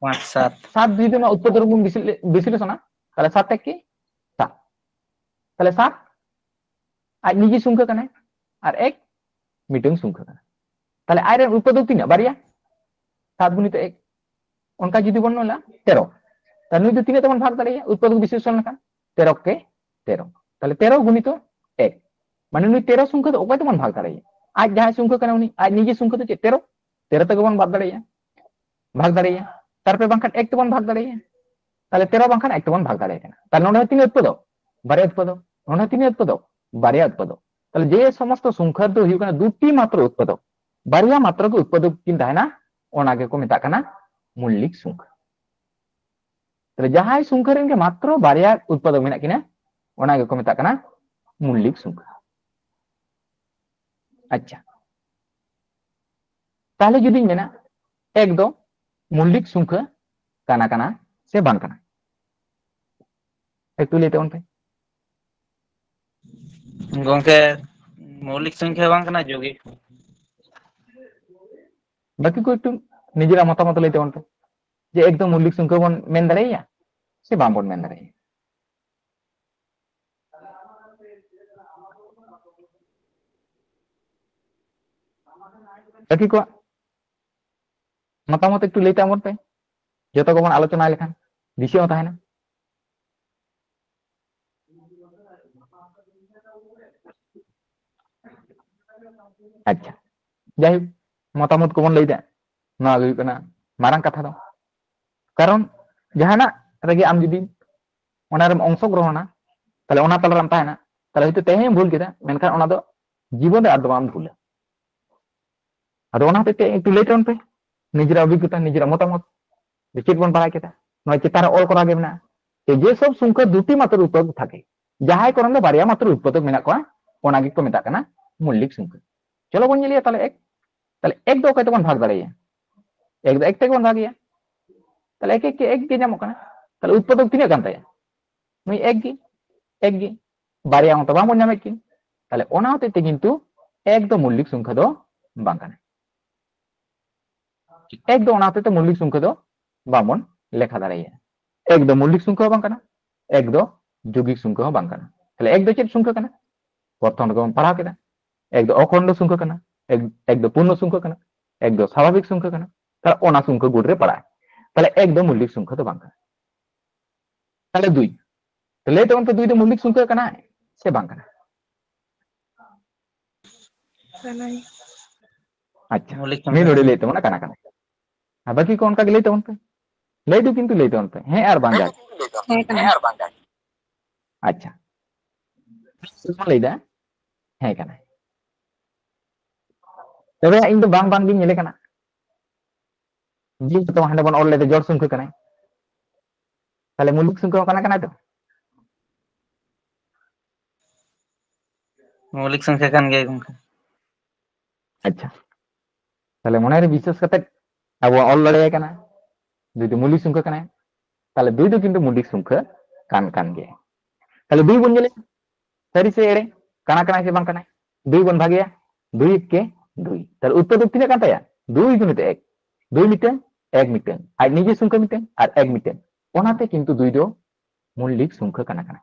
ᱯᱟᱸᱪ, ᱥᱟᱛ᱾ ᱥᱟᱛ ᱡᱩᱫᱤ ᱱᱚᱣᱟ ᱩᱛᱯᱟᱫᱚᱠ ᱨᱮᱵᱚᱱ ᱵᱤᱥᱞᱮ-, ᱵᱤᱥᱞᱮᱥᱚᱱᱟ, ᱛᱟᱦᱞᱮ ᱥᱟᱛ ᱮᱠ ᱠᱤ ᱥᱟᱛ, ᱛᱟᱦᱞᱮ ᱥᱟᱛ ᱟᱡ ᱱᱤᱡᱮ ᱥᱚᱝᱠᱷᱟ ᱠᱟᱱᱟᱭ, ᱟᱨ ᱮᱠ ᱢᱤᱫᱴᱟᱝ ᱥᱚᱝᱠᱷᱟ ᱠᱟᱱᱟ᱾ ᱛᱟᱦᱞᱮ ᱟᱡ ᱨᱮᱱ ᱩᱛᱯᱟᱫᱚᱠ ᱛᱤᱱᱟᱹᱜ? ᱵᱟᱨᱭᱟ, ᱥᱟᱛ ᱜᱩᱱᱤᱛᱚ ᱮᱠ᱾ ᱚᱱᱠᱟ ᱡᱩᱫᱤ ᱵᱚᱱ ᱧᱮᱞᱟ, ᱛᱮᱨᱚ᱾ ᱛᱟᱦᱞᱮ ᱱᱩᱭ ᱫᱚ ᱛᱤᱱᱟᱹᱜ ᱛᱮᱵᱚᱱ ᱵᱷᱟᱜᱽ ᱫᱟᱲᱮᱭᱟᱜᱼᱟ? ᱩᱛᱯᱟᱫᱚᱠ ᱵᱤᱥᱞᱮᱥᱚᱱ ᱞᱮᱠᱷᱟᱱ ᱛᱮᱨᱚ ᱠᱮ ᱛᱮᱨᱚ᱾ ᱛᱟᱦᱞᱮ ᱛᱮᱨᱚ ᱜᱩᱱᱤᱛᱚ ᱮᱠ, ᱢᱟᱱᱮ ᱱᱩᱭ ᱛᱮᱨᱚ ᱥᱚᱝᱠᱷᱟ ᱫᱚ ᱚᱠᱚᱭ ᱛᱮᱵᱚᱱ ᱵᱷᱟᱜᱽ ᱫᱟᱲᱮᱭᱟᱜᱼᱟ? ᱟᱡ ᱡᱟᱦᱟᱸᱭ ᱥᱚᱝᱠᱷᱟ ᱠᱟᱱᱟ ᱩᱱᱤ, ᱟᱡ ᱱᱤᱡᱮ ᱥᱚᱝᱠᱷᱟ ᱫᱚ ᱪᱮᱫ? ᱛᱮᱨᱚ᱾ ᱛᱮᱨᱚ ᱛᱮᱜᱮ ᱵᱚᱱ ᱵᱷᱟᱜᱽ ᱫᱟᱲᱮᱭᱟᱜᱼᱟ, ᱵᱷᱟᱜᱽ ᱫᱟᱲᱮᱭᱟᱜᱼᱟ᱾ ᱛᱟᱨᱯᱚᱨᱮ ᱵᱟᱝᱠᱷᱟᱱ ᱮᱠ ᱛᱮᱵᱚᱱ ᱵᱷᱟᱜᱽ ᱫᱟᱲᱮᱭᱟᱜᱼᱟ᱾ ᱛᱟᱦᱞᱮ ᱛᱮᱨᱚ ᱵᱟᱝᱠᱷᱟᱱ ᱮᱠ ᱛᱮᱵᱚᱱ ᱵᱷᱟᱜᱽ ᱫᱟᱲᱮᱭᱟᱜ ᱠᱟᱱᱟ᱾ ᱛᱟᱦᱞᱮ ᱱᱚᱰᱮ ᱦᱚᱸ ᱛᱤᱱᱟᱹᱜ ᱩᱛᱯᱟᱫᱚᱠ? ᱵᱟᱨᱭᱟ ᱩᱛᱯᱟᱫᱚᱠ᱾ ᱱᱚᱰᱮ ᱦᱚᱸ ᱛᱤᱱᱟᱹᱜ ᱩᱛᱯᱟᱫᱚᱠ? ᱵᱟᱨᱭᱟ ᱩᱛᱯᱟᱫᱚᱠ᱾ ᱛᱟᱦᱞᱮ ᱡᱮ ᱥᱚᱢᱚᱥᱛᱚ ᱥᱚᱝᱠᱷᱟ ᱫᱚ ᱦᱩᱭᱩᱜ ᱠᱟᱱᱟ ᱫᱩᱴᱤ ᱢᱟᱛᱨᱚ ᱩᱛᱯᱟᱫᱚᱠ, ᱵᱟᱨᱭᱟ ᱢᱟᱛᱨᱚ ᱜᱮ ᱩᱛᱯᱟᱫᱚᱠ ᱠᱤᱱ ᱛᱟᱦᱮᱱᱟ, ᱚᱱᱟ ᱜᱮᱠᱚ ᱢᱮᱛᱟᱜ ᱠᱟᱱᱟ ᱢᱩᱞᱞᱤᱠ ᱥᱚᱝᱠᱷᱟ᱾ ᱛᱟᱦᱞᱮ ᱡᱟᱦᱟᱸᱭ ᱥᱚᱝᱠᱷᱟ ᱨᱮᱱ ᱜᱮ ᱢᱟᱛᱨᱚ ᱵᱟᱨᱭᱟ ᱩᱛᱯᱟᱫᱚᱠ ᱢᱮᱱᱟᱜ ᱠᱤᱱᱟ, ᱚᱱᱟ ᱜᱮᱠᱚ ᱢᱮᱛᱟᱜ ᱠᱟᱱᱟ ᱢᱩᱞᱞᱤᱠ ᱥᱚᱝᱠᱷᱟ᱾ ᱟᱪᱪᱷᱟ, ᱛᱟᱦᱞᱮ ᱡᱩᱫᱤᱧ ᱢᱮᱱᱟ ᱮᱠ ᱫᱚ ᱢᱩᱞᱞᱤᱠ ᱥᱚᱝᱠᱷᱟ ᱠᱟᱱᱟ, ᱠᱟᱱᱟ ᱥᱮ ᱵᱟᱝ ᱠᱟᱱᱟ? ᱮᱠᱴᱩ ᱞᱟᱹᱭ ᱛᱟᱵᱚᱱ ᱯᱮ᱾ ᱜᱚᱝᱠᱮ, ᱢᱳᱣᱞᱤᱠ ᱥᱚᱝᱠᱷᱟ ᱵᱟᱝ ᱠᱟᱱᱟ, ᱡᱳᱜᱤᱠ᱾ ᱵᱟᱹᱠᱤ ᱠᱚ ᱮᱠᱴᱩ ᱱᱤᱡᱮᱨᱟᱜ ᱢᱚᱛᱟᱢᱚᱛ ᱞᱟᱹᱭ ᱛᱟᱵᱚᱱ ᱯᱮ, ᱡᱮ ᱮᱠ ᱫᱚ ᱢᱩᱞᱞᱤᱠ ᱥᱚᱝᱠᱷᱟ ᱵᱚᱱ ᱢᱮᱱ ᱫᱟᱲᱮᱭᱟᱭᱟ ᱥᱮ ᱵᱟᱝ ᱵᱚᱱ ᱢᱮᱱ ᱫᱟᱲᱮᱭᱟᱭᱟ? ᱵᱟᱹᱠᱤ ᱠᱚᱣᱟᱜ ᱢᱚᱛᱟᱢᱚᱛ ᱮᱠᱴᱩ ᱞᱟᱹᱭ ᱛᱟᱵᱚᱱ ᱯᱮ, ᱡᱚᱛᱚ ᱜᱮᱵᱚᱱ ᱟᱞᱳᱪᱚᱱᱟ ᱞᱮᱠᱷᱟᱱ ᱫᱤᱥᱟᱹ ᱦᱚᱸ ᱛᱟᱦᱮᱱᱟ᱾ ᱟᱪᱪᱷᱟ, ᱡᱟᱭᱦᱳᱠ, ᱢᱚᱛᱟᱢᱚᱛ ᱠᱚᱵᱚᱱ ᱞᱟᱹᱭ ᱫᱟ, ᱱᱚᱣᱟ ᱜᱮ ᱦᱩᱭᱩᱜ ᱠᱟᱱᱟ ᱢᱟᱨᱟᱝ ᱠᱟᱛᱷᱟ ᱫᱚ᱾ ᱠᱟᱨᱚᱱ ᱡᱟᱦᱟᱱᱟᱜ ᱨᱮᱜᱮ ᱟᱢ ᱡᱩᱫᱤ ᱚᱱᱟ ᱨᱮᱢ ᱚᱝᱥᱚᱜᱨᱚᱦᱚᱱᱟ, ᱛᱟᱦᱞᱮ ᱚᱱᱟ ᱛᱟᱞᱟ ᱨᱮᱢ ᱛᱟᱦᱮᱱᱟ, ᱛᱟᱦᱞᱮ ᱦᱚᱭᱛᱳ ᱛᱮᱦᱮᱧ ᱮᱢ ᱵᱷᱩᱞ ᱠᱮᱫᱟ, ᱢᱮᱱᱠᱷᱟᱱ ᱚᱱᱟ ᱫᱚ ᱡᱤᱵᱚᱱ ᱨᱮ ᱟᱨ ᱫᱚ ᱵᱟᱢ ᱵᱷᱩᱞᱟ᱾ ᱟᱫᱚ ᱚᱱᱟ ᱦᱚᱛᱮᱡ ᱛᱮ ᱮᱠᱴᱩ ᱞᱟᱹᱭ ᱛᱟᱵᱚᱱ ᱯᱮ ᱱᱤᱡᱮᱨᱟᱜ ᱚᱵᱷᱤᱜᱽᱜᱚᱛᱟ, ᱱᱤᱡᱮᱨᱟᱜ ᱢᱚᱛᱟᱢᱚᱛ ᱡᱮ ᱪᱮᱫ ᱵᱚᱱ ᱵᱟᱲᱟᱭ ᱠᱮᱫᱟ᱾ ᱱᱚᱣᱟ ᱪᱮᱛᱟᱱ ᱨᱮ ᱚᱞ ᱠᱚᱨᱟ ᱜᱮ ᱢᱮᱱᱟᱜᱼᱟ ᱡᱮ ᱡᱮ ᱥᱚᱵ ᱥᱚᱝᱠᱷᱟ ᱫᱩᱴᱤ ᱢᱟᱛᱨᱚ ᱩᱛᱯᱟᱫ ᱛᱷᱟᱠᱮ, ᱡᱟᱦᱟᱸᱭ ᱠᱚᱨᱮᱱ ᱫᱚ ᱵᱟᱨᱭᱟ ᱢᱟᱛᱨᱚ ᱩᱛᱯᱟᱫᱚᱠ ᱢᱮᱱᱟᱜ ᱠᱚᱣᱟ, ᱚᱱᱟ ᱜᱮᱠᱚ ᱢᱮᱛᱟᱜ ᱠᱟᱱᱟ ᱢᱚᱞᱞᱤᱠ ᱥᱚᱝᱠᱷᱟ᱾ ᱪᱚᱞᱚ ᱵᱚᱱ ᱧᱮᱞᱮᱭᱟ ᱛᱟᱦᱞᱮ ᱮᱠ᱾ ᱛᱟᱦᱞᱮ ᱮᱠ ᱫᱚ ᱚᱠᱚᱭ ᱛᱮᱵᱚᱱ ᱵᱷᱟᱜᱽ ᱫᱟᱲᱮᱭᱟᱭᱟ? ᱮᱠ ᱫᱚ ᱮᱠ ᱛᱮᱜᱮ ᱵᱚᱱ ᱵᱷᱟᱜᱮᱭᱟ᱾ ᱛᱟᱦᱞᱮ ᱮᱠ ᱮᱠ ᱠᱮ ᱮᱠ ᱜᱮ ᱧᱟᱢᱚᱜ ᱠᱟᱱᱟ᱾ ᱛᱟᱦᱞᱮ ᱩᱛᱯᱟᱫᱚᱠ ᱛᱤᱱᱟᱹᱜ ᱠᱟᱱ ᱛᱟᱭᱟ? ᱱᱩᱭ ᱮᱠ ᱜᱮ, ᱮᱠ ᱜᱮ᱾ ᱵᱟᱨᱭᱟ ᱢᱟᱛᱚ ᱵᱟᱝᱵᱚᱱ ᱧᱟᱢᱮᱫ ᱠᱤᱱ᱾ ᱛᱟᱦᱞᱮ ᱚᱱᱟ ᱦᱚᱛᱮᱡ ᱛᱮ ᱠᱤᱱᱛᱩ ᱮᱠ ᱫᱚ ᱢᱚᱞᱞᱤᱠ ᱥᱚᱝᱠᱷᱟ ᱫᱚ ᱵᱟᱝ ᱠᱟᱱᱟ᱾ ᱮᱠ ᱫᱚ ᱚᱱᱟ ᱦᱚᱛᱮᱡ ᱛᱮ ᱢᱚᱞᱞᱤᱠ ᱥᱚᱝᱠᱷᱟ ᱫᱚ ᱵᱟᱵᱚᱱ ᱞᱮᱠᱷᱟ ᱫᱟᱲᱮᱭᱟᱜᱼᱟ᱾ ᱮᱠ ᱫᱚ ᱢᱚᱞᱞᱤᱠ ᱥᱚᱝᱠᱷᱟ ᱦᱚᱸ ᱵᱟᱝ ᱠᱟᱱᱟ, ᱮᱠ ᱫᱚ ᱡᱳᱜᱤᱠ ᱥᱚᱝᱠᱷᱟ ᱦᱚᱸ ᱵᱟᱝ ᱠᱟᱱᱟ᱾ ᱛᱟᱦᱞᱮ ᱮᱠ ᱫᱚ ᱪᱮᱫ ᱥᱚᱝᱠᱷᱟ ᱠᱟᱱᱟ? ᱯᱨᱚᱛᱷᱚᱢ ᱨᱮᱜᱮ ᱵᱚᱱ ᱯᱟᱲᱦᱟᱣ ᱠᱮᱫᱟ, ᱮᱠ ᱫᱚ ᱚᱠᱷᱚᱱᱰᱚ ᱥᱚᱝᱠᱷᱟ ᱠᱟᱱᱟ, ᱮᱠ, ᱮᱠ ᱫᱚ ᱯᱩᱨᱱᱚ ᱥᱚᱝᱠᱷᱟ ᱠᱟᱱᱟ, ᱮᱠ ᱫᱚ ᱥᱟᱵᱷᱟᱵᱤᱠ ᱥᱚᱝᱠᱷᱟ ᱠᱟᱱᱟ᱾ ᱛᱟᱦᱞᱮ ᱚᱱᱟ ᱥᱚᱝᱠᱷᱟ ᱜᱩᱴ ᱨᱮ ᱯᱟᱲᱟᱜᱼᱟ᱾ ᱛᱟᱦᱞᱮ ᱮᱠ ᱫᱚ ᱢᱚᱞᱞᱤᱠ ᱥᱚᱝᱠᱷᱟ ᱫᱚ ᱵᱟᱝ ᱠᱟᱱᱟ᱾ ᱛᱟᱦᱞᱮ ᱫᱩᱭ, ᱛᱟᱦᱞᱮ ᱞᱟᱹᱭ ᱛᱟᱵᱚᱱ ᱯᱮ, ᱫᱩᱭ ᱫᱚ ᱢᱚᱞᱞᱤᱠ ᱥᱚᱝᱠᱷᱟ ᱠᱟᱱᱟ ᱥᱮ ᱵᱟᱝ ᱠᱟᱱᱟ? ᱠᱟᱱᱟᱭ᱾ ᱟᱪᱪᱷᱟ, ᱢᱚᱞᱞᱤᱠ ᱥᱚᱝᱠᱷᱟ ᱢᱤᱫ ᱦᱚᱲᱮ ᱠᱟᱱᱟ᱾ ᱞᱟᱹᱭ ᱛᱟᱵᱚᱱᱟ ᱠᱟᱱᱟ ᱠᱟᱱᱟ᱾ ᱟᱨ ᱵᱟᱹᱠᱤ ᱠᱚ ᱚᱱᱠᱟ ᱜᱮ ᱞᱟᱹᱭ ᱛᱟᱵᱚᱱ ᱯᱮ᱾ ᱞᱟᱹᱭ ᱫᱚ ᱠᱤᱱᱛᱩ ᱞᱟᱹᱭ ᱛᱟᱵᱚᱱ ᱯᱮ, ᱦᱮᱸ ᱟᱨ ᱵᱟᱝ ᱡᱟᱦᱟᱸ᱾ ᱦᱮᱸ ᱠᱟᱱᱟ᱾ ᱟᱪᱪᱷᱟ, ᱪᱮᱫ ᱵᱚᱱ ᱞᱟᱹᱭ ᱫᱟ? ᱦᱮᱸ ᱠᱟᱱᱟᱭ᱾ ᱛᱚᱵᱮ ᱤᱧ ᱫᱚ ᱵᱟᱝ ᱵᱟᱝ ᱜᱤᱧ ᱧᱮᱞᱮ ᱠᱟᱱᱟ᱾ ᱡᱤᱞ ᱛᱚ ᱦᱟᱸᱰᱮ ᱵᱚᱱ ᱚᱞ ᱞᱮᱫᱟ ᱡᱚᱲ ᱥᱚᱝᱠᱷᱟ ᱠᱟᱱᱟᱭ᱾ ᱛᱟᱦᱞᱮ ᱢᱚᱞᱞᱤᱠ ᱥᱚᱝᱠᱷᱟ ᱦᱚᱸ ᱠᱟᱱᱟ, ᱠᱟᱱᱟᱭ ᱛᱚ? ᱢᱚᱞᱞᱤᱠ ᱥᱚᱝᱠᱷᱟ ᱠᱟᱱ ᱜᱮᱭᱟ ᱜᱚᱝᱠᱮ᱾ ᱟᱪᱪᱷᱟ, ᱛᱟᱦᱞᱮ ᱢᱚᱱᱮᱨᱮ ᱵᱤᱥᱥᱟᱹᱥ ᱠᱟᱛᱮ ᱟᱵᱚ ᱚᱞ ᱫᱟᱲᱮᱭᱟᱭ ᱠᱟᱱᱟ, ᱡᱩᱫᱤ ᱢᱚᱞᱞᱤᱠ ᱥᱚᱝᱠᱷᱟ ᱠᱟᱱᱟᱭ, ᱛᱟᱦᱞᱮ ᱫᱩᱭ ᱫᱚ ᱠᱤᱱᱛᱩ ᱢᱚᱞᱞᱤᱠ ᱥᱚᱝᱠᱷᱟ ᱠᱟᱱ, ᱠᱟᱱ ᱜᱮᱭᱟ᱾ ᱛᱟᱦᱞᱮ ᱫᱩᱭ ᱵᱚᱱ ᱧᱮᱞᱮᱫ ᱥᱟᱹᱨᱤ ᱥᱮ ᱮᱲᱮ, ᱠᱟᱱᱟ ᱠᱟᱱᱟᱭ ᱥᱮ ᱵᱟᱝ ᱠᱟᱱᱟᱭ? ᱫᱩᱭ ᱵᱚᱱ ᱵᱷᱟᱜᱮᱭᱟ, ᱫᱩᱭ ᱮᱠ ᱠᱮ ᱫᱩᱭ᱾ ᱛᱟᱦᱞᱮ ᱩᱛᱛᱚᱨ ᱫᱚ ᱛᱤᱱᱟᱹᱜ ᱠᱟᱱ ᱛᱟᱭᱟ? ᱫᱩᱭ ᱜᱩᱱᱤᱛ ᱮᱠ, ᱫᱩᱭ ᱢᱤᱫᱴᱟᱝ, ᱮᱠ ᱢᱤᱫᱴᱟᱝ, ᱟᱡ ᱱᱤᱡᱮ ᱥᱚᱝᱠᱷᱟ ᱢᱤᱫᱴᱟᱝ ᱟᱨ ᱮᱠ ᱢᱤᱫᱴᱟᱝ, ᱚᱱᱟᱛᱮ ᱠᱤᱱᱛᱩ ᱫᱩᱭ ᱫᱚ ᱢᱚᱞᱞᱤᱠ ᱥᱚᱝᱠᱷᱟ ᱠᱟᱱᱟ, ᱠᱟᱱᱟ᱾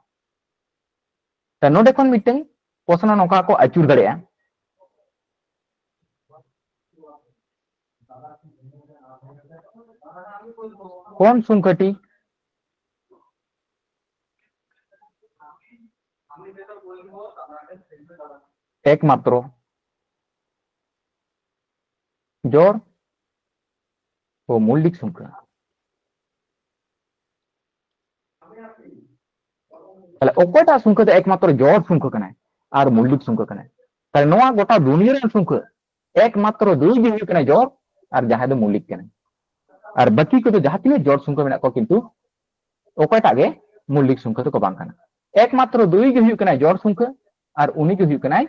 ᱛᱟ ᱱᱚᱰᱮ ᱠᱷᱚᱱ ᱢᱤᱫᱴᱟᱝ ᱯᱚᱥᱱᱟ ᱱᱚᱝᱠᱟ ᱠᱚ ᱟᱹᱪᱩᱨ ᱫᱟᱲᱮᱭᱟᱜᱼᱟ, কোন সংখ্যাটি একমাত্র জোড় ও মৌলিক সংখ্যা? তাহলে ᱚᱠᱚᱭᱴᱟᱜ সংখ্যা ᱫᱚ ᱮᱠᱢᱟᱛᱨᱚ ᱡᱚᱲ ᱥᱚᱝᱠᱷᱟ ᱠᱟᱱᱟᱭ ᱟᱨ ᱢᱚᱣᱞᱤᱠ ᱥᱚᱝᱠᱷᱟ ᱠᱟᱱᱟᱭ? ᱛᱟᱦᱞᱮ ᱱᱚᱣᱟ ᱜᱚᱴᱟ ᱫᱩᱱᱤᱭᱟᱹ ᱨᱮᱱ ᱥᱚᱝᱠᱷᱟ ᱮᱠᱢᱟᱛᱨᱚ ᱫᱩᱭ ᱜᱮ ᱦᱩᱭᱩᱜ ᱠᱟᱱᱟ ᱡᱚᱲ, ᱟᱨ ᱡᱟᱦᱟᱸᱭ ᱫᱚ ᱢᱚᱣᱞᱤᱠ ᱠᱟᱱᱟᱭ᱾ ᱟᱨ ᱵᱟᱹᱠᱤ ᱠᱚᱫᱚ ᱡᱟᱦᱟᱸ ᱛᱤᱱᱟᱹᱜ ᱡᱚᱲ ᱥᱚᱝᱠᱷᱟ ᱢᱮᱱᱟᱜ ᱠᱚᱣᱟ, ᱠᱤᱱᱛᱩ ᱚᱠᱚᱭᱴᱟᱜ ᱜᱮ ᱢᱚᱣᱞᱤᱠ ᱥᱚᱝᱠᱷᱟ ᱫᱚᱠᱚ ᱵᱟᱝ ᱠᱟᱱᱟ᱾ ᱮᱠᱢᱟᱛᱨᱚ ᱫᱩᱭ ᱜᱮ ᱦᱩᱭᱩᱜ ᱠᱟᱱᱟᱭ ᱡᱚᱲ ᱥᱚᱝᱠᱷᱟ, ᱟᱨ ᱩᱱᱤ ᱜᱮ ᱦᱩᱭᱩᱜ ᱠᱟᱱᱟᱭ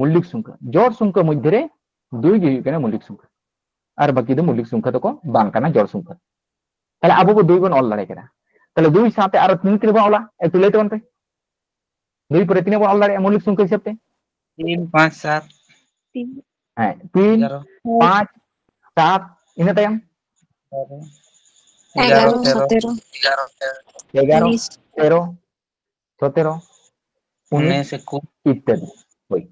ᱢᱚᱣᱞᱤᱠ ᱥᱚᱝᱠᱷᱟ᱾ ᱡᱚᱲ ᱥᱚᱝᱠᱷᱟ ᱢᱚᱫᱽᱫᱷᱮ ᱨᱮ ᱫᱩᱭ ᱜᱮ ᱦᱩᱭᱩᱜ ᱠᱟᱱᱟ ᱢᱚᱣᱞᱤᱠ ᱥᱚᱝᱠᱷᱟ, ᱟᱨ ᱵᱟᱹᱠᱤ ᱫᱚ ᱢᱚᱣᱞᱤᱠ ᱥᱚᱝᱠᱷᱟ ᱫᱚᱠᱚ ᱵᱟᱝ ᱠᱟᱱᱟ, ᱡᱚᱲ ᱥᱚᱝᱠᱷᱟ᱾ ᱛᱟᱦᱞᱮ ᱟᱵᱚ ᱵᱚ ᱫᱩᱭ ᱵᱚᱱ ᱚᱞ ᱫᱟᱲᱮ ᱠᱮᱫᱟ᱾ ᱛᱟᱦᱞᱮ ᱫᱩᱭ ᱥᱟᱶᱛᱮ ᱟᱨᱚ ᱛᱤᱱᱟᱹᱜ ᱛᱤᱱᱟᱹᱜ ᱵᱚᱱ ᱚᱞᱟ? ᱮᱠᱴᱩ ᱞᱟᱹᱭ ᱛᱟᱵᱚᱱ ᱯᱮ, ᱫᱩᱭ ᱯᱚᱨᱮ ᱛᱤᱱᱟᱹᱜ ᱵᱚᱱ ᱚᱞ ᱫᱟᱲᱮᱭᱟᱜᱼᱟ ᱢᱚᱣᱞᱤᱠ ᱥᱚᱝᱠᱷᱟ ᱦᱤᱥᱟᱹᱵ ᱛᱮ? ᱛᱤᱱ ᱯᱟᱸᱪ ᱥᱟᱛ ᱦᱮᱸ, ᱛᱤᱱ ᱮᱜᱟᱨᱚ ᱯᱟᱸᱪ ᱥᱟᱛ, ᱤᱱᱟᱹ ᱛᱟᱭᱚᱢ ᱮᱜᱟᱨᱚ ᱮᱜᱟᱨᱚ ᱛᱮᱨᱚ ᱥᱚᱛᱮᱨᱚ ᱮᱜᱟᱨᱚ ᱩᱱᱤᱥ ᱛᱮᱨᱚ ᱥᱚᱛᱮᱨᱚ ᱩᱱᱤᱥ ᱩᱱᱤᱥ ᱮᱠᱩᱥ ᱤᱛᱛᱟᱫᱤ᱾ ᱦᱳᱭ,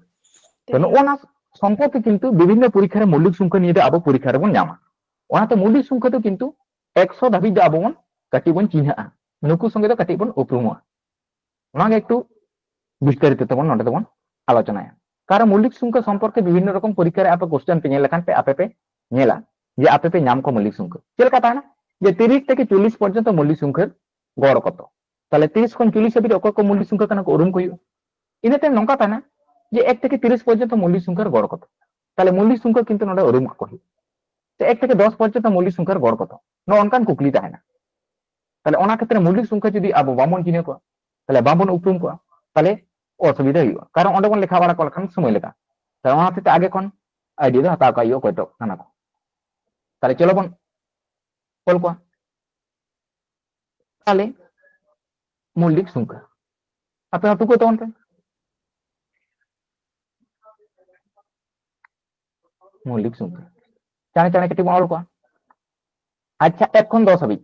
ᱛᱚ ᱱᱚᱜᱼᱚ ᱱᱟ ᱥᱚᱢᱯᱚᱨᱠᱮ ᱠᱤᱱᱛᱩ ᱵᱤᱵᱷᱤᱱᱱᱚ ᱯᱚᱨᱤᱠᱠᱷᱟ ᱨᱮ ᱢᱚᱣᱞᱤᱠ ᱥᱚᱝᱠᱷᱟ ᱱᱤᱭᱮ ᱫᱚ ᱟᱵᱚ ᱯᱚᱨᱤᱠᱠᱷᱟ ᱨᱮᱵᱚᱱ ᱧᱟᱢᱟ᱾ ᱚᱱᱟᱛᱮ ᱢᱚᱣᱞᱤᱠ ᱥᱚᱝᱠᱷᱟ ᱫᱚ ᱠᱤᱱᱛᱩ ᱮᱠᱥᱚ ᱫᱷᱟᱹᱵᱤᱡ ᱫᱚ ᱟᱵᱚ ᱵᱚᱱ ᱠᱟᱹᱴᱤᱡ ᱵᱚᱱ ᱪᱤᱱᱦᱟᱹᱜᱼᱟ, ᱱᱩᱠᱩ ᱥᱚᱸᱜᱮ ᱫᱚ ᱠᱟᱹᱴᱤᱡ ᱵᱚᱱ ᱩᱯᱨᱩᱢᱚᱜᱼᱟ᱾ ᱚᱱᱟᱜᱮ ᱮᱠᱴᱩ ᱵᱤᱥᱛᱟᱨᱤᱛ ᱛᱮᱵᱚᱱ ᱱᱚᱰᱮ ᱫᱚᱵᱚᱱ ᱟᱞᱳᱪᱚᱱᱟᱭᱟ᱾ ᱠᱟᱨᱚᱱ ᱢᱚᱣᱞᱤᱠ ᱥᱚᱝᱠᱷᱟ ᱥᱚᱢᱯᱚᱨᱠᱮ ᱵᱤᱵᱷᱤᱱᱱᱚ ᱨᱚᱠᱚᱢ ᱯᱚᱨᱤᱠᱠᱷᱟ ᱨᱮ ᱟᱯᱮ ᱠᱚᱥᱪᱮᱱ ᱯᱮ ᱧᱮᱞ ᱞᱮᱠᱷᱟᱱ ᱯᱮ, ᱟᱯᱮ ᱯᱮ ᱧᱮᱞᱟ ᱡᱮ ᱟᱯᱮ ᱯᱮ ᱧᱟᱢ ᱠᱚᱣᱟ ᱢᱚᱣᱞᱤᱠ ᱥᱚᱝᱠᱷᱟ᱾ ᱪᱮᱫ ᱞᱮᱠᱟ ᱛᱟᱦᱮᱱᱟ? ᱡᱮ ᱛᱤᱨᱤᱥ ᱛᱷᱮᱠᱮ ᱪᱚᱞᱞᱤᱥ ᱯᱚᱨᱡᱚᱱᱛᱚ ᱢᱚᱣᱞᱤᱠ ᱥᱚᱝᱠᱷᱟ ᱜᱚᱲ ᱠᱚᱛᱚ᱾ ᱛᱟᱦᱞᱮ ᱛᱤᱨᱤᱥ ᱠᱷᱚᱱ ᱪᱚᱞᱞᱤᱥ ᱦᱟᱹᱵᱤᱡ ᱚᱠᱚᱭ ᱠᱚ ᱢᱚᱣᱞᱤᱠ ᱥᱚᱝᱠᱷᱟ ᱠᱟᱱᱟ ᱠᱚ ᱩᱨᱩᱢ ᱠᱚ ᱦᱩᱭᱩᱜᱼᱟ᱾ ᱤᱱᱟᱹ ᱛᱟᱭᱚᱢ ᱱᱚᱝᱠᱟ ᱛᱟᱦᱮᱱᱟ ᱡᱮ ᱮᱠ ᱛᱷᱮᱠᱮ ᱛᱤᱨᱤᱥ ᱯᱚᱨᱡᱚᱱᱛᱚ ᱢᱚᱣᱞᱤᱠ ᱥᱚᱝᱠᱷᱟ ᱜᱚᱲ ᱠᱚᱛᱚ᱾ ᱛᱟᱦᱞᱮ ᱢᱚᱣᱞᱤᱠ ᱥᱚᱝᱠᱷᱟ ᱠᱤᱱᱛᱩ ᱱᱚᱰᱮ ᱩᱨᱩᱢ ᱠᱚ ᱦᱩᱭᱩᱜᱼᱟ᱾ ᱥᱮ ᱮᱠ ᱛᱷᱮᱠᱮ ᱫᱚᱥ ᱯᱚᱨᱡᱚᱱᱛᱚ ᱢᱚᱣᱞᱤᱠ ᱥᱚᱝᱠᱷᱟ ᱜᱚᱲ ᱠᱚᱛᱚ? ᱱᱚᱜᱼᱚ ᱱᱚᱝᱠᱟᱱ ᱠᱩᱠᱞᱤ ᱛᱟᱦᱮᱱᱟ᱾ ᱛᱟᱦᱞᱮ ᱚᱱᱟ ᱠᱷᱮᱛᱨᱮ ᱢᱚᱣᱞᱤᱠ ᱥᱚᱝᱠᱷᱟ ᱡᱩᱫᱤ ᱟᱵᱚ ᱵᱟᱵᱚᱱ ᱪᱤᱱᱦᱟᱹ ᱠᱚᱣᱟ, ᱛᱟᱦᱞᱮ ᱵᱟᱵᱚᱱ ᱩᱯᱨᱩᱢ ᱠᱚᱣᱟ, ᱛᱟᱦᱞᱮ ᱚᱥᱩᱵᱤᱫᱷᱟ ᱦᱩᱭᱩᱜᱼᱟ᱾ ᱠᱟᱨᱚᱱ ᱚᱸᱰᱮ ᱵᱚᱱ ᱞᱮᱠᱷᱟ ᱵᱟᱲᱟ ᱠᱚ ᱞᱮᱠᱷᱟᱱ ᱥᱚᱢᱚᱭ ᱞᱮᱠᱟ᱾ ᱛᱟᱦᱞᱮ ᱚᱱᱟ ᱦᱚᱛᱮᱡ ᱛᱮ ᱟᱜᱮ ᱠᱷᱚᱱ ᱟᱭᱰᱤᱭᱟ ᱫᱚ ᱦᱟᱛᱟᱣ ᱠᱟᱜ ᱦᱩᱭᱩᱜᱼᱟ ᱚᱠᱚᱭ ᱴᱚᱜ ᱠᱟᱱᱟ ᱠᱚ᱾ ᱛᱟᱦᱞᱮ ᱪᱚᱞᱚ ᱵᱚᱱ ᱚᱞ ᱠᱚᱣᱟ᱾ ᱛᱟᱦᱞᱮ ᱢᱚᱣᱞᱤᱠ ᱥᱚᱝᱠᱷᱟ ᱟᱯᱮ ᱦᱚᱸ ᱴᱩᱠᱟᱹ ᱛᱟᱵᱚᱱ ᱯᱮ᱾ ᱢᱚᱣᱞᱤᱠ ᱥᱚᱝᱠᱷᱟ ᱪᱟᱬᱮ ᱪᱟᱬᱮ ᱠᱟᱹᱴᱤᱡ ᱵᱚᱱ ᱚᱞ ᱠᱚᱣᱟ᱾ ᱟᱪᱪᱷᱟ, ᱮᱠ ᱠᱷᱚᱱ ᱫᱚᱥ ᱦᱟᱹᱵᱤᱡ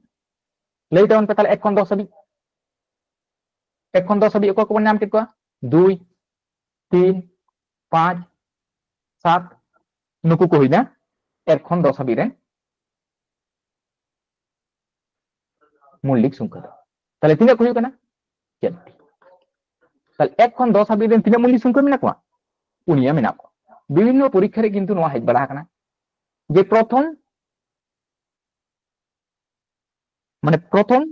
ᱞᱟᱹᱭ ᱛᱟᱵᱚᱱ ᱯᱮ᱾ ᱛᱟᱦᱞᱮ ᱮᱠ ᱠᱷᱚᱱ ᱫᱚᱥ ᱦᱟᱹᱵᱤᱡ, ᱮᱠ ᱠᱷᱚᱱ ᱫᱚᱥ ᱦᱟᱹᱵᱤᱡ ᱚᱠᱚᱭ ᱠᱚᱵᱚᱱ ᱧᱟᱢ ᱠᱮᱫ ᱠᱚᱣᱟ? ᱫᱩᱭ, ᱛᱤᱱ, ᱯᱟᱸᱪ, ᱥᱟᱛ, ᱱᱩᱠᱩ ᱠᱚ ᱦᱩᱭᱱᱟ ᱮᱠ ᱠᱷᱚᱱ ᱫᱚᱥ ᱦᱟᱹᱵᱤᱡ ᱨᱮᱱ᱾ ᱢᱚᱞᱞᱤᱠ ᱥᱚᱝᱠᱷᱟ ᱫᱚ᱾ ᱛᱟᱦᱞᱮ ᱛᱤᱱᱟᱹᱜ ᱠᱚ ᱦᱩᱭᱩᱜ ᱠᱟᱱᱟ? ᱪᱟᱨᱴᱤ᱾ ᱛᱟᱦᱞᱮ ᱮᱠ ᱠᱷᱚᱱ ᱫᱚᱥ ᱦᱟᱹᱵᱤᱡ ᱨᱮᱱ ᱛᱤᱱᱟᱹᱜ ᱢᱚᱞᱞᱤᱠ ᱥᱚᱝᱠᱷᱟ ᱢᱮᱱᱟᱜ ᱠᱚᱣᱟ? ᱯᱩᱱᱭᱟᱹ ᱢᱮᱱᱟᱜ ᱠᱚᱣᱟ᱾ ᱵᱤᱵᱷᱤᱱᱱᱚ ᱯᱚᱨᱤᱠᱠᱷᱟ ᱨᱮ ᱠᱤᱱᱛᱩ ᱱᱚᱣᱟ ᱦᱮᱡ ᱵᱟᱲᱟ ᱟᱠᱟᱱᱟ ᱡᱮ ᱯᱨᱚᱛᱷᱚᱢ, ᱢᱟᱱᱮ ᱯᱨᱚᱛᱷᱚᱢ,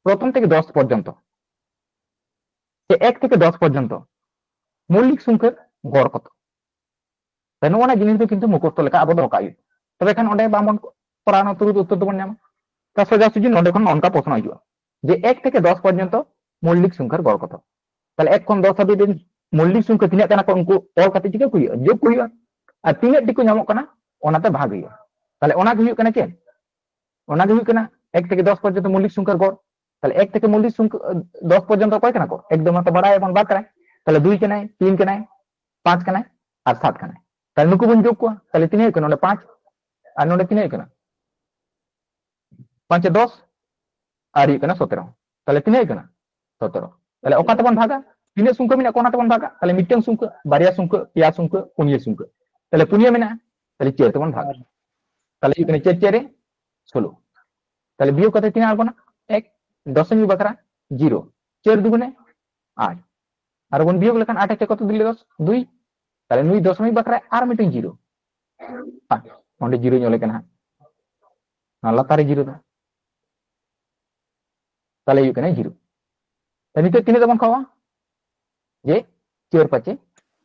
ᱯᱨᱚᱛᱷᱚᱢ ᱛᱷᱮᱠᱮ ᱫᱚᱥ ᱯᱚᱨᱡᱚᱱᱛᱚ, ᱥᱮ ᱮᱠ ᱛᱷᱮᱠᱮ ᱫᱚᱥ ᱯᱚᱨᱡᱚᱱᱛᱚ ᱢᱚᱞᱞᱤᱠ ᱥᱚᱝᱠᱷᱟ ᱜᱚᱲ ᱠᱚᱛᱚ? ᱛᱚ ᱱᱚᱜᱼᱚ ᱱᱟ ᱡᱤᱱᱤᱥ ᱫᱚ ᱠᱤᱱᱛᱩ ᱢᱩᱠᱷᱚᱥᱛᱚ ᱞᱮᱠᱟ ᱟᱵᱚ ᱫᱚᱦᱚ ᱠᱟᱜ ᱦᱩᱭᱩᱜᱼᱟ᱾ ᱛᱚᱵᱮ ᱠᱷᱟᱱ ᱚᱸᱰᱮ ᱵᱟᱝᱵᱚᱱ ᱠᱚᱨᱟᱣ, ᱚᱱᱟ ᱛᱩᱨᱩᱫ ᱩᱛᱛᱚᱨ ᱫᱚᱵᱚᱱ ᱧᱟᱢᱟ᱾ ᱛᱟ ᱥᱚᱡᱟ ᱥᱩᱡᱤ ᱱᱚᱸᱰᱮ ᱠᱷᱚᱱ ᱱᱚᱝᱠᱟ ᱯᱨᱚᱥᱱᱚ ᱦᱤᱡᱩᱜᱼᱟ ᱡᱮ ᱮᱠ ᱛᱷᱮᱠᱮ ᱫᱚᱥ ᱯᱚᱨᱡᱚᱱᱛᱚ ᱢᱚᱞᱞᱤᱠ ᱥᱚᱝᱠᱷᱟᱨ ᱜᱚᱲ ᱠᱚᱛᱚ? ᱛᱟᱦᱞᱮ ᱮᱠ ᱠᱷᱚᱱ ᱫᱚᱥ ᱦᱟᱹᱵᱤᱡ ᱨᱮᱱ ᱢᱚᱞᱞᱤᱠ ᱥᱚᱝᱠᱷᱟ ᱛᱤᱱᱟᱹᱜ ᱠᱟᱱᱟ ᱠᱚ, ᱩᱱᱠᱩ ᱚᱞ ᱠᱟᱛᱮ ᱪᱤᱠᱟᱹ ᱠᱚ ᱦᱩᱭᱩᱜᱼᱟ? ᱡᱳᱜᱽ ᱠᱚ ᱦᱩᱭᱩᱜᱼᱟ᱾ ᱟᱨ ᱛᱤᱱᱟᱹᱜ ᱴᱤ ᱠᱚ ᱧᱟᱢᱚᱜ ᱠᱟᱱᱟ, ᱚᱱᱟᱛᱮ ᱵᱷᱟᱜᱽ ᱦᱩᱭᱩᱜᱼᱟ᱾ ᱛᱟᱦᱞᱮ ᱚᱱᱟ ᱜᱮ ᱦᱩᱭᱩᱜ ᱠᱟᱱᱟ ᱪᱮᱫ? ᱚᱱᱟ ᱜᱮ ᱦᱩᱭᱩᱜ ᱠᱟᱱᱟ ᱮᱠ ᱛᱷᱮᱠᱮ ᱫᱚᱥ ᱯᱚᱨᱡᱚᱱᱛᱚ ᱢᱚᱞᱞᱤᱠ ᱥᱚᱝᱠᱷᱟᱨ ᱜᱚᱲ᱾ ᱛᱟᱦᱞᱮ ᱮᱠ ᱛᱷᱮᱠᱮ ᱢᱚᱞᱞᱤᱠ ᱥᱚᱝᱠᱷᱟ, ᱫᱚᱥ ᱯᱚᱨᱡᱚᱱᱛᱚ ᱚᱠᱚᱭ ᱠᱟᱱᱟ ᱠᱚ? ᱮᱠᱫᱚᱢ ᱢᱟᱛᱚ ᱵᱟᱲᱟᱭᱟᱵᱚᱱ ᱵᱟᱨ ᱠᱟᱱᱟᱭ, ᱛᱟᱦᱞᱮ ᱫᱩᱭ ᱠᱟᱱᱟᱭ, ᱛᱤᱱ ᱠᱟᱱᱟᱭ, ᱯᱟᱸᱪ ᱠᱟᱱᱟᱭ ᱟᱨ ᱥᱟᱛ ᱠᱟᱱᱟᱭ᱾ ᱛᱟᱦᱞᱮ ᱱᱩᱠᱩ ᱵᱚᱱ ᱡᱳᱜᱽ ᱠᱚᱣᱟ, ᱛᱟᱦᱞᱮ ᱛᱤᱱᱟᱹᱜ ᱦᱩᱭᱩᱜ ᱠᱟᱱᱟ? ᱱᱚᱰᱮ ᱯᱟᱸᱪ ᱟᱨ ᱱᱚᱰᱮ ᱛᱤᱱᱟᱹᱜ ᱦᱩᱭᱩᱜ ᱠᱟᱱᱟ? ᱯᱟᱸᱪᱮ ᱫᱚᱥ ᱟᱨ ᱦᱩᱭᱩᱜ ᱠᱟᱱᱟ ᱥᱚᱛᱮᱨᱚ᱾ ᱛᱟᱦᱞᱮ ᱛᱤᱱᱟᱹᱜ ᱦᱩᱭᱩᱜ ᱠᱟᱱᱟ? ᱥᱚᱛᱮᱨᱚ᱾ ᱛᱟᱦᱞᱮ ᱚᱠᱟ ᱛᱮᱵᱚᱱ ᱵᱷᱟᱜᱟ? ᱛᱤᱱᱟᱹᱜ ᱥᱚᱝᱠᱷᱟ ᱢᱮᱱᱟᱜ ᱠᱚᱣᱟ ᱚᱱᱟ ᱛᱮᱵᱚᱱ ᱵᱷᱟᱜᱟ᱾ ᱛᱟᱦᱞᱮ ᱢᱤᱫᱴᱟᱝ ᱥᱚᱝᱠᱷᱟ, ᱵᱟᱨᱭᱟ ᱥᱚᱝᱠᱷᱟ, ᱯᱮᱭᱟ ᱥᱚᱝᱠᱷᱟ, ᱯᱩᱱᱭᱟᱹ ᱥᱚᱝᱠᱷᱟ᱾ ᱛᱟᱦᱞᱮ ᱯᱩᱱᱭᱟᱹ ᱢᱮᱱᱟᱜᱼᱟ, ᱛᱟᱦᱞᱮ ᱪᱟᱹᱨ ᱛᱮᱵᱚᱱ ᱵᱷᱟᱜᱟ᱾ ᱛᱟᱦᱞᱮ ᱦᱩᱭᱩᱜ ᱠᱟᱱᱟ ᱪᱟᱹᱨ ᱪᱟᱹᱨᱮ ᱥᱳᱞᱳ᱾ ᱛᱟᱦᱞᱮ ᱵᱤᱭᱳᱜ ᱠᱟᱛᱮ ᱛᱤᱱᱟᱹᱜ ᱟᱬᱜᱚᱱᱟ? ᱮᱠ᱾ ᱫᱚᱥᱚᱢᱤᱠ ᱵᱟᱠᱷᱨᱟ ᱡᱤᱨᱳ, ᱪᱟᱹᱨ ᱫᱩᱜᱩᱱᱮ ᱟᱴ᱾ ᱟᱨ ᱵᱚᱱ ᱵᱤᱭᱳᱜ ᱞᱮᱠᱷᱟᱱ ᱟᱴ ᱮᱠᱮ ᱠᱚᱛᱚ ᱫᱤᱞᱮ ᱫᱚᱥ? ᱫᱩᱭ᱾ ᱛᱟᱦᱞᱮ ᱱᱩᱭ ᱫᱚᱥᱚᱢᱤᱠ ᱵᱟᱠᱷᱨᱟ ᱟᱨ ᱢᱤᱫᱴᱮᱱ ᱡᱤᱨᱳ᱾ ᱟᱨ ᱚᱸᱰᱮ ᱡᱤᱨᱳᱧ ᱚᱞᱮ ᱠᱟᱱᱟ ᱦᱟᱸᱜ, ᱱᱚᱣᱟ ᱞᱟᱛᱟᱨ ᱨᱮ ᱡᱤᱨᱳ ᱫᱚ᱾ ᱛᱟᱦᱞᱮ ᱦᱩᱭᱩᱜ ᱠᱟᱱᱟ ᱡᱤᱨᱳ᱾ ᱛᱟᱦᱞᱮ ᱱᱤᱛᱚᱜ ᱛᱤᱱᱟᱹᱜ ᱛᱮᱵᱚᱱ ᱠᱷᱟᱣᱟ? ᱡᱮ ᱪᱟᱹᱨ ᱯᱟᱸᱪᱮ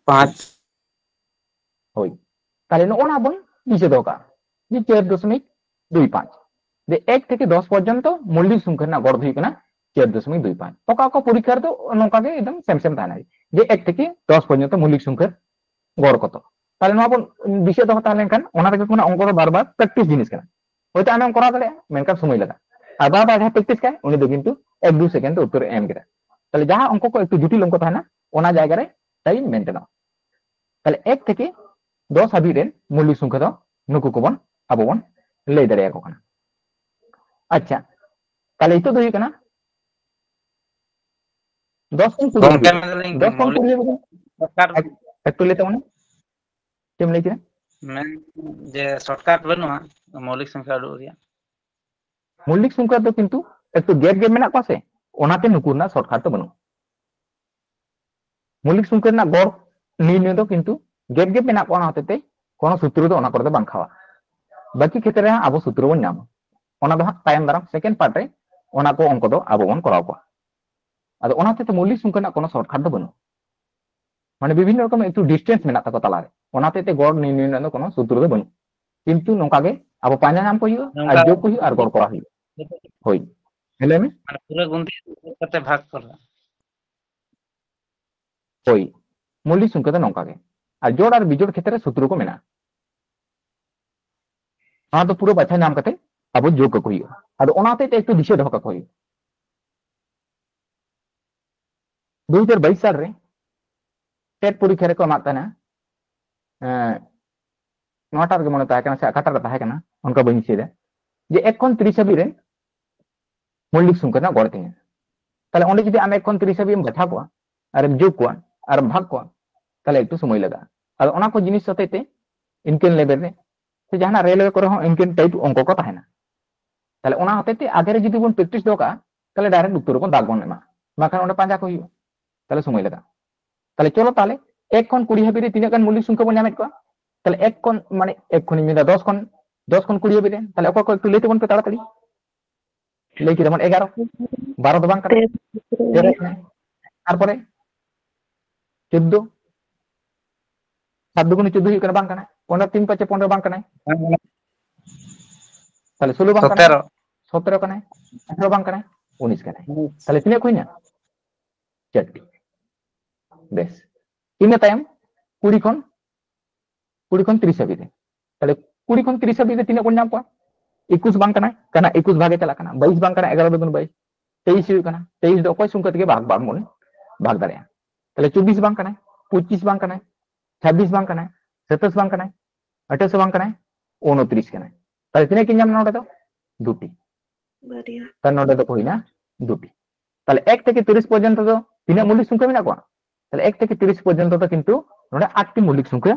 ᱯᱟᱸᱪ᱾ ᱦᱳᱭ, ᱛᱟᱦᱞᱮ ᱱᱚᱜᱼᱚ ᱱᱟ ᱵᱚᱱ ᱫᱤᱥᱟᱹ ᱫᱚᱦᱚ ᱠᱟᱜᱼᱟ ᱡᱮ ᱪᱟᱹᱨ ᱫᱚᱥᱚᱢᱤᱠ ᱫᱩᱭ ᱯᱟᱸᱪ, ᱡᱮ ᱮᱠ ᱛᱷᱮᱠᱮ ᱫᱚᱥ ᱯᱚᱨᱡᱚᱱᱛᱚ ᱢᱚᱞᱞᱤᱠ ᱥᱚᱝᱠᱷᱟ ᱨᱮᱱᱟᱜ ᱜᱚᱲ ᱫᱚ ᱦᱩᱭᱩᱜ ᱠᱟᱱᱟ ᱪᱟᱹᱨ ᱫᱚᱥᱚᱢᱤᱠ ᱫᱩᱭ ᱯᱟᱸᱪ᱾ ᱚᱠᱟ ᱚᱠᱟ ᱯᱚᱨᱤᱠᱠᱷᱟ ᱨᱮᱫᱚ ᱱᱚᱝᱠᱟ ᱜᱮ ᱮᱠᱫᱚᱢ ᱥᱮᱢ ᱥᱮᱢ ᱛᱟᱦᱮᱱᱟ, ᱡᱮ ᱮᱠ ᱛᱷᱮᱠᱮ ᱫᱚᱥ ᱯᱚᱨᱡᱚᱱᱛᱚ ᱢᱚᱞᱞᱤᱠ ᱥᱚᱝᱠᱷᱟ ᱜᱚᱲ ᱠᱚᱛᱚ᱾ ᱛᱟᱦᱞᱮ ᱱᱚᱣᱟ ᱵᱚᱱ ᱫᱤᱥᱟᱹ ᱫᱚᱦᱚ ᱛᱟᱦᱮᱸ ᱞᱮᱱᱠᱷᱟᱱ, ᱚᱱᱟ ᱛᱮᱜᱮ ᱠᱚ ᱢᱮᱱᱟ ᱚᱝᱠᱚ ᱫᱚ ᱵᱟᱨ ᱵᱟᱨ ᱯᱨᱮᱠᱴᱤᱥ ᱡᱤᱱᱤᱥ ᱠᱟᱱᱟ᱾ ᱦᱳᱭᱛᱳ ᱟᱢᱮᱢ ᱠᱚᱨᱟᱣ ᱫᱟᱲᱮᱭᱟᱜᱼᱟ, ᱢᱮᱱᱠᱷᱟᱱ ᱥᱚᱢᱚᱭ ᱞᱟᱜᱟᱜᱼᱟ᱾ ᱟᱨ ᱵᱟᱨ ᱵᱟᱨ ᱡᱟᱦᱟᱸᱭ ᱯᱨᱮᱠᱴᱤᱥ ᱠᱷᱟᱭ, ᱩᱱᱤ ᱫᱚ ᱠᱤᱱᱛᱩ ᱮᱠ ᱫᱩ ᱥᱮᱠᱮᱱᱰ ᱛᱮ ᱩᱛᱛᱚᱨ ᱮ ᱮᱢ ᱠᱮᱫᱟ᱾ ᱛᱟᱦᱞᱮ ᱡᱟᱦᱟᱸ ᱚᱝᱠᱚ ᱠᱚ ᱮᱠᱴᱩ ᱡᱚᱴᱤᱞ ᱚᱝᱠᱚ ᱛᱟᱦᱮᱱᱟ, ᱚᱱᱟ ᱡᱟᱭᱜᱟ ᱨᱮ ᱴᱟᱭᱤᱢ ᱢᱮᱱᱴᱮᱱᱚᱜᱼᱟ᱾ ᱛᱟᱦᱞᱮ ᱮᱠ ᱛᱷᱮᱠᱮ ᱫᱚᱥ ᱦᱟᱹᱵᱤᱡ ᱨᱮᱱ ᱢᱚᱞᱞᱤᱠ ᱥᱚᱝᱠᱷᱟ ᱫᱚ ᱱᱩᱠᱩ ᱠᱚᱵᱚᱱ, ᱟᱵᱚ ᱵᱚᱱ ᱞᱟᱹᱭ ᱫᱟᱲᱮᱭᱟᱠᱚ ᱠᱟᱱᱟ᱾ ᱟᱪᱪᱷᱟ, ᱛᱟᱦᱞᱮ ᱱᱤᱛᱚᱜ ᱫᱚ ᱦᱩᱭᱩᱜ ᱠᱟᱱᱟ ᱫᱚᱥ ᱠᱷᱚᱱ ᱠᱩᱲᱤ ᱜᱚᱝᱠᱮ, ᱦᱟᱹᱵᱤᱡ᱾ ᱢᱮᱱᱫᱟᱞᱤᱧ ᱫᱚᱥ ᱠᱷᱚᱱ ᱢᱚᱞᱤᱠ ᱠᱩᱲᱤ ᱦᱟᱹᱵᱤᱡ ᱫᱚ ᱥᱚᱨᱴᱠᱟᱴ ᱮᱠ-, ᱮᱠᱴᱩ ᱞᱟᱹᱭ ᱛᱟᱵᱚᱱᱟ᱾ ᱪᱮᱫ ᱮᱢ ᱞᱟᱹᱭ ᱠᱮᱫᱟ? ᱢᱮᱱ ᱡᱮ ᱥᱚᱨᱴᱠᱟᱴ ᱵᱟᱹᱱᱩᱜᱼᱟ ᱢᱚᱞᱤᱠ ᱥᱚᱝᱠᱷᱟ ᱩᱰᱩᱠ ᱨᱮᱭᱟᱜ? ᱢᱚᱞᱞᱤᱠ ᱥᱚᱝᱠᱷᱟ ᱫᱚ ᱠᱤᱱᱛᱩ ᱮᱠᱴᱩ ᱜᱮᱯ ᱜᱮᱯ ᱢᱮᱱᱟᱜ ᱠᱚᱣᱟ ᱥᱮ, ᱚᱱᱟᱛᱮ ᱱᱩᱠᱩ ᱨᱮᱱᱟᱜ ᱥᱚᱨᱴᱠᱟᱴ ᱫᱚ ᱵᱟᱹᱱᱩᱜᱼᱟ᱾ ᱢᱚᱞᱤᱠ ᱥᱚᱝᱠᱷᱟ ᱨᱮᱱᱟᱜ ᱜᱚᱲ ᱱᱤᱨᱱᱚᱭ ᱫᱚ ᱠᱤᱱᱛᱩ ᱜᱮᱯ ᱜᱮᱯ ᱢᱮᱱᱟᱜ ᱠᱚᱣᱟ, ᱚᱱᱟ ᱦᱚᱛᱮᱡ ᱛᱮ ᱠᱳᱱᱳ ᱥᱩᱛᱨᱚ ᱫᱚ ᱚᱱᱟ ᱠᱚᱨᱮ ᱫᱚ ᱵᱟᱝ ᱠᱷᱟᱣᱟ᱾ ᱵᱟᱹᱠᱤ ᱠᱷᱮᱛᱨᱮ ᱦᱟᱸᱜ ᱟᱵᱚ ᱥᱩᱛᱨᱚ ᱵᱚᱱ ᱧᱟᱢᱟ, ᱚᱱᱟ ᱫᱚ ᱦᱟᱸᱜ ᱛᱟᱭᱚᱢ ᱫᱟᱨᱟᱢ ᱥᱮᱠᱮᱱᱰ ᱯᱟᱨᱴ ᱨᱮ ᱚᱱᱟ ᱠᱚ ᱚᱝᱠᱚ ᱫᱚ ᱟᱵᱚ ᱵᱚᱱ ᱠᱚᱨᱟᱣ ᱠᱚᱣᱟ᱾ ᱟᱫᱚ ᱚᱱᱟ ᱦᱚᱛᱮᱡ ᱛᱮ ᱢᱚᱞᱤᱠ ᱥᱚᱝᱠᱷᱟ ᱨᱮᱱᱟᱜ ᱠᱳᱱᱳ ᱥᱚᱨᱴᱠᱟᱴ ᱫᱚ ᱵᱟᱹᱱᱩᱜᱼᱟ᱾ ᱢᱟᱱᱮ ᱵᱤᱵᱷᱤᱱᱱᱚ ᱨᱚᱠᱚᱢ ᱮᱠᱴᱩ ᱰᱤᱥᱴᱮᱱᱥ ᱢᱮᱱᱟᱜ ᱛᱟᱠᱚ ᱛᱟᱞᱟᱨᱮ, ᱚᱱᱟ ᱦᱚᱛᱮᱡ ᱛᱮ ᱜᱚᱲ ᱱᱤᱨᱱᱚᱭ ᱨᱮᱱᱟᱜ ᱫᱚ ᱠᱳᱱᱳ ᱥᱩᱛᱨᱚ ᱫᱚ ᱵᱟᱹᱱᱩᱜᱼᱟ᱾ ᱠᱤᱱᱛᱩ ᱱᱚᱝᱠᱟ ᱜᱮ ᱟᱵᱚ ᱯᱟᱸᱡᱟ ᱧᱟᱢ ᱠᱚ ᱦᱩᱭᱩᱜᱼᱟ ᱟᱨ ᱱᱚᱝᱠᱟ ᱡᱳᱜᱽ ᱠᱚ ᱦᱩᱭᱩᱜᱼᱟ ᱟᱨ ᱜᱚᱲ ᱠᱚᱨᱟᱣ ᱦᱩᱭᱩᱜᱼᱟ᱾ ᱦᱳᱭ, ᱦᱮᱸ, ᱞᱟᱹᱭ ᱢᱮ᱾ ᱢᱟᱱᱮ ᱯᱩᱨᱟᱹ ᱜᱩᱱᱛᱤ ᱠᱟᱛᱮ ᱵᱷᱟᱜᱽ ᱠᱚᱨᱟ᱾ ᱦᱳᱭ, ᱢᱚᱞᱤᱠ ᱥᱚᱝᱠᱷᱟ ᱫᱚ ᱱᱚᱝᱠᱟ ᱜᱮ᱾ ᱟᱨ ᱡᱳᱲ ᱟᱨ ᱵᱤᱡᱳᱲ ᱠᱷᱮᱛᱨᱮ ᱥᱩᱛᱨᱚ ᱠᱚ ᱢᱮᱱᱟᱜᱼᱟ᱾ ᱚᱱᱟ ᱫᱚ ᱯᱩᱨᱟᱹ ᱵᱟᱪᱷᱟᱣ ᱧᱟᱢ ᱠᱟᱛᱮ ᱟᱵᱚ ᱡᱳᱜᱽ ᱠᱟᱠᱚ ᱦᱩᱭᱩᱜᱼᱟ᱾ ᱟᱫᱚ ᱚᱱᱟ ᱦᱚᱛᱮᱡ ᱛᱮ ᱮᱠᱴᱩ ᱫᱤᱥᱟᱹ ᱫᱚᱦᱚ ᱠᱟᱠᱚ ᱦᱩᱭᱩᱜᱼᱟ᱾ ᱫᱩ ᱦᱟᱡᱟᱨ ᱵᱟᱭᱤᱥ ᱥᱟᱞ ᱨᱮ ᱴᱮᱴ ᱯᱚᱨᱤᱠᱠᱷᱟ ᱨᱮᱠᱚ ᱮᱢᱟᱜ ᱛᱟᱦᱮᱱᱟ, ᱮᱸ, ᱱᱚᱣᱟᱴᱟᱜ ᱨᱮᱜᱮ ᱢᱚᱱᱮ ᱛᱟᱦᱮᱸ ᱠᱟᱱᱟ ᱥᱮ ᱚᱠᱟᱴᱟᱜ ᱨᱮ ᱛᱟᱦᱮᱸ ᱠᱟᱱᱟ, ᱚᱱᱠᱟ ᱵᱟᱹᱧ ᱫᱤᱥᱟᱹᱭᱮᱫᱟ, ᱡᱮ ᱮᱠ ᱠᱷᱚᱱ ᱛᱤᱨᱤᱥ ᱦᱟᱹᱵᱤᱡ ᱨᱮᱱ ᱢᱚᱞᱤᱠ ᱥᱚᱝᱠᱷᱟ ᱨᱮᱱᱟᱜ ᱜᱚᱲ ᱛᱤᱧᱟᱹ᱾ ᱛᱟᱦᱞᱮ ᱚᱸᱰᱮ ᱡᱩᱫᱤ ᱟᱢ ᱮᱠ ᱠᱷᱚᱱ ᱛᱤᱨᱤᱥ ᱦᱟᱹᱵᱤᱡ ᱮᱢ ᱵᱟᱪᱷᱟᱣ ᱠᱚᱣᱟ ᱟᱨᱮᱢ ᱡᱳᱜᱽ ᱠᱚᱣᱟ ᱟᱨᱮᱢ ᱵᱷᱟᱜᱽ ᱠᱚᱣᱟ, ᱛᱟᱦᱞᱮ ᱮᱠᱴᱩ ᱥᱚᱢᱚᱭ ᱞᱟᱜᱟᱜᱼᱟ᱾ ᱟᱫᱚ ᱚᱱᱟ ᱠᱚ ᱡᱤᱱᱤᱥ ᱦᱚᱛᱮᱡ ᱛᱮ ᱤᱱᱠᱟᱹᱱ ᱞᱮᱵᱮᱞ ᱨᱮ ᱥᱮ ᱡᱟᱦᱟᱱᱟᱜ ᱨᱮᱞᱣᱮ ᱠᱚᱨᱮ ᱦᱚᱸ ᱤᱱᱠᱟᱹᱱ ᱴᱟᱭᱤᱯ ᱚᱝᱠᱚ ᱠᱚ ᱛᱟᱦᱮᱱᱟ᱾ ᱛᱟᱦᱞᱮ ᱚᱱᱟ ᱦᱚᱛᱮᱡ ᱛᱮ ᱟᱜᱮ ᱨᱮ ᱡᱩᱫᱤ ᱵᱚᱱ ᱯᱨᱮᱠᱴᱤᱥ ᱫᱚᱦᱚ ᱠᱟᱜᱼᱟ, ᱛᱟᱦᱞᱮ ᱰᱟᱭᱨᱮᱠᱴ ᱩᱛᱛᱚᱨ ᱵᱚᱱ ᱫᱟᱜᱽ ᱵᱚᱱ ᱮᱢᱟ, ᱵᱟᱝᱠᱷᱟᱱ ᱚᱸᱰᱮ ᱯᱟᱸᱡᱟ ᱠᱚ ᱦᱩᱭᱩᱜᱼᱟ, ᱛᱟᱦᱞᱮ ᱥᱚᱢᱚᱭ ᱞᱟᱜᱟᱜᱼᱟ᱾ ᱛᱟᱦᱞᱮ ᱪᱚᱞᱚ ᱛᱟᱦᱞᱮ ᱮᱠ ᱠᱷᱚᱱ ᱠᱩᱲᱤ ᱦᱟᱹᱵᱤᱡ ᱨᱮ ᱛᱤᱱᱟᱹᱜ ᱜᱟᱱ ᱢᱚᱞᱤᱠ ᱥᱚᱝᱠᱷᱟ ᱵᱚᱱ ᱧᱟᱢᱮᱫ ᱠᱚᱣᱟ? ᱛᱟᱦᱞᱮ ᱮᱠ ᱠᱷᱚᱱ, ᱢᱟᱱᱮ ᱮᱠ ᱠᱷᱚᱱᱤᱧ ᱢᱮᱱᱫᱟ ᱫᱚᱥ ᱠᱷᱚᱱ, ᱫᱚᱥ ᱠᱷᱚᱱ ᱠᱩᱲᱤ ᱦᱟᱹᱵᱤᱡ ᱨᱮ, ᱛᱟᱦᱞᱮ ᱚᱠᱚᱭ ᱠᱚ ᱮᱠᱴᱩ ᱞᱟᱹᱭ ᱛᱟᱵᱚᱱ ᱯᱮ ᱛᱟᱲᱟᱛᱟᱲᱤ᱾ ᱞᱟᱹᱭ ᱠᱮᱫᱟ ᱵᱚᱱ ᱮᱜᱟᱨᱚ, ᱵᱟᱨᱚ ᱫᱚ ᱵᱟᱝ ᱠᱟᱱᱟ, ᱛᱮᱨᱚ ᱠᱟᱱᱟ, ᱛᱟᱨᱯᱚᱨᱮ ᱪᱳᱫᱫᱳ, ᱥᱟᱛ ᱫᱩᱜᱩᱱᱮ ᱪᱳᱫᱫᱳ ᱦᱩᱭᱩᱜ ᱠᱟᱱᱟ, ᱵᱟᱝ ᱠᱟᱱᱟ, ᱯᱚᱱᱨᱚ ᱛᱤᱱ ᱯᱟᱸᱪᱮ ᱯᱚᱱᱨᱚ ᱵᱟᱝ ᱠᱟᱱᱟᱭ, ᱛᱟᱦᱞᱮ ᱥᱳᱞᱳ ᱵᱟᱝ ᱠᱟᱱᱟᱭ, ᱥᱚᱛᱮᱨᱚ᱾ ᱥᱚᱛᱮᱨᱚ ᱠᱟᱱᱟᱭ, ᱟᱴᱷᱨᱚ ᱵᱟᱝ ᱠᱟᱱᱟᱭ, ᱩᱱᱤᱥ ᱠᱟᱱᱟᱭ, ᱛᱟᱦᱞᱮ ᱛᱤᱱᱟᱹᱜ ᱠᱚ ᱦᱩᱭᱱᱟ? ᱪᱟᱨᱴᱤ᱾ ᱵᱮᱥ, ᱤᱱᱟᱹ ᱛᱟᱭᱚᱢ ᱠᱩᱲᱤ ᱠᱷᱚᱱ, ᱠᱩᱲᱤ ᱠᱷᱚᱱ ᱛᱤᱨᱤᱥ ᱦᱟᱹᱵᱤᱡ ᱨᱮ, ᱛᱟᱦᱞᱮ ᱠᱩᱲᱤ ᱠᱷᱚᱱ ᱛᱤᱨᱤᱥ ᱦᱟᱹᱵᱤᱡ ᱨᱮ ᱛᱤᱱᱟᱹᱜ ᱵᱚᱱ ᱧᱟᱢ ᱠᱚᱣᱟ? ᱮᱠᱩᱥ ᱵᱟᱝ ᱠᱟᱱᱟᱭ, ᱠᱟᱱᱟ ᱮᱠᱩᱥ ᱵᱷᱟᱜᱮ ᱪᱟᱞᱟᱜ ᱠᱟᱱᱟ, ᱵᱟᱭᱤᱥ ᱵᱟᱝ ᱠᱟᱱᱟ, ᱮᱜᱟᱨᱚ ᱫᱩᱜᱩᱱ ᱵᱟᱭᱤᱥ, ᱛᱮᱭᱤᱥ ᱦᱩᱭᱩᱜ ᱠᱟᱱᱟ, ᱛᱮᱭᱤᱥ ᱫᱚ ᱚᱠᱚᱭ ᱥᱚᱝᱠᱷᱟ ᱛᱮᱜᱮ ᱵᱷᱟᱜᱽ ᱵᱟᱝ ᱵᱚᱱ ᱵᱷᱟᱜᱽ ᱫᱟᱲᱮᱭᱟᱜᱼᱟ᱾ ᱛᱟᱦᱞᱮ ᱪᱚᱵᱵᱤᱥ ᱵᱟᱝ ᱠᱟᱱᱟᱭ, ᱯᱚᱸᱪᱤᱥ ᱵᱟᱝ ᱠᱟᱱᱟᱭ, ᱪᱷᱟᱵᱵᱤᱥ ᱵᱟᱝ ᱠᱟᱱᱟᱭ, ᱥᱟᱛᱟᱥ ᱵᱟᱝ ᱠᱟᱱᱟᱭ, ᱟᱴᱷᱟᱥ ᱵᱟᱝ ᱠᱟᱱᱟᱭ, ᱩᱱᱛᱨᱤᱥ ᱠᱟᱱᱟᱭ᱾ ᱛᱟᱦᱞᱮ ᱛᱤᱱᱟᱹᱜ ᱠᱤᱱ ᱧᱟᱢ ᱱᱚᱰᱮ ᱫᱚ? ᱫᱩᱴᱤ᱾ ᱵᱟᱨᱭᱟ᱾ ᱛᱟᱦᱞᱮ ᱱᱚᱰᱮ ᱫᱚ ᱦᱩᱭᱱᱟ ᱫᱩᱴᱤ᱾ ᱛᱟᱦᱞᱮ ᱮᱠ ᱛᱷᱮᱠᱮ ᱛᱤᱨᱤᱥ ᱯᱚᱨᱡᱚᱱᱛᱚ ᱫᱚ ᱛᱤᱱᱟᱹᱜ ᱢᱚᱞᱤᱠ ᱥᱚᱝᱠᱷᱟ ᱢᱮᱱᱟᱜ ᱠᱚᱣᱟ? ᱛᱟᱦᱞᱮ ᱮᱠ ᱛᱷᱮᱠᱮ ᱛᱤᱨᱤᱥ ᱯᱚᱨᱡᱚᱱᱛᱚ ᱫᱚ ᱠᱤᱱᱛᱩ ᱱᱚᱰᱮ ᱟᱴᱴᱤ ᱢᱚᱞᱤᱠ ᱥᱚᱝᱠᱷᱟ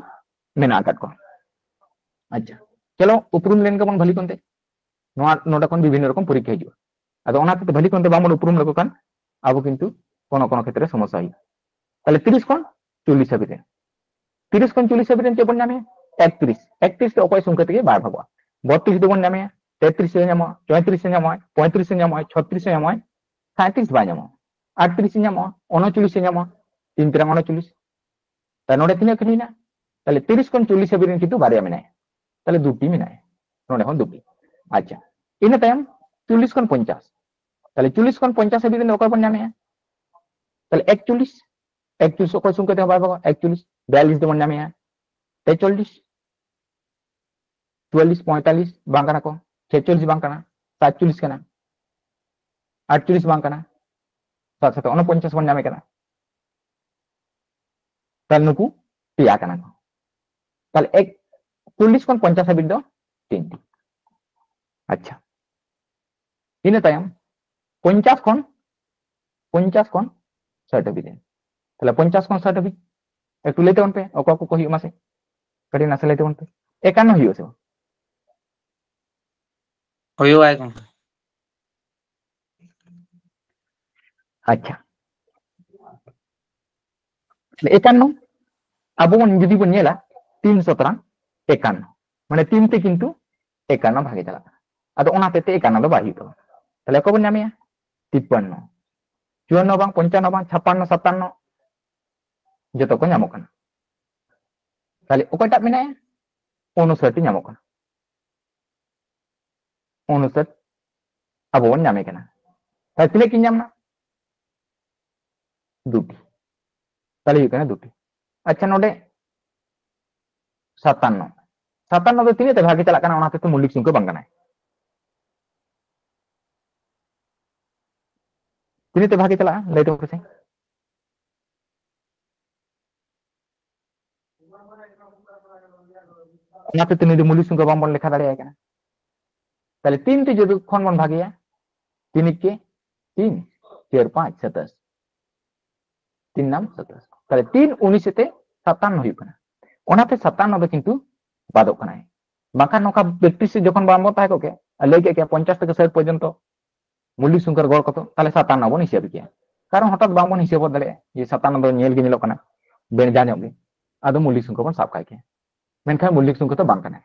ᱢᱮᱱᱟᱜ ᱟᱠᱟᱫ ᱠᱚᱣᱟ᱾ ᱟᱪᱪᱷᱟ, ᱪᱚᱞᱚ ᱩᱯᱨᱩᱢ ᱞᱮᱱ ᱜᱮᱵᱚᱱ ᱵᱷᱟᱹᱞᱤ ᱠᱚᱱᱛᱮ᱾ ᱱᱚᱣᱟ, ᱱᱚᱰᱮ ᱠᱷᱚᱱ ᱵᱤᱵᱷᱤᱱᱱᱚ ᱨᱚᱠᱚᱢ ᱯᱚᱨᱤᱠᱠᱷᱟ ᱦᱤᱡᱩᱜᱼᱟ᱾ ᱟᱫᱚ ᱚᱱᱟ ᱛᱮ ᱵᱷᱟᱹᱞᱤ ᱠᱚᱱᱛᱮ ᱵᱟᱝᱵᱚᱱ ᱩᱯᱨᱩᱢ ᱞᱮᱠᱚ ᱠᱷᱟᱱ ᱟᱵᱚ ᱠᱤᱱᱛᱩ ᱠᱳᱱᱳ ᱠᱳᱱᱳ ᱠᱷᱮᱛᱨᱮ ᱥᱚᱢᱚᱥᱥᱟ ᱦᱩᱭᱩᱜᱼᱟ᱾ ᱛᱟᱦᱞᱮ ᱛᱤᱨᱤᱥ ᱠᱷᱚᱱ ᱪᱚᱞᱞᱤᱥ ᱦᱟᱹᱵᱤᱡ ᱨᱮ, ᱛᱤᱨᱤᱥ ᱠᱷᱚᱱ ᱪᱚᱞᱞᱤᱥ ᱦᱟᱹᱵᱤᱡ ᱨᱮ ᱪᱮᱫ ᱵᱚᱱ ᱧᱟᱢᱮᱜᱼᱟ? ᱮᱠᱛᱨᱤᱥ᱾ ᱮᱠᱛᱨᱤᱥ ᱫᱚ ᱚᱠᱚᱭ ᱥᱚᱝᱠᱷᱟ ᱛᱮᱜᱮ ᱵᱟᱭ ᱵᱷᱟᱜᱚᱜᱼᱟ᱾ ᱵᱚᱛᱛᱨᱤᱥ ᱫᱚᱵᱚᱱ ᱧᱟᱢᱮᱜᱼᱟ, ᱛᱮᱛᱨᱤᱥ ᱮ ᱧᱟᱢᱚᱜᱼᱟ, ᱪᱚᱭᱛᱨᱤᱥ ᱮ ᱧᱟᱢᱚᱜᱼᱟ, ᱯᱚᱸᱭᱛᱨᱤᱥ ᱮ ᱧᱟᱢᱚᱜᱼᱟ, ᱪᱷᱚᱛᱨᱤᱥ ᱮ ᱧᱟᱢᱚᱜᱼᱟ, ᱥᱟᱸᱭᱛᱨᱤᱥ ᱵᱟᱭ ᱧᱟᱢᱚᱜᱼᱟ, ᱟᱴᱛᱨᱤᱥ ᱮ ᱧᱟᱢᱚᱜᱼᱟ, ᱩᱱᱚᱪᱚᱞᱞᱤᱥ ᱮ ᱧᱟᱢᱚᱜᱼᱟ, ᱛᱤᱱ ᱛᱮᱨᱟᱝ ᱩᱱᱚᱪᱚᱞᱞᱤᱥ᱾ ᱛᱟᱦᱞᱮ ᱱᱚᱰᱮ ᱛᱤᱱᱟᱹᱜ ᱠᱤᱱ ᱦᱩᱭᱱᱟ? ᱛᱟᱦᱞᱮ ᱛᱤᱨᱤᱥ ᱠᱷᱚᱱ ᱪᱚᱞᱞᱤᱥ ᱦᱟᱹᱵᱤᱡ ᱨᱮᱱ ᱠᱤᱱᱛᱩ ᱵᱟᱨᱭᱟ ᱢᱮᱱᱟᱭᱟ, ᱛᱟᱦᱞᱮ ᱫᱩᱴᱤ ᱢᱮᱱᱟᱭᱟ, ᱱᱚᱰᱮ ᱦᱚᱸ ᱫᱩᱴᱤ᱾ ᱟᱪᱪᱷᱟ, ᱤᱱᱟᱹ ᱛᱟᱭᱚᱢ ᱪᱚᱞᱞᱤᱥ ᱠᱷᱚᱱ ᱯᱚᱧᱪᱟᱥ, ᱛᱟᱦᱞᱮ ᱪᱚᱞᱞᱤᱥ ᱠᱷᱚᱱ ᱯᱚᱧᱪᱟᱥ ᱦᱟᱹᱵᱤᱡ ᱨᱮᱱ ᱫᱚ ᱚᱠᱚᱭ ᱵᱚᱱ ᱧᱟᱢᱮᱜᱼᱟ? ᱛᱟᱦᱞᱮ ᱮᱠᱪᱚᱞᱞᱤᱥ, ᱮᱠᱪᱚᱞᱞᱤᱥ ᱚᱠᱚᱭ ᱥᱚᱝᱠᱷᱟ ᱛᱮᱦᱚᱸ ᱵᱟᱭ ᱵᱷᱟᱜᱚᱜᱼᱟ, ᱮᱠᱪᱚᱞᱞᱤᱥ, ᱵᱤᱭᱟᱞᱞᱤᱥ ᱫᱚᱵᱚᱱ ᱧᱟᱢᱮᱜᱼᱟ, ᱛᱮᱪᱚᱞᱞᱤᱥ, ᱪᱩᱣᱟᱞᱞᱤᱥ, ᱯᱚᱸᱭᱛᱟᱞᱞᱤᱥ ᱵᱟᱝ ᱠᱟᱱᱟ ᱠᱚ, ᱪᱷᱮᱪᱚᱞᱞᱤᱥ ᱵᱟᱝ ᱠᱟᱱᱟ, ᱥᱟᱛᱪᱚᱞᱞᱤᱥ ᱠᱟᱱᱟ, ᱟᱴᱪᱚᱞᱞᱤᱥ ᱵᱟᱝ ᱠᱟᱱᱟ, ᱥᱟᱛ ᱥᱟᱛ ᱩᱱᱚᱯᱚᱧᱪᱟᱥ ᱵᱚᱱ ᱧᱟᱢᱮ ᱠᱟᱱᱟ᱾ ᱛᱟᱦᱞᱮ ᱱᱩᱠᱩ ᱯᱮᱭᱟ ᱠᱟᱱᱟ ᱠᱚ᱾ ᱛᱟᱦᱞᱮ ᱮᱠ, ᱪᱚᱞᱞᱤᱥ ᱠᱷᱚᱱ ᱯᱚᱧᱪᱟᱥ ᱦᱟᱹᱵᱤᱡ ᱫᱚ ᱛᱤᱱᱴᱤ᱾ ᱟᱪᱪᱷᱟ, ᱤᱱᱟᱹ ᱛᱟᱭᱚᱢ ᱯᱚᱧᱪᱟᱥ ᱠᱷᱚᱱ, ᱯᱚᱧᱪᱟᱥ ᱠᱷᱚᱱ ᱥᱟᱴ ᱦᱟᱹᱵᱤᱡ ᱨᱮ᱾ ᱛᱟᱦᱞᱮ ᱯᱚᱧᱪᱟᱥ ᱠᱷᱚᱱ ᱥᱟᱴ ᱦᱟᱹᱵᱤᱡ ᱮᱠᱴᱩ ᱞᱟᱹᱭ ᱛᱟᱵᱚᱱ ᱯᱮ, ᱚᱠᱚᱭ ᱠᱚᱠᱚ ᱦᱩᱭᱩᱜᱼᱟ ᱢᱟᱥᱮ? ᱠᱟᱹᱴᱤᱡ ᱱᱟᱥᱮ ᱞᱟᱹᱭ ᱛᱟᱵᱚᱱ ᱯᱮ᱾ ᱮᱠᱟᱱᱱᱚ ᱦᱩᱭᱩᱜᱼᱟ ᱥᱮ ᱵᱟᱝ? ᱦᱩᱭᱩᱜᱼᱟ ᱜᱚᱢᱠᱮ᱾ ᱟᱪᱪᱷᱟ, ᱛᱟᱦᱞᱮ ᱮᱠᱟᱱᱱᱚ ᱟᱵᱚ ᱵᱚᱱ ᱡᱩᱫᱤ ᱵᱚᱱ ᱧᱮᱞᱟ, ᱛᱤᱱ ᱥᱚᱛᱨᱟᱝ ᱮᱠᱟᱱᱱᱚ, ᱢᱟᱱᱮ ᱛᱤᱱ ᱛᱮ ᱠᱤᱱᱛᱩ ᱮᱠᱟᱱᱱᱚ ᱵᱷᱟᱜᱮ ᱪᱟᱞᱟᱜ ᱠᱟᱱᱟ᱾ ᱟᱫᱚ ᱚᱱᱟ ᱦᱚᱛᱮᱡ ᱛᱮ ᱮᱠᱟᱱᱱᱚ ᱫᱚ ᱵᱟᱭ ᱦᱩᱭᱩᱜ ᱛᱟᱵᱚᱱᱟ᱾ ᱛᱟᱦᱞᱮ ᱚᱠᱚᱭ ᱵᱚᱱ ᱧᱟᱢᱮᱭᱟ? ᱛᱤᱯᱯᱟᱱᱱᱚ, ᱪᱩᱣᱟᱱᱱᱚ ᱵᱟᱝ, ᱯᱚᱧᱪᱟᱱᱱᱚ ᱵᱟᱝ, ᱪᱷᱟᱯᱟᱱᱱᱚ, ᱥᱟᱛᱟᱱᱱᱚ, ᱡᱚᱛᱚ ᱠᱚ ᱧᱟᱢᱚᱜ ᱠᱟᱱᱟ᱾ ᱛᱟᱦᱞᱮ ᱚᱠᱚᱭᱴᱟᱜ ᱢᱮᱱᱟᱭᱟ? ᱩᱱᱩᱥᱟᱴ ᱧᱟᱢᱚᱜ ᱠᱟᱱᱟ᱾ ᱩᱱᱩᱥᱟᱴ ᱟᱵᱚ ᱵᱚᱱ ᱧᱟᱢᱮ ᱠᱟᱱᱟ᱾ ᱛᱟᱦᱞᱮ ᱛᱤᱱᱟᱹᱜ ᱠᱤᱱ ᱧᱟᱢ ᱮᱱᱟ? ᱫᱩᱴᱤ᱾ ᱛᱟᱦᱞᱮ ᱦᱩᱭᱩᱜ ᱠᱟᱱᱟ ᱫᱩᱴᱤ᱾ ᱟᱪᱪᱷᱟ, ᱱᱚᱰᱮ ᱥᱟᱛᱟᱱᱱᱚ, ᱥᱟᱛᱟᱱᱱᱚ ᱫᱚ ᱛᱤᱱᱟᱹᱜ ᱛᱮ ᱵᱷᱟᱜᱮ ᱪᱟᱞᱟᱜ ᱠᱟᱱᱟ? ᱚᱱᱟ ᱦᱚᱛᱮᱡ ᱛᱮ ᱢᱚᱞᱞᱤᱠ ᱥᱚᱝᱠᱷᱟ ᱵᱟᱝ ᱠᱟᱱᱟᱭ᱾ ᱛᱤᱱᱟᱹᱜ ᱛᱮ ᱵᱷᱟᱜᱮ ᱪᱟᱞᱟᱜᱼᱟ? ᱞᱟᱹᱭ ᱛᱟᱵᱚᱱ ᱯᱮᱥᱮ᱾ ᱚᱱᱟᱛᱮ ᱛᱤᱱᱟᱹᱜ ᱫᱚ ᱢᱚᱞᱞᱤᱠ ᱥᱚᱝᱠᱷᱟ ᱵᱟᱝ ᱵᱚᱱ ᱞᱮᱠᱷᱟ ᱫᱟᱲᱮᱭᱟᱭ ᱠᱟᱱᱟ᱾ ᱛᱟᱦᱞᱮ ᱛᱤᱱ ᱛᱮ ᱡᱚᱛᱚ ᱠᱷᱚᱱ ᱵᱚᱱ ᱵᱷᱟᱜᱮᱭᱟ? ᱛᱤᱱᱤᱡ ᱠᱮ ᱛᱤᱱ, ᱪᱟᱨ ᱯᱟᱸᱪ ᱥᱟᱛᱟᱥ, ᱛᱤᱱ ᱱᱟᱢ ᱥᱟᱛᱟᱥ᱾ ᱛᱟᱦᱞᱮ ᱛᱤᱱ ᱩᱱᱤᱥ ᱛᱮ ᱥᱟᱛᱟᱱᱱᱚ ᱦᱩᱭᱩᱜ ᱠᱟᱱᱟ᱾ ᱚᱱᱟᱛᱮ ᱥᱟᱛᱟᱱᱱᱚ ᱫᱚ ᱠᱤᱱᱛᱩ ᱵᱟᱫᱚᱜ ᱠᱟᱱᱟᱭ᱾ ᱵᱟᱝᱠᱷᱟᱱ ᱱᱚᱝᱠᱟ ᱯᱨᱮᱠᱴᱤᱥ ᱡᱚᱠᱷᱚᱱ ᱵᱟᱝ ᱵᱚᱱ ᱛᱟᱦᱮᱸ ᱠᱚᱜ ᱠᱮᱭᱟ, ᱟᱨ ᱞᱟᱹᱭ ᱠᱮᱫ ᱠᱮᱭᱟ ᱯᱚᱧᱪᱟᱥ ᱛᱷᱮᱠᱮ ᱥᱟᱴ ᱯᱚᱨᱡᱚᱱᱛᱚ ᱢᱩᱞᱤᱠ ᱥᱚᱝᱠᱷᱟ ᱨᱮ ᱜᱚᱲ ᱠᱚᱛᱚ, ᱛᱟᱦᱞᱮ ᱥᱟᱛᱟᱱᱱᱚ ᱵᱚᱱ ᱦᱤᱥᱟᱹᱵ ᱠᱮᱭᱟ᱾ ᱠᱟᱨᱚᱱ ᱦᱚᱴᱟᱛ ᱵᱟᱝᱵᱚᱱ ᱦᱤᱥᱟᱹᱵ ᱜᱚᱫ ᱫᱟᱲᱮᱭᱟᱜᱼᱟ ᱡᱮ ᱥᱟᱛᱟᱱᱱᱚ ᱫᱚ ᱧᱮᱞ ᱜᱮ ᱧᱮᱞᱚᱜ ᱠᱟᱱᱟ, ᱵᱮᱲᱡᱟ ᱧᱚᱜ ᱜᱮ, ᱟᱫᱚ ᱢᱩᱞᱤᱠ ᱥᱚᱝᱠᱷᱟ ᱵᱚᱱ ᱥᱟᱵ ᱠᱟᱭ ᱠᱮᱭᱟ᱾ ᱢᱮᱱᱠᱷᱟᱱ ᱢᱩᱞᱤᱠ ᱥᱚᱝᱠᱷᱟ ᱫᱚ ᱵᱟᱝ ᱠᱟᱱᱟᱭ᱾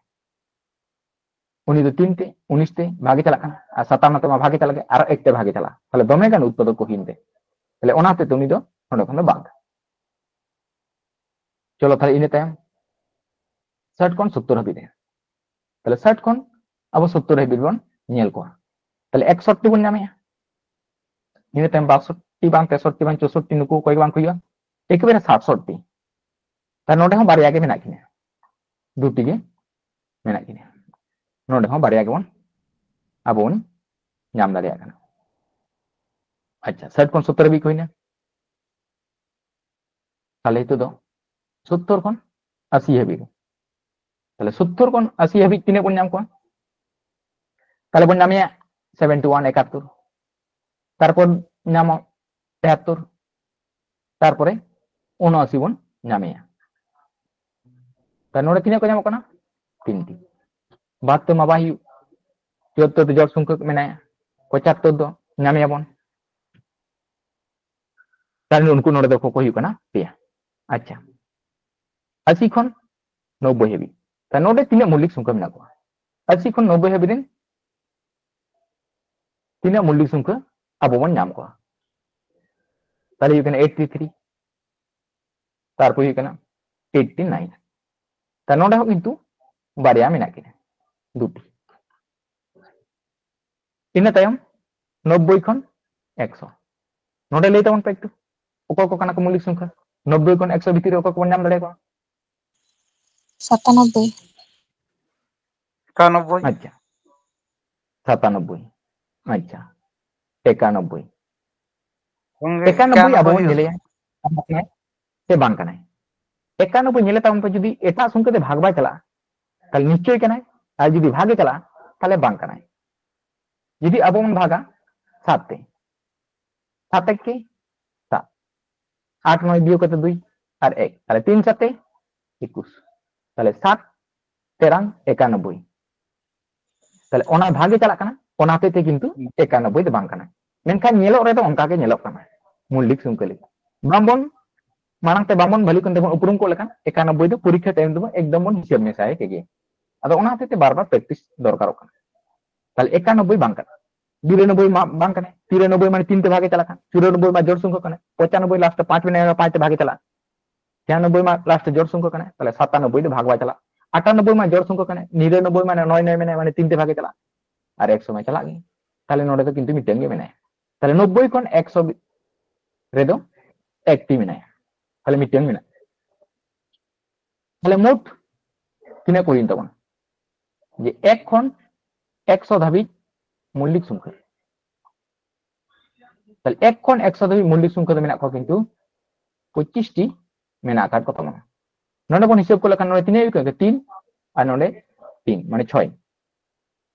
ᱩᱱᱤ ᱫᱚ ᱛᱤᱱ ᱛᱮ, ᱩᱱᱤᱥ ᱛᱮ ᱵᱷᱟᱜᱮ ᱪᱟᱞᱟᱜ ᱠᱟᱱᱟ, ᱟᱨ ᱥᱟᱛᱟᱱᱱᱚ ᱛᱮ ᱢᱟ ᱵᱷᱟᱜᱮ ᱪᱟᱞᱟᱜ ᱜᱮ, ᱟᱨᱚ ᱮᱠ ᱛᱮ ᱵᱷᱟᱜᱮ ᱪᱟᱞᱟᱜᱼᱟ, ᱛᱟᱦᱞᱮ ᱫᱚᱢᱮ ᱜᱟᱱ ᱩᱛᱯᱟᱫᱚᱠ ᱠᱚ ᱦᱩᱭᱮᱱ ᱛᱮ, ᱛᱟᱦᱞᱮ ᱚᱱᱟ ᱦᱚᱛᱮᱡ ᱛᱮ ᱩᱱᱤ ᱫᱚ ᱱᱚᱰᱮ ᱠᱷᱚᱱ ᱫᱚ ᱵᱟᱝ ᱠᱟᱱᱟ᱾ ᱪᱚᱞᱚ ᱛᱟᱦᱞᱮ ᱤᱱᱟᱹ ᱛᱟᱭᱚᱢ ᱥᱟᱴ ᱠᱷᱚᱱ ᱥᱳᱛᱛᱳᱨ ᱦᱟᱹᱵᱤᱡ ᱨᱮ, ᱛᱟᱦᱞᱮ ᱥᱟᱴ ᱠᱷᱚᱱ ᱟᱵᱚ ᱥᱳᱛᱛᱳᱨ ᱦᱟᱹᱵᱤᱡ ᱵᱚᱱ ᱧᱮᱞ ᱠᱚᱣᱟ, ᱛᱟᱦᱞᱮ ᱮᱠᱥᱚᱴᱴᱤ ᱵᱚᱱ ᱧᱟᱢᱮᱜᱼᱟ᱾ ᱤᱱᱟᱹ ᱛᱟᱭᱚᱢ ᱵᱟᱥᱚᱴᱴᱤ ᱵᱟᱝ, ᱛᱮᱥᱚᱴᱴᱤ ᱵᱟᱝ, ᱪᱳᱥᱚᱴᱴᱤ, ᱱᱩᱠᱩ ᱚᱠᱚᱭ ᱜᱮ ᱵᱟᱝ ᱠᱚ ᱦᱩᱭᱩᱜᱼᱟ, ᱮᱠᱮᱵᱟᱨᱮ ᱥᱟᱛᱥᱚᱴᱴᱤ᱾ ᱛᱟᱦᱞᱮ ᱱᱚᱰᱮ ᱦᱚᱸ ᱵᱟᱨᱭᱟ ᱜᱮ ᱢᱮᱱᱟᱜ ᱠᱤᱱᱟ, ᱫᱩᱴᱤ ᱜᱮ ᱢᱮᱱᱟᱜ ᱠᱤᱱᱟ᱾ ᱱᱚᱰᱮ ᱦᱚᱸ ᱵᱟᱨᱭᱟ ᱜᱮᱵᱚᱱ ᱟᱵᱚ ᱵᱚᱱ ᱧᱟᱢ ᱫᱟᱲᱮᱭᱟᱜ ᱠᱟᱱᱟ᱾ ᱟᱪᱪᱷᱟ, ᱥᱟᱴ ᱠᱷᱚᱱ ᱥᱳᱛᱛᱳᱨ ᱦᱟᱹᱵᱤᱡ ᱠᱚ ᱦᱩᱭᱱᱟ᱾ ᱛᱟᱦᱞᱮ ᱱᱤᱛᱚᱜ ᱫᱚ ᱥᱳᱛᱛᱳᱨ ᱠᱷᱚᱱ ᱟᱥᱤ ᱦᱟᱹᱵᱤᱡ᱾ ᱛᱟᱦᱞᱮ ᱥᱳᱛᱛᱳᱨ ᱠᱷᱚᱱ ᱟᱥᱤ ᱦᱟᱹᱵᱤᱡ ᱛᱤᱱᱟᱹᱜ ᱵᱚᱱ ᱧᱟᱢ ᱠᱚᱣᱟ? ᱛᱟᱦᱞᱮ ᱵᱚᱱ ᱧᱟᱢᱮᱭᱟ ᱥᱮᱵᱷᱮᱱᱴᱤ ᱳᱣᱟᱱ, ᱮᱠᱟᱛᱛᱳᱨ, ᱛᱟᱨᱯᱚᱨ ᱧᱟᱢᱚᱜ ᱛᱮᱦᱟᱛᱛᱳᱨ, ᱛᱟᱨᱯᱚᱨᱮ ᱩᱱᱚᱟᱥᱤ ᱵᱚᱱ ᱧᱟᱢᱮᱭᱟ᱾ ᱛᱟᱦᱞᱮ ᱱᱚᱰᱮ ᱛᱤᱱᱟᱹᱜ ᱠᱚ ᱧᱟᱢᱚᱜ ᱠᱟᱱᱟ? ᱛᱤᱱᱴᱤ᱾ ᱵᱟᱦᱟᱛᱛᱳᱨ ᱢᱟ ᱵᱟᱭ ᱦᱩᱭᱩᱜ, ᱪᱩᱣᱟᱛᱛᱳᱨ ᱫᱚ ᱡᱚᱲ ᱥᱚᱝᱠᱷᱚᱠ ᱢᱮᱱᱟᱭᱟ, ᱯᱚᱸᱪᱟᱛᱛᱳᱨ ᱫᱚ ᱧᱟᱢᱮᱭᱟᱵᱚᱱ᱾ ᱛᱟᱦᱞᱮ ᱩᱱᱠᱩ ᱱᱚᱰᱮ ᱫᱚ ᱠᱚ ᱦᱩᱭᱩᱜ ᱠᱟᱱᱟ ᱯᱮᱭᱟ᱾ ᱟᱪᱪᱷᱟ, ᱟᱥᱤ ᱠᱷᱚᱱ ᱱᱚᱵᱵᱳᱭ ᱦᱟᱹᱵᱤᱡ᱾ ᱛᱟᱦᱞᱮ ᱱᱚᱰᱮ ᱛᱤᱱᱟᱹᱜ ᱢᱚᱞᱞᱤᱠ ᱥᱚᱝᱠᱷᱟ ᱢᱮᱱᱟᱜ ᱠᱚᱣᱟ? ᱟᱥᱤ ᱠᱷᱚᱱ ᱱᱚᱵᱵᱳᱭ ᱦᱟᱹᱵᱤᱡ ᱨᱮᱱ ᱛᱤᱱᱟᱹᱜ ᱢᱚᱞᱞᱤᱠ ᱥᱚᱝᱠᱷᱟ ᱟᱵᱚ ᱵᱚᱱ ᱧᱟᱢ ᱠᱚᱣᱟ? ᱛᱟᱦᱞᱮ ᱦᱩᱭᱩᱜ ᱠᱟᱱᱟ ᱮᱭᱤᱴᱴᱤ ᱛᱷᱨᱤ, ᱛᱟᱨᱯᱚᱨ ᱦᱩᱭᱩᱜ ᱠᱟᱱᱟ ᱮᱭᱤᱴᱴᱤ ᱱᱟᱭᱤᱱ᱾ ᱛᱟᱦᱞᱮ ᱱᱚᱰᱮ ᱦᱚᱸ ᱠᱤᱱᱛᱩ ᱵᱟᱨᱭᱟ ᱢᱮᱱᱟᱜ ᱠᱤᱱᱟ, ᱫᱩᱴᱤ᱾ ᱤᱱᱟᱹ ᱛᱟᱭᱚᱢ ᱱᱚᱵᱵᱳᱭ ᱠᱷᱚᱱ ᱮᱠᱥᱚ᱾ ᱱᱚᱰᱮ ᱞᱟᱹᱭ ᱛᱟᱵᱚᱱ ᱯᱮ ᱮᱠᱴᱩ, ᱚᱠᱚᱭ ᱠᱚ ᱠᱟᱱᱟ ᱠᱚ ᱢᱚᱞᱞᱤᱠ ᱥᱚᱝᱠᱷᱟ? ᱱᱚᱵᱵᱳᱭ ᱠᱷᱚᱱ ᱮᱠᱥᱚ ᱵᱷᱤᱛᱤᱨ ᱨᱮ ᱚᱠᱚᱭ ᱠᱚᱵᱚᱱ ᱧᱟᱢ ᱫᱟᱲᱮᱭᱟᱠᱚᱣᱟ? ᱥᱟᱛᱟᱱᱚᱵᱵᱳᱭ᱾ ᱮᱠᱟᱱᱚᱵᱵᱳᱭ᱾ ᱟᱪᱪᱷᱟ, ᱥᱟᱛᱟᱱᱚᱵᱵᱳᱭ᱾ ᱟᱪᱪᱷᱟ, ᱮᱠᱟᱱᱚᱵᱵᱳᱭ᱾ ᱜᱚᱝᱠᱮ, ᱮᱠᱟᱱᱚᱵᱵᱳᱭ ᱟᱵᱚ ᱮᱠᱟᱱᱚᱵᱵᱳᱭ ᱵᱚᱱ ᱧᱮᱞᱮᱭᱟ, ᱥᱮ ᱵᱟᱝ ᱠᱟᱱᱟᱭ? ᱮᱠᱟᱱᱚᱵᱵᱳᱭ ᱧᱮᱞᱮ ᱛᱟᱵᱚᱱ ᱯᱮ, ᱡᱩᱫᱤ ᱮᱴᱟᱜ ᱥᱚᱝᱠᱷᱟ ᱛᱮ ᱵᱷᱟᱜᱽ ᱵᱟᱭ ᱪᱟᱞᱟᱜᱼᱟ, ᱛᱟᱦᱞᱮ ᱱᱤᱥᱪᱚᱭ ᱠᱟᱱᱟᱭ, ᱟᱨ ᱡᱩᱫᱤ ᱵᱷᱟᱜᱽ ᱮ ᱪᱟᱞᱟᱜᱼᱟ, ᱛᱟᱦᱞᱮ ᱵᱟᱝ ᱠᱟᱱᱟᱭ᱾ ᱡᱩᱫᱤ ᱟᱵᱚ ᱵᱚᱱ ᱵᱷᱟᱜᱟ ᱥᱟᱛ ᱛᱮ, ᱥᱟᱛ ᱮᱠ ᱠᱤ ᱥᱟᱛ, ᱟᱴ ᱱᱚᱭ ᱵᱤᱭᱳᱜ ᱠᱟᱛᱮ ᱫᱩᱭ ᱟᱨ ᱮᱠ, ᱛᱟᱦᱞᱮ ᱛᱤᱱ ᱥᱟᱛᱮ ᱮᱠᱩᱥ, ᱛᱟᱦᱞᱮ ᱥᱟᱛ ᱛᱮᱨᱟᱝ ᱮᱠᱟᱱᱚᱵᱵᱳᱭ᱾ ᱛᱟᱦᱞᱮ ᱚᱱᱟ ᱵᱷᱟᱜᱽ ᱜᱮ ᱪᱟᱞᱟᱜ ᱠᱟᱱᱟ, ᱚᱱᱟ ᱦᱚᱛᱮᱡ ᱛᱮ ᱠᱤᱱᱛᱩ ᱮᱠᱟᱱᱚᱵᱵᱳᱭ ᱫᱚ ᱵᱟᱝ ᱠᱟᱱᱟ᱾ ᱢᱮᱱᱠᱷᱟᱱ ᱧᱮᱞᱚᱜ ᱨᱮᱫᱚ ᱚᱱᱠᱟ ᱜᱮ ᱧᱮᱞᱚᱜ ᱠᱟᱱᱟ᱾ ᱢᱩᱞᱞᱤᱠ ᱥᱚᱝᱠᱷᱟ ᱞᱮᱠᱟ ᱵᱟᱝᱵᱚᱱ, ᱢᱟᱲᱟᱝ ᱛᱮ ᱵᱟᱝᱵᱚᱱ ᱵᱷᱟᱹᱞᱤ ᱠᱚᱱ ᱛᱮᱵᱚᱱ ᱩᱯᱨᱩᱢ ᱠᱚᱜ ᱞᱮᱠᱷᱟᱱ ᱮᱠᱟᱱᱚᱵᱵᱳᱭ ᱫᱚ ᱯᱚᱨᱤᱠᱠᱷᱟ ᱛᱟᱭᱚᱢ ᱫᱚᱵᱚᱱ ᱮᱠᱫᱚᱢ ᱵᱚᱱ ᱦᱤᱥᱟᱹᱵ ᱢᱮᱥᱟᱭ ᱠᱮᱜᱮ᱾ ᱟᱫᱚ ᱚᱱᱟ ᱦᱚᱛᱮᱡ ᱛᱮ ᱵᱟᱨ ᱵᱟᱨ practice ᱫᱚᱨᱠᱟᱨᱚᱜ ᱠᱟᱱᱟ᱾ ᱛᱟᱦᱞᱮ ᱮᱠᱟᱱᱚᱵᱵᱳᱭ ᱵᱟᱝ ᱠᱟᱱᱟ, ᱵᱤᱨᱟᱱᱚᱵᱵᱳᱭ ᱢᱟ ᱵᱟᱝ ᱠᱟᱱᱟ, ᱛᱤᱨᱟᱱᱚᱵᱵᱳᱭ ᱢᱟᱱᱮ ᱛᱤᱱ ᱛᱮ ᱵᱷᱟᱜᱮ ᱪᱟᱞᱟᱜ ᱠᱟᱱᱟ, ᱪᱩᱨᱟᱱᱚᱵᱵᱳᱭ ᱢᱟ ᱡᱳᱲ ᱥᱚᱝᱠᱷᱟ ᱠᱟᱱᱟ, ᱯᱚᱸᱪᱟᱱᱚᱵᱵᱳᱭ last ᱨᱮ ᱯᱟᱸᱪ ᱢᱮᱱᱟᱭᱟ, ᱯᱟᱸᱪ ᱛᱮ ᱵᱷᱟᱜᱮ ᱪᱟᱞᱟᱜᱼᱟ, ᱪᱷᱤᱭᱟᱱᱚᱵᱵᱳᱭ ᱢᱟ last ᱨᱮ ᱡᱳᱲ ᱥᱚᱝᱠᱷᱟ ᱠᱟᱱᱟ, ᱛᱟᱦᱞᱮ ᱥᱟᱛᱟᱱᱚᱵᱵᱳᱭ ᱫᱚ ᱵᱷᱟᱜᱽ ᱵᱟᱭ ᱪᱟᱞᱟᱜᱼᱟ, ᱟᱴᱟᱱᱚᱵᱵᱳᱭ ᱢᱟ ᱡᱳᱲ ᱥᱚᱝᱠᱷᱟ ᱠᱟᱱᱟ, ᱱᱤᱨᱟᱱᱚᱵᱵᱳᱭ ᱢᱟᱱᱮ ᱱᱚᱭ ᱱᱚᱭ ᱢᱮᱱᱟᱭᱟ, ᱢᱟᱱᱮ ᱛᱤᱱ ᱛᱮ ᱵᱷᱟᱜᱮ ᱪᱟᱞᱟᱜᱼᱟ, ᱟᱨ ᱮᱠᱥᱚ ᱢᱟ ᱪᱟᱞᱟᱜ ᱜᱮ᱾ ᱛᱟᱦᱞᱮ ᱱᱚᱰᱮ ᱫᱚ ᱠᱤᱱᱛᱩ ᱢᱤᱫᱴᱟᱝ ᱜᱮ ᱢᱮᱱᱟᱭᱟ᱾ ᱛᱟᱦᱞᱮ ᱱᱚᱵᱵᱳᱭ ᱠᱷᱚᱱ ᱮᱠᱥᱚ ᱨᱮᱫᱚ ᱮᱠᱴᱤ ᱢᱮᱱᱟᱭᱟ, ᱛᱟᱦᱞᱮ ᱢᱤᱫᱴᱟᱝ ᱢᱮᱱᱟᱜᱼᱟ᱾ ᱛᱟᱦᱞᱮ ᱢᱳᱴ ᱛᱤᱱᱟᱹᱜ ᱠᱚ ᱦᱩᱭᱮᱱ ᱛᱟᱵᱚᱱᱟ? ᱡᱮ ᱮᱠ ᱠᱷᱚᱱ ᱮᱠᱥᱚ ᱫᱷᱟᱹᱵᱤᱡ ᱢᱚᱞᱞᱤᱠ ᱥᱚᱝᱠᱷᱟ, ᱛᱟᱦᱞᱮ ᱮᱠ ᱠᱷᱚᱱ ᱮᱠᱥᱚ ᱫᱷᱟᱹᱵᱤᱡ ᱢᱚᱞᱞᱤᱠ ᱥᱚᱝᱠᱷᱟ ᱫᱚ ᱢᱮᱱᱟᱜ ᱠᱚᱣᱟ ᱠᱤᱱᱛᱩ ᱯᱚᱸᱪᱤᱥ ᱴᱤ ᱢᱮᱱᱟᱜ ᱟᱠᱟᱫ ᱠᱚ ᱛᱟᱵᱚᱱᱟ᱾ ᱱᱚᱰᱮ ᱵᱚᱱ ᱦᱤᱥᱟᱹᱵ ᱠᱚ ᱞᱮᱠᱷᱟᱱ ᱱᱚᱰᱮ ᱛᱤᱱᱟᱹᱜ ᱦᱩᱭᱩᱜ ᱠᱟᱱᱟ? ᱛᱤᱱ, ᱟᱨ ᱱᱚᱰᱮ ᱛᱤᱱ, ᱢᱟᱱᱮ ᱪᱷᱚᱭ᱾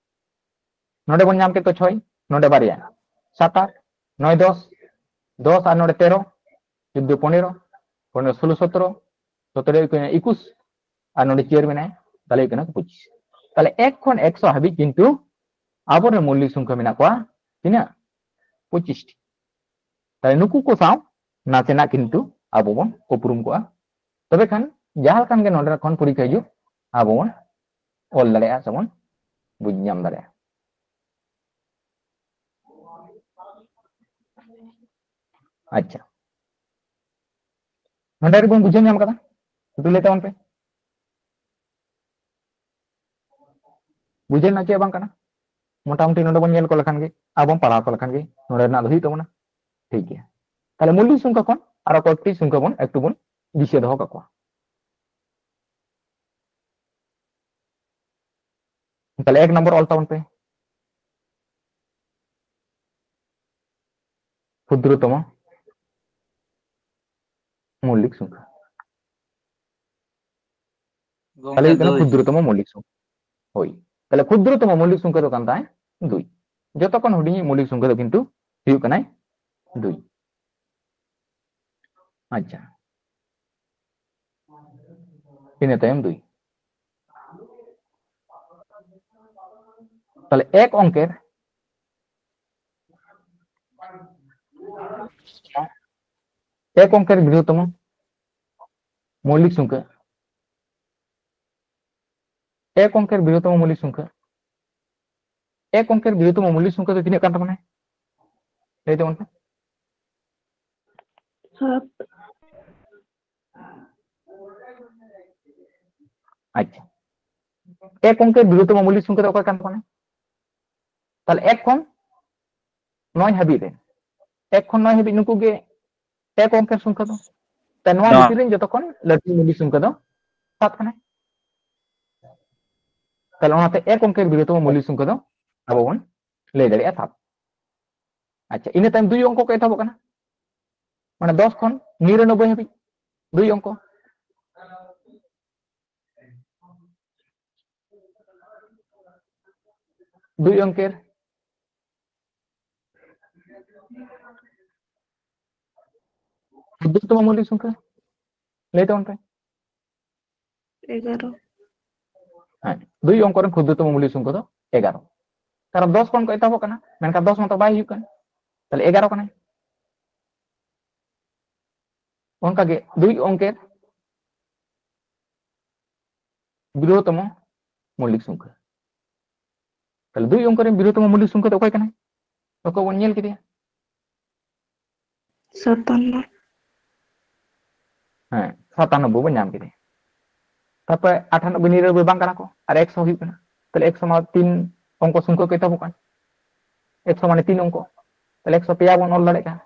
ᱱᱚᱰᱮ ᱵᱚᱱ ᱧᱟᱢ ᱠᱮᱫ ᱠᱚ ᱪᱷᱚᱭ, ᱱᱚᱰᱮ ᱵᱟᱨᱭᱟ, ᱥᱟᱛ ᱟᱴ, ᱱᱚᱭ ᱫᱚᱥ, ᱫᱚᱥ ᱟᱨ ᱱᱚᱰᱮ ᱛᱮᱨᱚ, ᱪᱳᱫᱫᱳ ᱯᱚᱱᱮᱨᱚ, ᱯᱚᱱᱮᱨᱚ ᱥᱳᱞᱳ ᱥᱚᱛᱨᱚ, ᱥᱚᱛᱨᱚ ᱦᱩᱭᱩᱜ ᱠᱟᱱᱟ ᱮᱠᱩᱥ, ᱟᱨ ᱱᱚᱰᱮ ᱪᱟᱨ ᱢᱮᱱᱟᱭᱟ, ᱛᱟᱦᱞᱮ ᱦᱩᱭᱩᱜ ᱠᱟᱱᱟ ᱯᱚᱸᱪᱤᱥ᱾ ᱛᱟᱦᱞᱮ ᱮᱠ ᱠᱷᱚᱱ ᱮᱠᱥᱚ ᱦᱟᱹᱵᱤᱡ ᱠᱤᱱᱛᱩ ᱟᱵᱚᱨᱮᱱ ᱢᱚᱞᱞᱤᱠ ᱥᱚᱝᱠᱷᱟ ᱢᱮᱱᱟᱜ ᱠᱚᱣᱟ ᱛᱤᱱᱟᱹᱜ? ᱯᱚᱸᱪᱤᱥ ᱴᱤ᱾ ᱛᱟᱦᱞᱮ ᱱᱩᱠᱩ ᱠᱚ ᱥᱟᱶ ᱱᱟᱥᱮᱱᱟᱜ ᱠᱤᱱᱛᱩ ᱟᱵᱚ ᱵᱚᱱ ᱩᱯᱨᱩᱢ ᱠᱚᱜᱼᱟ᱾ ᱛᱚᱵᱮ ᱠᱷᱟᱱ ᱡᱟᱦᱟᱸ ᱞᱮᱠᱟᱱ ᱜᱮ ᱱᱚᱰᱮ ᱠᱷᱚᱱ ᱯᱚᱨᱤᱠᱠᱷᱟ ᱦᱤᱡᱩᱜ, ᱟᱵᱚ ᱵᱚᱱ ᱚᱞ ᱫᱟᱲᱮᱭᱟᱜᱼᱟ ᱥᱮᱵᱚᱱ ᱵᱩᱡᱽ ᱧᱟᱢ ᱫᱟᱲᱮᱭᱟᱜᱼᱟ᱾ ᱟᱪᱪᱷᱟ, ᱱᱚᱰᱮ ᱨᱮᱵᱚᱱ ᱵᱩᱡᱷᱟᱹᱣ ᱧᱟᱢ ᱠᱟᱫᱟ? ᱮᱠᱴᱩ ᱞᱟᱹᱭ ᱛᱟᱵᱚᱱ ᱯᱮ, ᱵᱩᱡᱷᱟᱹᱣ ᱨᱮᱱᱟᱜ ᱪᱮᱫ ᱵᱟᱝ ᱠᱟᱱᱟ? ᱢᱚᱴᱟᱢᱩᱴᱤ ᱱᱚᱰᱮ ᱵᱚᱱ ᱧᱮᱞ ᱠᱚ ᱞᱮᱠᱷᱟᱱ ᱜᱮ, ᱟᱵᱚᱱ ᱯᱟᱲᱦᱟᱣ ᱠᱚ ᱞᱮᱠᱷᱟᱱ ᱜᱮ ᱱᱚᱰᱮ ᱨᱮᱱᱟᱜ ᱫᱚ ᱦᱩᱭᱩᱜ ᱛᱟᱵᱚᱱᱟ᱾ ᱴᱷᱤᱠ ᱜᱮᱭᱟ, ᱛᱟᱦᱞᱮ ᱢᱚᱞᱞᱤᱠ ᱥᱚᱝᱠᱷᱟ ᱠᱷᱚᱱ ᱟᱨᱚ ᱠᱚᱭᱮᱠᱴᱤ ᱥᱚᱝᱠᱷᱟ ᱵᱚᱱ ᱮᱠᱴᱩ ᱵᱚᱱ ᱫᱤᱥᱟᱹ ᱫᱚᱦᱚ ᱠᱟᱠᱚᱣᱟ᱾ ᱛᱟᱦᱞᱮ ᱮᱠ ᱱᱚᱢᱵᱚᱨ ᱚᱞ ᱛᱟᱵᱚᱱ ᱯᱮ, ᱠᱷᱩᱫᱨᱚᱛᱚᱢᱚ ᱢᱚᱞᱞᱤᱠ ᱥᱚᱝᱠᱷᱟ᱾ ᱛᱟᱦᱞᱮ ᱜᱚᱝᱠᱮ, ᱦᱩᱭᱩᱜ ᱠᱟᱱᱟ ᱫᱩᱭ᱾ ᱠᱷᱩᱫᱨᱚᱛᱚᱢᱚ ᱢᱚᱞᱞᱤᱠ ᱥᱚᱝᱠᱷᱟ᱾ ᱦᱳᱭ, ᱛᱟᱦᱞᱮ ᱠᱷᱩᱫᱨᱚᱛᱚᱢᱚ ᱢᱚᱞᱞᱤᱠ ᱥᱚᱝᱠᱷᱟ ᱫᱚ ᱠᱟᱱ ᱛᱟᱭ ᱫᱩᱭ᱾ ᱡᱚᱛᱚ ᱠᱷᱚᱱ ᱦᱩᱰᱤᱧ ᱢᱚᱞᱞᱤᱠ ᱥᱚᱝᱠᱷᱟ ᱫᱚ ᱠᱤᱱᱛᱩ ᱦᱩᱭᱩᱜ ᱠᱟᱱᱟᱭ ᱫᱩᱭ᱾ ᱟᱪᱪᱷᱟ, ᱤᱱᱟᱹ ᱛᱟᱭᱚᱢ ᱫᱩᱭ᱾ ᱛᱟᱦᱞᱮ ᱮᱠ ᱚᱝᱠᱮᱨ এক অঙ্কের বৃহত্তম মৌলিক সংখ্যা, এক অঙ্কের বৃহত্তম মৌলিক সংখ্যা, এক অঙ্কের বৃহত্তম মৌলিক সংখ্যা ᱫᱚ ᱛᱤᱱᱟᱹᱜ ᱠᱟᱱ ᱛᱟᱵᱚᱱᱟ? ᱞᱟᱹᱭ ᱛᱟᱵᱚᱱ ᱯᱮ᱾ ᱥᱟᱛ᱾ ᱟᱪᱪᱷᱟ, ᱮᱠ ᱚᱝᱠᱮᱨ ᱵᱤᱨᱩᱫᱷᱚᱛᱚᱢ ᱢᱚৌলিক সংখ্যা ᱫᱚ ᱚᱠᱟ ᱠᱟᱱ ᱛᱟᱵᱚᱱᱟ? ᱛᱟᱦᱞᱮ ᱮᱠ ᱠᱷᱚᱱ ᱱᱚᱭ ᱦᱟᱹᱵᱤᱡ ᱨᱮ, ᱮᱠ ᱠᱷᱚᱱ ᱱᱚᱭ ᱦᱟᱹᱵᱤᱡ ᱱᱩᱠᱩ ᱜᱮ ᱮᱠ ᱚᱝᱠᱮᱨ ᱥᱚᱝᱠᱷᱟ ᱫᱚ᱾ ᱛᱟᱦᱞᱮ ᱱᱚᱣᱟ ᱵᱷᱤᱛᱤᱨ ᱨᱮ ᱡᱚᱛᱚ ᱠᱷᱚᱱ ᱞᱟᱹᱴᱩ ᱢᱚৌলিক সংখ্যা ᱫᱚ ᱥᱟᱛ ᱠᱟᱱᱟ᱾ ᱛᱟᱦᱞᱮ ᱚᱱᱟᱛᱮ ᱮᱠ ᱚᱝᱠᱮᱨ ᱵᱤᱨᱩᱫᱷᱚᱛᱚᱢ ᱢᱚৌলিক সংখ্যা ᱫᱚ ᱟᱵᱚ ᱵᱚᱱ ᱞᱟᱹᱭ ᱫᱟᱲᱮᱭᱟᱜᱼᱟ ᱥᱟᱛ᱾ ᱟᱪᱪᱷᱟ, ᱤᱱᱟᱹ ᱛᱟᱭᱚᱢ ᱫᱩᱭ ᱚᱝᱠᱚ ᱠᱚ ᱮᱛᱚᱦᱚᱵᱚᱜ ᱠᱟᱱᱟ, ᱢᱟᱱᱮ ᱫᱚᱥ ᱠᱷᱚᱱ ᱱᱤᱨᱟᱱᱚᱵᱵᱳᱭ ᱦᱟᱹᱵᱤᱡ ᱫᱩᱭ ᱚᱝᱠᱚ᱾ ᱫᱩᱭ ᱚᱝᱠᱮᱨ ᱠᱷᱩᱫᱨᱚᱛᱚᱢ ᱢᱚৌলিক সংখ্যা ᱞᱟᱹᱭ ᱛᱟᱵᱚᱱ ᱯᱮ᱾ ᱮᱜᱟᱨᱚ᱾ ᱦᱮᱸ, ᱫᱩᱭ ᱚᱝᱠᱚ ᱨᱮᱱ ᱠᱷᱩᱫᱨᱚᱛᱚᱢ ᱢᱚৌলিক সংখ্যা ᱫᱚ ᱮᱜᱟᱨᱚ᱾ ᱠᱟᱨᱚᱱ ᱫᱚᱥ ᱠᱷᱚᱱ ᱠᱚ ᱮᱛᱚᱦᱚᱵᱚᱜ ᱠᱟᱱᱟ, ᱢᱮᱱᱠᱷᱟᱱ ᱫᱚᱥ ᱢᱟᱛᱚ ᱵᱟᱭ ᱦᱩᱭᱩᱜ ᱠᱟᱱᱟ, ᱛᱟᱦᱞᱮ ᱮᱜᱟᱨᱚ ᱠᱟᱱᱟᱭ᱾ ᱚᱱᱠᱟᱜᱮ ᱫᱩᱭ ᱚᱝᱠᱮᱨ ᱵᱤᱨᱩᱫᱷᱚᱛᱚᱢ ᱢᱚৌলিক সংখ্যা। ᱛᱟᱦᱞᱮ ᱫᱩᱭ ᱚᱝᱠᱚ ᱨᱮᱱ ᱵᱤᱨᱩᱫᱷᱚᱛᱚᱢ ᱢᱚৌলিক সংখ্যা ᱫᱚ ᱚᱠᱚᱭ ᱠᱟᱱᱟᱭ? ᱚᱠᱚᱭ ᱵᱚᱱ ᱧᱮᱞ ᱠᱮᱫᱮᱭᱟ? ᱥᱟᱛᱟᱱᱱᱚ᱾ ᱦᱮᱸ, ᱥᱟᱛᱟᱱᱱᱚᱵᱵᱳᱭ ᱵᱚᱱ ᱧᱟᱢ ᱠᱮᱫᱮᱭᱟ᱾ ᱛᱟᱨᱯᱚᱨᱮ ᱟᱴᱷᱟᱱᱚᱵᱵᱳᱭ ᱱᱤᱨᱟᱱᱚᱵᱵᱳᱭ ᱵᱟᱝ ᱠᱟᱱᱟ ᱠᱚ, ᱟᱨ ᱮᱠᱥᱚ ᱦᱩᱭᱩᱜ ᱠᱟᱱᱟ᱾ ᱛᱟᱦᱞᱮ ᱮᱠᱥᱚ ᱢᱟ ᱛᱤᱱ ᱚᱝᱠᱚ সংখ্যা ᱠᱚ ᱮᱛᱚᱦᱚᱵᱚᱜ ᱠᱟᱱᱟ, ᱮᱠᱥᱚ ᱢᱟᱱᱮ ᱛᱤᱱ ᱚᱝᱠᱚ, ᱛᱟᱦᱞᱮ ᱮᱠᱥᱚ ᱯᱮᱭᱟ ᱵᱚᱱ ᱚᱞ ᱫᱟᱲᱮᱭᱟᱜ ᱠᱟᱱᱟ᱾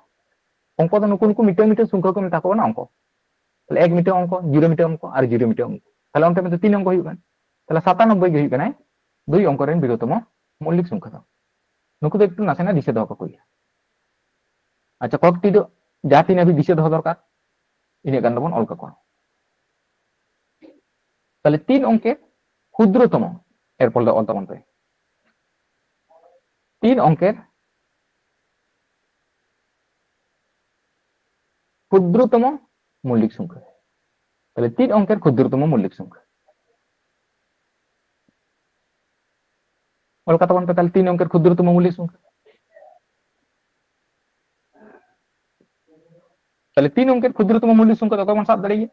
ᱚᱝᱠᱚ ᱫᱚ ᱱᱩᱠᱩ ᱱᱩᱠᱩ ᱢᱤᱫᱴᱟᱝ ᱢᱤᱫᱴᱟᱝ সংখ্যা ᱠᱚ ᱢᱮᱛᱟ ᱠᱚ ᱠᱟᱱᱟ ᱚᱝᱠᱚ᱾ ᱛᱟᱦᱞᱮ ᱮᱠ ᱢᱤᱫᱴᱟᱝ ᱚᱝᱠᱚ, ᱡᱤᱨᱳ ᱢᱤᱫᱴᱟᱝ ᱚᱝᱠᱚ, ᱟᱨ ᱡᱤᱨᱳ ᱢᱤᱫᱴᱟᱝ ᱚᱝᱠᱚ᱾ ᱛᱟᱦᱞᱮ ᱚᱱᱛᱮ ᱢᱤᱫᱴᱟᱝ ᱛᱤᱱ ᱚᱝᱠᱚ ᱦᱩᱭᱩᱜ ᱠᱟᱱᱟ᱾ ᱛᱟᱦᱞᱮ ᱥᱟᱛᱟᱱᱚᱵᱵᱳᱭ ᱜᱮ ᱦᱩᱭᱩᱜ ᱠᱟᱱᱟᱭ ᱫᱩᱭ ᱚᱝᱠᱚ ᱨᱮᱱ ᱵᱤᱨᱩᱫᱷᱚᱛᱚᱢ ᱢᱚৌলিক সংখ্যা ᱫᱚ᱾ ᱱᱩᱠᱩ ᱫᱚ ᱮᱠᱴᱩ ᱱᱟᱥᱮᱱᱟᱜ ᱫᱤᱥᱟᱹ ᱫᱚᱦᱚ ᱠᱟᱠᱚ ᱦᱩᱭᱩᱜᱼᱟ᱾ ᱟᱪᱪᱷᱟ, ᱠᱚᱭᱮᱠᱴᱤ ᱫᱚ ᱡᱟᱦᱟᱸ ᱛᱤᱱᱟᱹᱜ ᱦᱟᱹᱵᱤᱡ ᱫᱤᱥᱟᱹ ᱫᱚᱦᱚ ᱫᱚᱨᱠᱟᱨ, ᱤᱱᱟᱹᱜ ᱜᱟᱱ ᱫᱚᱵᱚᱱ ᱚᱞ ᱠᱟᱠᱚᱣᱟ᱾ ᱛᱟᱦᱞᱮ ᱛᱤᱱ ᱚᱝᱠᱮᱨ ᱠᱷᱩᱫᱨᱚᱛᱚᱢ, ᱮᱨᱯᱚᱨ ᱫᱚ ᱚᱞ ᱛᱟᱵᱚᱱ ᱯᱮ᱾ ᱛᱤᱱ ᱚᱝᱠᱮᱨ ᱠᱷᱩᱫᱨᱚᱛᱚᱢ ᱢᱚৌলিক সংখ্যা। ᱛᱟᱦᱞᱮ ᱛᱤᱱ ᱚᱝᱠᱮᱨ ᱠᱷᱩᱫᱨᱚᱛᱚᱢ ᱢᱚৌলিক সংখ্যা? ᱚᱞ ᱠᱟᱛᱟ ᱵᱚᱱ ᱯᱮ ᱛᱟᱦᱞᱮ ᱛᱤᱱ ᱚᱝᱠᱮᱨ ᱠᱷᱩᱫᱨᱚᱛᱚᱢ ᱢᱚৌলিক সংখ্যা। ᱛᱟᱦᱞᱮ ᱛᱤᱱ ᱚᱝᱠᱮᱨ ᱠᱷᱩᱫᱨᱚᱛᱚᱢᱚ ᱢᱚৌলিক সংখ্যা ᱫᱚ ᱚᱠᱚᱭ ᱵᱚᱱ ᱥᱟᱵ ᱫᱟᱲᱮᱭᱟᱜᱼᱟ?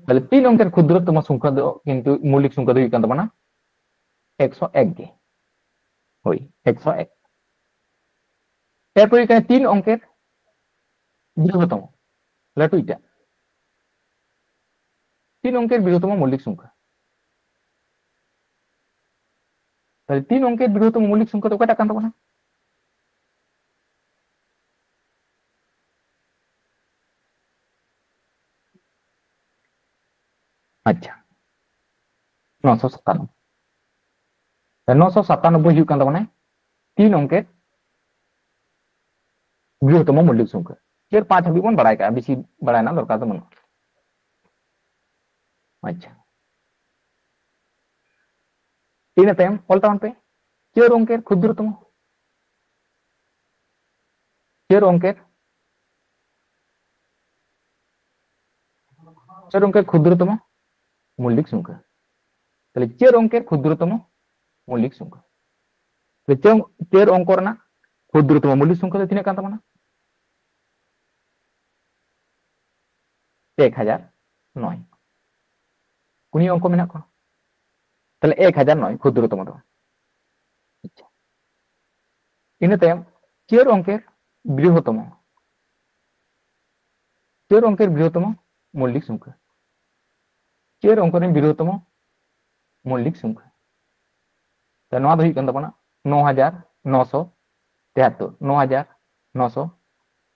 ᱛᱟᱦᱞᱮ ᱛᱤᱱ ᱚᱝᱠᱮᱨ ᱠᱷᱩᱫᱨᱚᱛᱚᱢᱚ সংখ্যা ᱫᱚ ᱠᱤᱱᱛᱩ ᱢᱚৌলিক সংখ্যা ᱫᱚ ᱦᱩᱭᱩᱜ ᱠᱟᱱ ᱛᱟᱵᱚᱱᱟ ᱮᱠᱥᱚ ᱮᱠ ᱜᱮ᱾ ᱦᱳᱭ, ᱮᱠᱥᱚ ᱮᱠ᱾ ᱮᱨᱯᱚᱨ ᱦᱩᱭᱩᱜ ᱠᱟᱱᱟ ᱛᱤᱱ ᱚᱝᱠᱮᱨ ᱵᱨᱤᱦᱚᱛᱚᱢᱚ, ᱞᱟᱹᱴᱩ ᱤᱴᱟᱜ᱾ ᱛᱤᱱ ᱚᱝᱠᱮᱨ ᱵᱨᱤᱦᱚᱛᱚᱢᱚ ᱢᱚৌলিক সংখ্যা᱾ ᱛᱟᱦᱞᱮ ᱛᱤᱱ ᱚᱝᱠᱮᱨ ᱵᱨᱤᱦᱚᱛᱚᱢᱚ ᱢᱚৌলিক সংখ্যা ᱫᱚ ᱚᱠᱟᱴᱟᱜ ᱠᱟᱱ ᱛᱟᱵᱚᱱᱟ? ᱟᱪᱪᱷᱟ, ᱱᱚᱥᱚ ᱥᱟᱛᱟᱱᱚᱵᱵᱳᱭ᱾ ᱱᱚᱥᱚ ᱥᱟᱛᱟᱱᱚᱵᱵᱳᱭ ᱦᱩᱭᱩᱜ ᱠᱟᱱ ᱛᱟᱵᱚᱱᱟ ᱛᱤᱱ ᱚᱝᱠᱮᱨ ᱵᱨᱤᱦᱚᱛᱚᱢᱚ ᱢᱚৌলিক সংখ্যা᱾ ᱪᱟᱨ ᱯᱟᱸᱪ ᱦᱟᱹᱵᱤᱡ ᱵᱚᱱ ᱵᱟᱲᱟᱭ ᱠᱟᱜᱼᱟ, ᱵᱮᱥᱤ ᱵᱟᱲᱟᱭ ᱨᱮᱱᱟᱜ ᱫᱚᱨᱠᱟর ᱫᱚ ᱵᱟᱹᱱᱩᱜᱼᱟ᱾ ᱟᱪᱪᱷᱟ, ᱤᱱᱟᱹ ᱛᱟᱭᱚᱢ ᱚᱞ ᱛᱟᱵᱚᱱ ᱯᱮ ᱪᱟᱨ ᱚᱝᱠᱮᱨ ᱠᱷᱩᱫᱨᱚᱛᱚᱢᱚ, ᱪᱟᱨ ᱚᱝᱠᱮᱨ, ᱪᱟᱨ ᱚᱝᱠᱮᱨ ᱠᱷᱩᱫᱨᱚᱛᱚᱢᱚ ᱢᱚৌলিক সংখ্যা᱾ ᱛᱟᱦᱞᱮ ᱪᱟᱨ ᱚᱝᱠᱮᱨ ᱠᱷᱩᱫᱨᱚᱛᱚᱢᱚ ᱢᱚৌলিক সংখ্যা᱾ ᱛᱟᱦᱞᱮ ᱪᱟᱨ, ᱪᱟᱨ ᱚᱝᱠᱚ ᱨᱮᱱᱟᱜ ᱠᱷᱩᱫᱨᱚᱛᱚᱢᱚ ᱢᱚৌলিক সংখ্যা ᱫᱚ ᱛᱤᱱᱟᱹᱜ ᱠᱟᱱ ᱛᱟᱵᱚᱱᱟ? ᱮᱠ ᱦᱟᱡᱟᱨ ᱱᱚᱭ᱾ ᱠᱩᱲᱤ ᱚᱝᱠᱚ ᱢᱮᱱᱟᱜ ᱠᱚᱣᱟ, ᱛᱟᱦᱞᱮ ᱮᱠ ᱦᱟᱡᱟᱨ ᱱᱚᱭ ᱠᱷᱩᱫᱨᱚᱛᱚᱢᱚ ᱫᱚ᱾ ᱟᱪᱪᱷᱟ, ᱤᱱᱟᱹ ᱛᱟᱭᱚᱢ ᱪᱟᱨ ᱚᱝᱠᱮᱨ ᱵᱨᱤᱦᱚᱛᱚᱢᱚ, ᱪᱟᱨ ᱚᱝᱠᱮᱨ ᱵᱨᱤᱦᱚᱛᱚᱢᱚ ᱢᱚৌলিক সংখ্যা, ᱪᱟᱨ ᱚᱝᱠᱚ ᱨᱮᱱ ᱵᱨᱤᱦᱚᱛᱚᱢᱚ ᱢᱚৌলিক সংখ্যা᱾ ᱛᱚ ᱱᱚᱣᱟ ᱫᱚ ᱦᱩᱭᱩᱜ ᱠᱟᱱ ᱛᱟᱵᱚᱱᱟ ᱱᱚ ᱦᱟᱡᱟᱨ ᱱᱚᱥᱚ ᱛᱮᱦᱟᱛᱛᱳᱨ, ᱱᱚ ᱦᱟᱡᱟᱨ ᱱᱚᱥᱚ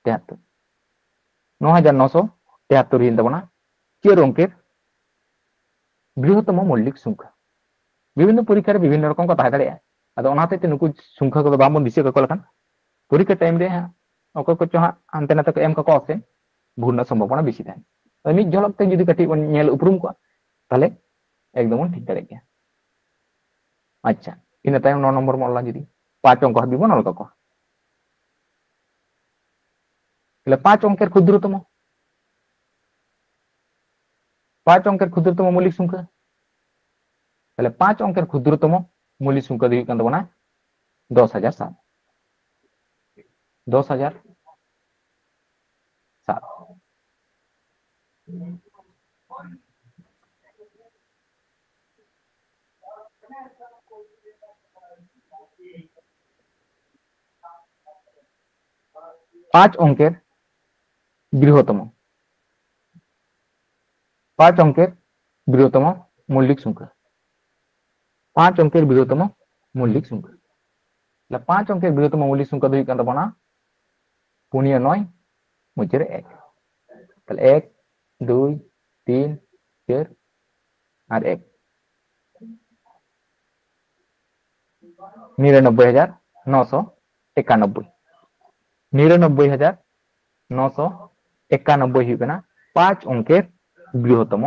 ᱛᱮᱦᱟᱛᱛᱳᱨ, ᱱᱚ ᱦᱟᱡᱟᱨ ᱱᱚᱥᱚ ᱛᱮᱦᱟᱛᱛᱳᱨ ᱦᱩᱭᱮᱱ ᱛᱟᱵᱚᱱᱟ ᱪᱟᱨ ᱚᱝᱠᱮᱨ ᱵᱨᱤᱦᱚᱛᱚᱢᱚ ᱢᱚৌলিক সংখ্যা᱾ ᱵᱤᱵᱷᱤᱱᱱᱚ ᱯᱚᱨᱤᱠᱠᱷᱟ ᱨᱮ ᱵᱤᱵᱷᱤᱱᱱᱚ ᱨᱚᱠᱚᱢ ᱠᱚ ᱛᱟᱦᱮᱸ ᱫᱟᱲᱮᱭᱟᱜᱼᱟ᱾ ᱟᱫᱚ ᱚᱱᱟ ᱦᱚᱛᱮᱡ ᱛᱮ ᱱᱩᱠᱩ সংখ্যা ᱠᱚᱫᱚ ᱵᱟᱝᱵᱚᱱ ᱫᱤᱥᱟᱹ ᱠᱟᱠᱚ ᱞᱮᱠᱷᱟᱱ ᱯᱚᱨᱤᱠᱠᱷᱟ time ᱨᱮ ᱦᱟᱸᱜ ᱚᱠᱚᱭ ᱠᱚᱪᱚ ᱦᱟᱸᱜ ᱦᱟᱱᱛᱮ ᱱᱟᱛᱮ ᱠᱚ ᱮᱢ ᱠᱟᱠᱚᱣᱟ ᱥᱮ, ᱵᱷᱩᱞ ᱨᱮᱱᱟᱜ ᱥᱚᱢᱵᱷᱚᱵᱚᱱᱟ ᱵᱮᱥᱤ ᱛᱟᱦᱮᱱᱟ᱾ ᱟᱫᱚ ᱢᱤᱫ ᱡᱷᱚᱞᱚᱠ ᱛᱮ ᱡᱩᱫᱤ ᱠᱟᱹᱴᱤᱡ ᱵᱚᱱ ᱧᱮᱞ ᱩᱯᱨᱩᱢ ᱠᱚᱣᱟ, ᱛᱟᱦᱞᱮ ᱮᱠᱫᱚᱢ ᱵᱚᱱ ᱴᱷᱤᱠ ᱫᱟᱲᱮᱭᱟᱜ ᱜᱮᱭᱟ᱾ ᱟᱪᱪᱷᱟ, ᱤᱱᱟᱹ ᱛᱟᱭᱚᱢ ᱱᱚ ᱱᱚᱢᱵᱚᱨ ᱵᱚᱱ ᱚᱞᱟ, ᱡᱩᱫᱤ ᱯᱟᱸᱪ ᱚᱝᱠᱚ ᱦᱟᱹᱵᱤᱡ ᱵᱚᱱ ᱚᱞ ᱠᱟᱠᱚᱣᱟ᱾ ᱛᱟᱦᱞᱮ ᱯᱟᱸᱪ ᱚᱝᱠᱮᱨ ᱠᱷᱩᱫᱨᱚᱛᱚᱢᱚ, ᱯᱟᱸᱪ ᱚᱝᱠᱮᱨ ᱠᱷᱩᱫᱨᱚᱛᱚᱢᱚ ᱢᱚৌলিক সংখ্যা, ᱛᱟᱦᱞᱮ ᱯᱟᱸᱪ ᱚᱝᱠᱮᱨ ᱠᱷᱩᱫᱨᱚᱛᱚᱢ ᱢᱩᱞᱤ ᱥᱚᱝᱠᱷᱟ ᱫᱚ ᱦᱩᱭᱩᱜ ᱠᱟᱱ ᱛᱟᱵᱚᱱᱟ ᱫᱚᱥ ᱦᱟᱡᱟᱨ ᱥᱟᱛ᱾ ᱫᱚᱥ ᱦᱟᱡᱟᱨ ᱥᱟᱛ᱾ ᱯᱟᱸᱪ ᱚᱝᱠᱮᱨ ᱵᱨᱤᱦᱚᱛᱚᱢ, ᱯᱟᱸᱪ ᱚᱝᱠᱮᱨ ᱵᱨᱤᱦᱚᱛᱚᱢ ᱢᱚৌলিক সংখ্যা, ᱯᱟᱸᱪ ᱚᱝᱠᱮᱨ ᱵᱨᱤᱦᱚᱛᱚᱢ ᱢᱚৌলিক সংখ্যা᱾ ᱛᱟᱦᱞᱮ ᱯᱟᱸᱪ ᱚᱝᱠᱮᱨ ᱵᱨᱤᱦᱚᱛᱚᱢ ᱢᱚৌলিক সংখ্যা ᱫᱚ ᱦᱩᱭᱩᱜ ᱠᱟᱱ ᱛᱟᱵᱚᱱᱟ ᱯᱩᱱᱭᱟᱹ ᱱᱚᱭ ᱢᱩᱪᱟᱹᱫ ᱨᱮ ᱮᱠ᱾ ᱛᱟᱦᱞᱮ ᱮᱠ, ᱫᱩᱭ, ᱛᱤᱱ, ᱪᱟᱨ ᱟᱨ ᱮᱠ᱾ ᱱᱤᱨᱟᱱᱚᱵᱵᱳᱭ ᱦᱟᱡᱟᱨ ᱱᱚᱥᱚ ᱮᱠᱟᱱᱚᱵᱵᱳᱭ᱾ ᱱᱤᱨᱟᱱᱚᱵᱵᱳᱭ ᱦᱟᱡᱟᱨ ᱱᱚᱥᱚ ᱮᱠᱟᱱᱚᱵᱵᱳᱭ ᱦᱩᱭᱩᱜ ᱠᱟᱱᱟ ᱯᱟᱸᱪ ᱚᱝᱠᱮᱨ ᱵᱨᱤᱦᱚᱛᱚᱢ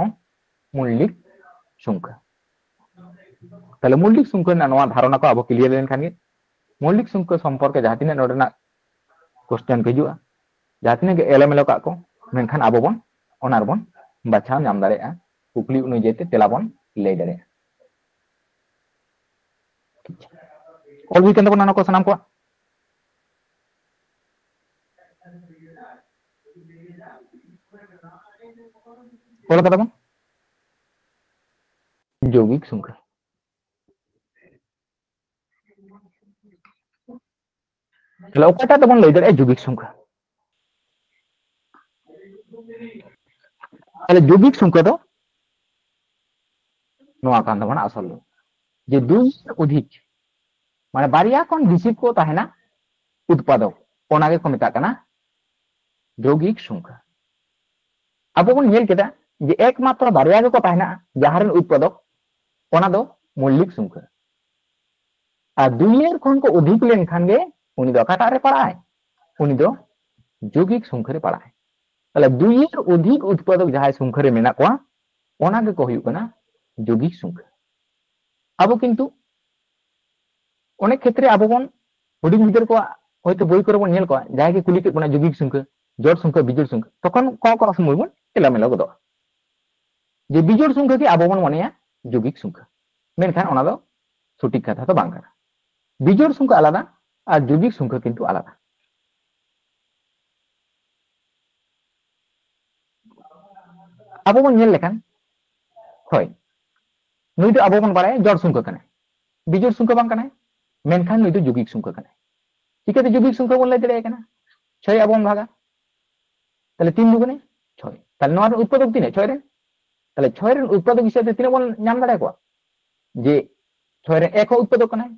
ᱢᱚৌলিক সংখ্যা᱾ ᱛᱟᱦᱞᱮ ᱢᱚৌলিক সংখ্যা ᱨᱮᱱᱟᱜ ᱱᱚᱣᱟ ধারণা ᱠᱚ ᱟᱵᱚ clear ᱞᱮᱱᱠᱷᱟᱱ ᱜᱮ, ᱢᱚৌলিক সংখ্যা ᱥᱚᱢᱯᱚᱨᱠᱮ ᱡᱟᱦᱟᱸ ᱛᱤᱱᱟᱹᱜ ᱱᱚᱰᱮᱱᱟᱜ question ᱠᱚ ᱦᱤᱡᱩᱜᱼᱟ, ᱡᱟᱦᱟᱸ ᱛᱤᱱᱟᱹᱜ ᱜᱮ ᱮᱞᱳᱢᱮᱞᱳ ᱠᱟᱜ ᱠᱚ, ᱢᱮᱱᱠᱷᱟᱱ ᱟᱵᱚ ᱵᱚᱱ ᱚᱱᱟ ᱨᱮᱵᱚᱱ ᱵᱟᱪᱷᱟᱣ ᱧᱟᱢ ᱫᱟᱲᱮᱭᱟᱜᱼᱟ, ᱠᱩᱠᱞᱤ ᱚᱱᱩᱡᱟᱭᱤ ᱛᱮ ᱛᱮᱞᱟ ᱵᱚᱱ ᱞᱟᱹᱭ ᱫᱟᱲᱮᱭᱟᱜᱼᱟ᱾ ᱚᱞ ᱦᱩᱭ ᱠᱟᱱ ᱛᱟᱵᱚᱱᱟ ᱚᱱᱟ ᱠᱚ ᱥᱟᱱᱟᱢ ᱠᱚᱣᱟᱜ? ᱚᱞ ᱠᱟᱫᱟ ᱵᱚᱱ যৌগিক সংখ্যা। ᱛᱟᱦᱞᱮ ᱚᱠᱟᱴᱟᱜ ᱫᱚᱵᱚᱱ ᱞᱟᱹᱭ ᱫᱟᱲᱮᱭᱟᱜᱼᱟ যৌগিক সংখ্যা? ᱛᱟᱦᱞᱮ যৌগিক সংখ্যা ᱫᱚ ᱱᱚᱣᱟ ᱠᱟᱱ ᱛᱟᱵᱚᱱᱟ ᱟᱥᱚᱞ ᱫᱚ, ᱡᱮ ᱫᱩᱭ ᱚᱫᱷᱤᱠ, ᱢᱟᱱᱮ ᱵᱟᱨᱭᱟ ᱠᱷᱚᱱ ᱵᱮᱥᱤ ᱠᱚ ᱛᱟᱦᱮᱱᱟ ᱩᱛᱯᱟᱫᱚᱠ, ᱚᱱᱟ ᱜᱮᱠᱚ ᱢᱮᱛᱟᱜ ᱠᱟᱱᱟ যৌগিক সংখ্যা᱾ ᱟᱵᱚ ᱵᱚᱱ ᱧᱮᱞ ᱠᱮᱫᱟ ᱡᱮ ᱮᱠᱢᱟᱛᱨᱚ ᱵᱟᱨᱭᱟ ᱜᱮᱠᱚ ᱛᱟᱦᱮᱱᱟ ᱡᱟᱦᱟᱸ ᱨᱮᱱ ᱩᱛᱯᱟᱫᱚᱠ, ᱚᱱᱟ ᱫᱚ ᱢᱚৌলিক সংখ্যা᱾ ᱟᱨ ᱫᱩᱭ ᱮᱨ ᱠᱷᱚᱱ ᱠᱚ ᱚᱫᱷᱤᱠ ᱞᱮᱱᱠᱷᱟᱱ ᱜᱮ ᱩᱱᱤ ᱫᱚ ᱚᱠᱟᱴᱟᱜ ᱨᱮ ᱯᱟᱲᱟᱜᱼᱟᱭ? ᱩᱱᱤ ᱫᱚ যৌগিক সংখ্যা ᱨᱮ ᱯᱟᱲᱟᱜᱼᱟᱭ᱾ ᱛᱟᱦᱞᱮ ᱫᱩᱭ ᱮᱨ ᱚᱫᱷᱤᱠ ᱩᱛᱯᱟᱫᱚᱠ ᱡᱟᱦᱟᱸᱭ সংখ্যা ᱨᱮ ᱢᱮᱱᱟᱜ ᱠᱚᱣᱟ, ᱚᱱᱟ ᱜᱮᱠᱚ ᱦᱩᱭᱩᱜ ᱠᱟᱱᱟ যৌগিক সংখ্যা᱾ ᱟᱵᱚ ᱠᱤᱱᱛᱩ ᱚᱱᱮᱠ ᱠᱷᱮᱛᱨᱮ ᱟᱵᱚ ᱵᱚᱱ ᱦᱩᱰᱤᱧ ᱜᱤᱫᱟᱹᱨ ᱠᱚᱣᱟᱜ ᱦᱚᱭᱛᱳ ᱵᱳᱭ ᱠᱚᱨᱮ ᱵᱚᱱ ᱧᱮᱞ ᱠᱚᱣᱟ, ᱡᱟᱦᱟᱸᱭ ᱜᱮ ᱠᱩᱞᱤ ᱠᱮᱫ ᱵᱚᱱᱟ যৌগিক সংখ্যা, জোড় সংখ্যা, বিজোড় সংখ্যা, ᱛᱚᱠᱷᱚᱱ ᱠᱚ ᱠᱚ ᱥᱚᱢᱚᱭ ᱵᱚᱱ ᱮᱞᱟᱢᱮᱞᱟ ᱜᱚᱫᱚᱜᱼᱟ᱾ ᱡᱮ বিজোড় সংখ্যা ᱜᱮ ᱟᱵᱚ ᱵᱚᱱ ᱢᱚᱱᱮᱭᱟ যৌগিক সংখ্যা᱾ ᱢᱮᱱᱠᱷᱟᱱ ᱚᱱᱟ ᱫᱚ ᱥᱚᱴᱷᱤᱠ ᱠᱟᱛᱷᱟ ᱫᱚ ᱵᱟᱝ ᱠᱟᱱᱟ᱾ ᱵᱤᱡᱳᱲ ᱥᱚᱝᱠᱷᱟ ᱟᱞᱟᱫᱟ ᱟᱨ ᱡᱳᱜᱤᱠ ᱥᱚᱝᱠᱷᱟ ᱠᱤᱱᱛᱩ ᱟᱞᱟᱫᱟ᱾ ᱟᱵᱚ ᱵᱚᱱ ᱧᱮᱞ ᱞᱮᱠᱷᱟᱱ, ᱦᱳᱭ, ᱱᱩᱭ ᱫᱚ ᱟᱵᱚ ᱵᱚᱱ ᱵᱟᱲᱟᱭᱟ ᱡᱚᱲ ᱥᱚᱝᱠᱷᱟ ᱠᱟᱱᱟᱭ, ᱵᱤᱡᱳᱲ ᱥᱚᱝᱠᱷᱟ ᱵᱟᱝ ᱠᱟᱱᱟᱭ, ᱢᱮᱱᱠᱷᱟᱱ ᱱᱩᱭ ᱫᱚ ᱡᱳᱜᱤᱠ ᱥᱚᱝᱠᱷᱟ ᱠᱟᱱᱟᱭ᱾ ᱪᱤᱠᱟᱹᱛᱮ ᱡᱳᱜᱤᱠ ᱥᱚᱝᱠᱷᱟ ᱵᱚᱱ ᱞᱟᱹᱭ ᱫᱟᱲᱮᱭᱟᱭ ᱠᱟᱱᱟ? ᱪᱷᱚᱭ ᱟᱵᱚ ᱵᱚᱱ ᱵᱷᱟᱜᱟ, ᱛᱟᱦᱞᱮ ᱛᱤᱱ ᱫᱩᱜᱩᱱᱮ ᱪᱷᱚᱭ᱾ ᱛᱟᱦᱞᱮ ᱱᱚᱣᱟ ᱨᱮᱱ ᱩᱛᱯᱟᱫᱚᱠ ᱛᱤᱱᱟᱹᱜ? ᱪᱷᱚᱭ ᱨᱮᱱ᱾ ᱛᱟᱦᱞᱮ ᱪᱷᱚᱭ ᱨᱮᱱ ᱩᱛᱯᱟᱫᱚᱠ ᱦᱤᱥᱟᱹᱵ ᱛᱮ ᱛᱤᱱᱟᱹᱜ ᱵᱚᱱ ᱧᱟᱢ ᱫᱟᱲᱮᱭᱟᱠᱚᱣᱟ? ᱡᱮ ᱪᱷᱚᱭ ᱨᱮ ᱮᱠ ᱦᱚᱸ ᱩᱛᱯᱟᱫᱚᱠ ᱠᱟᱱᱟᱭ,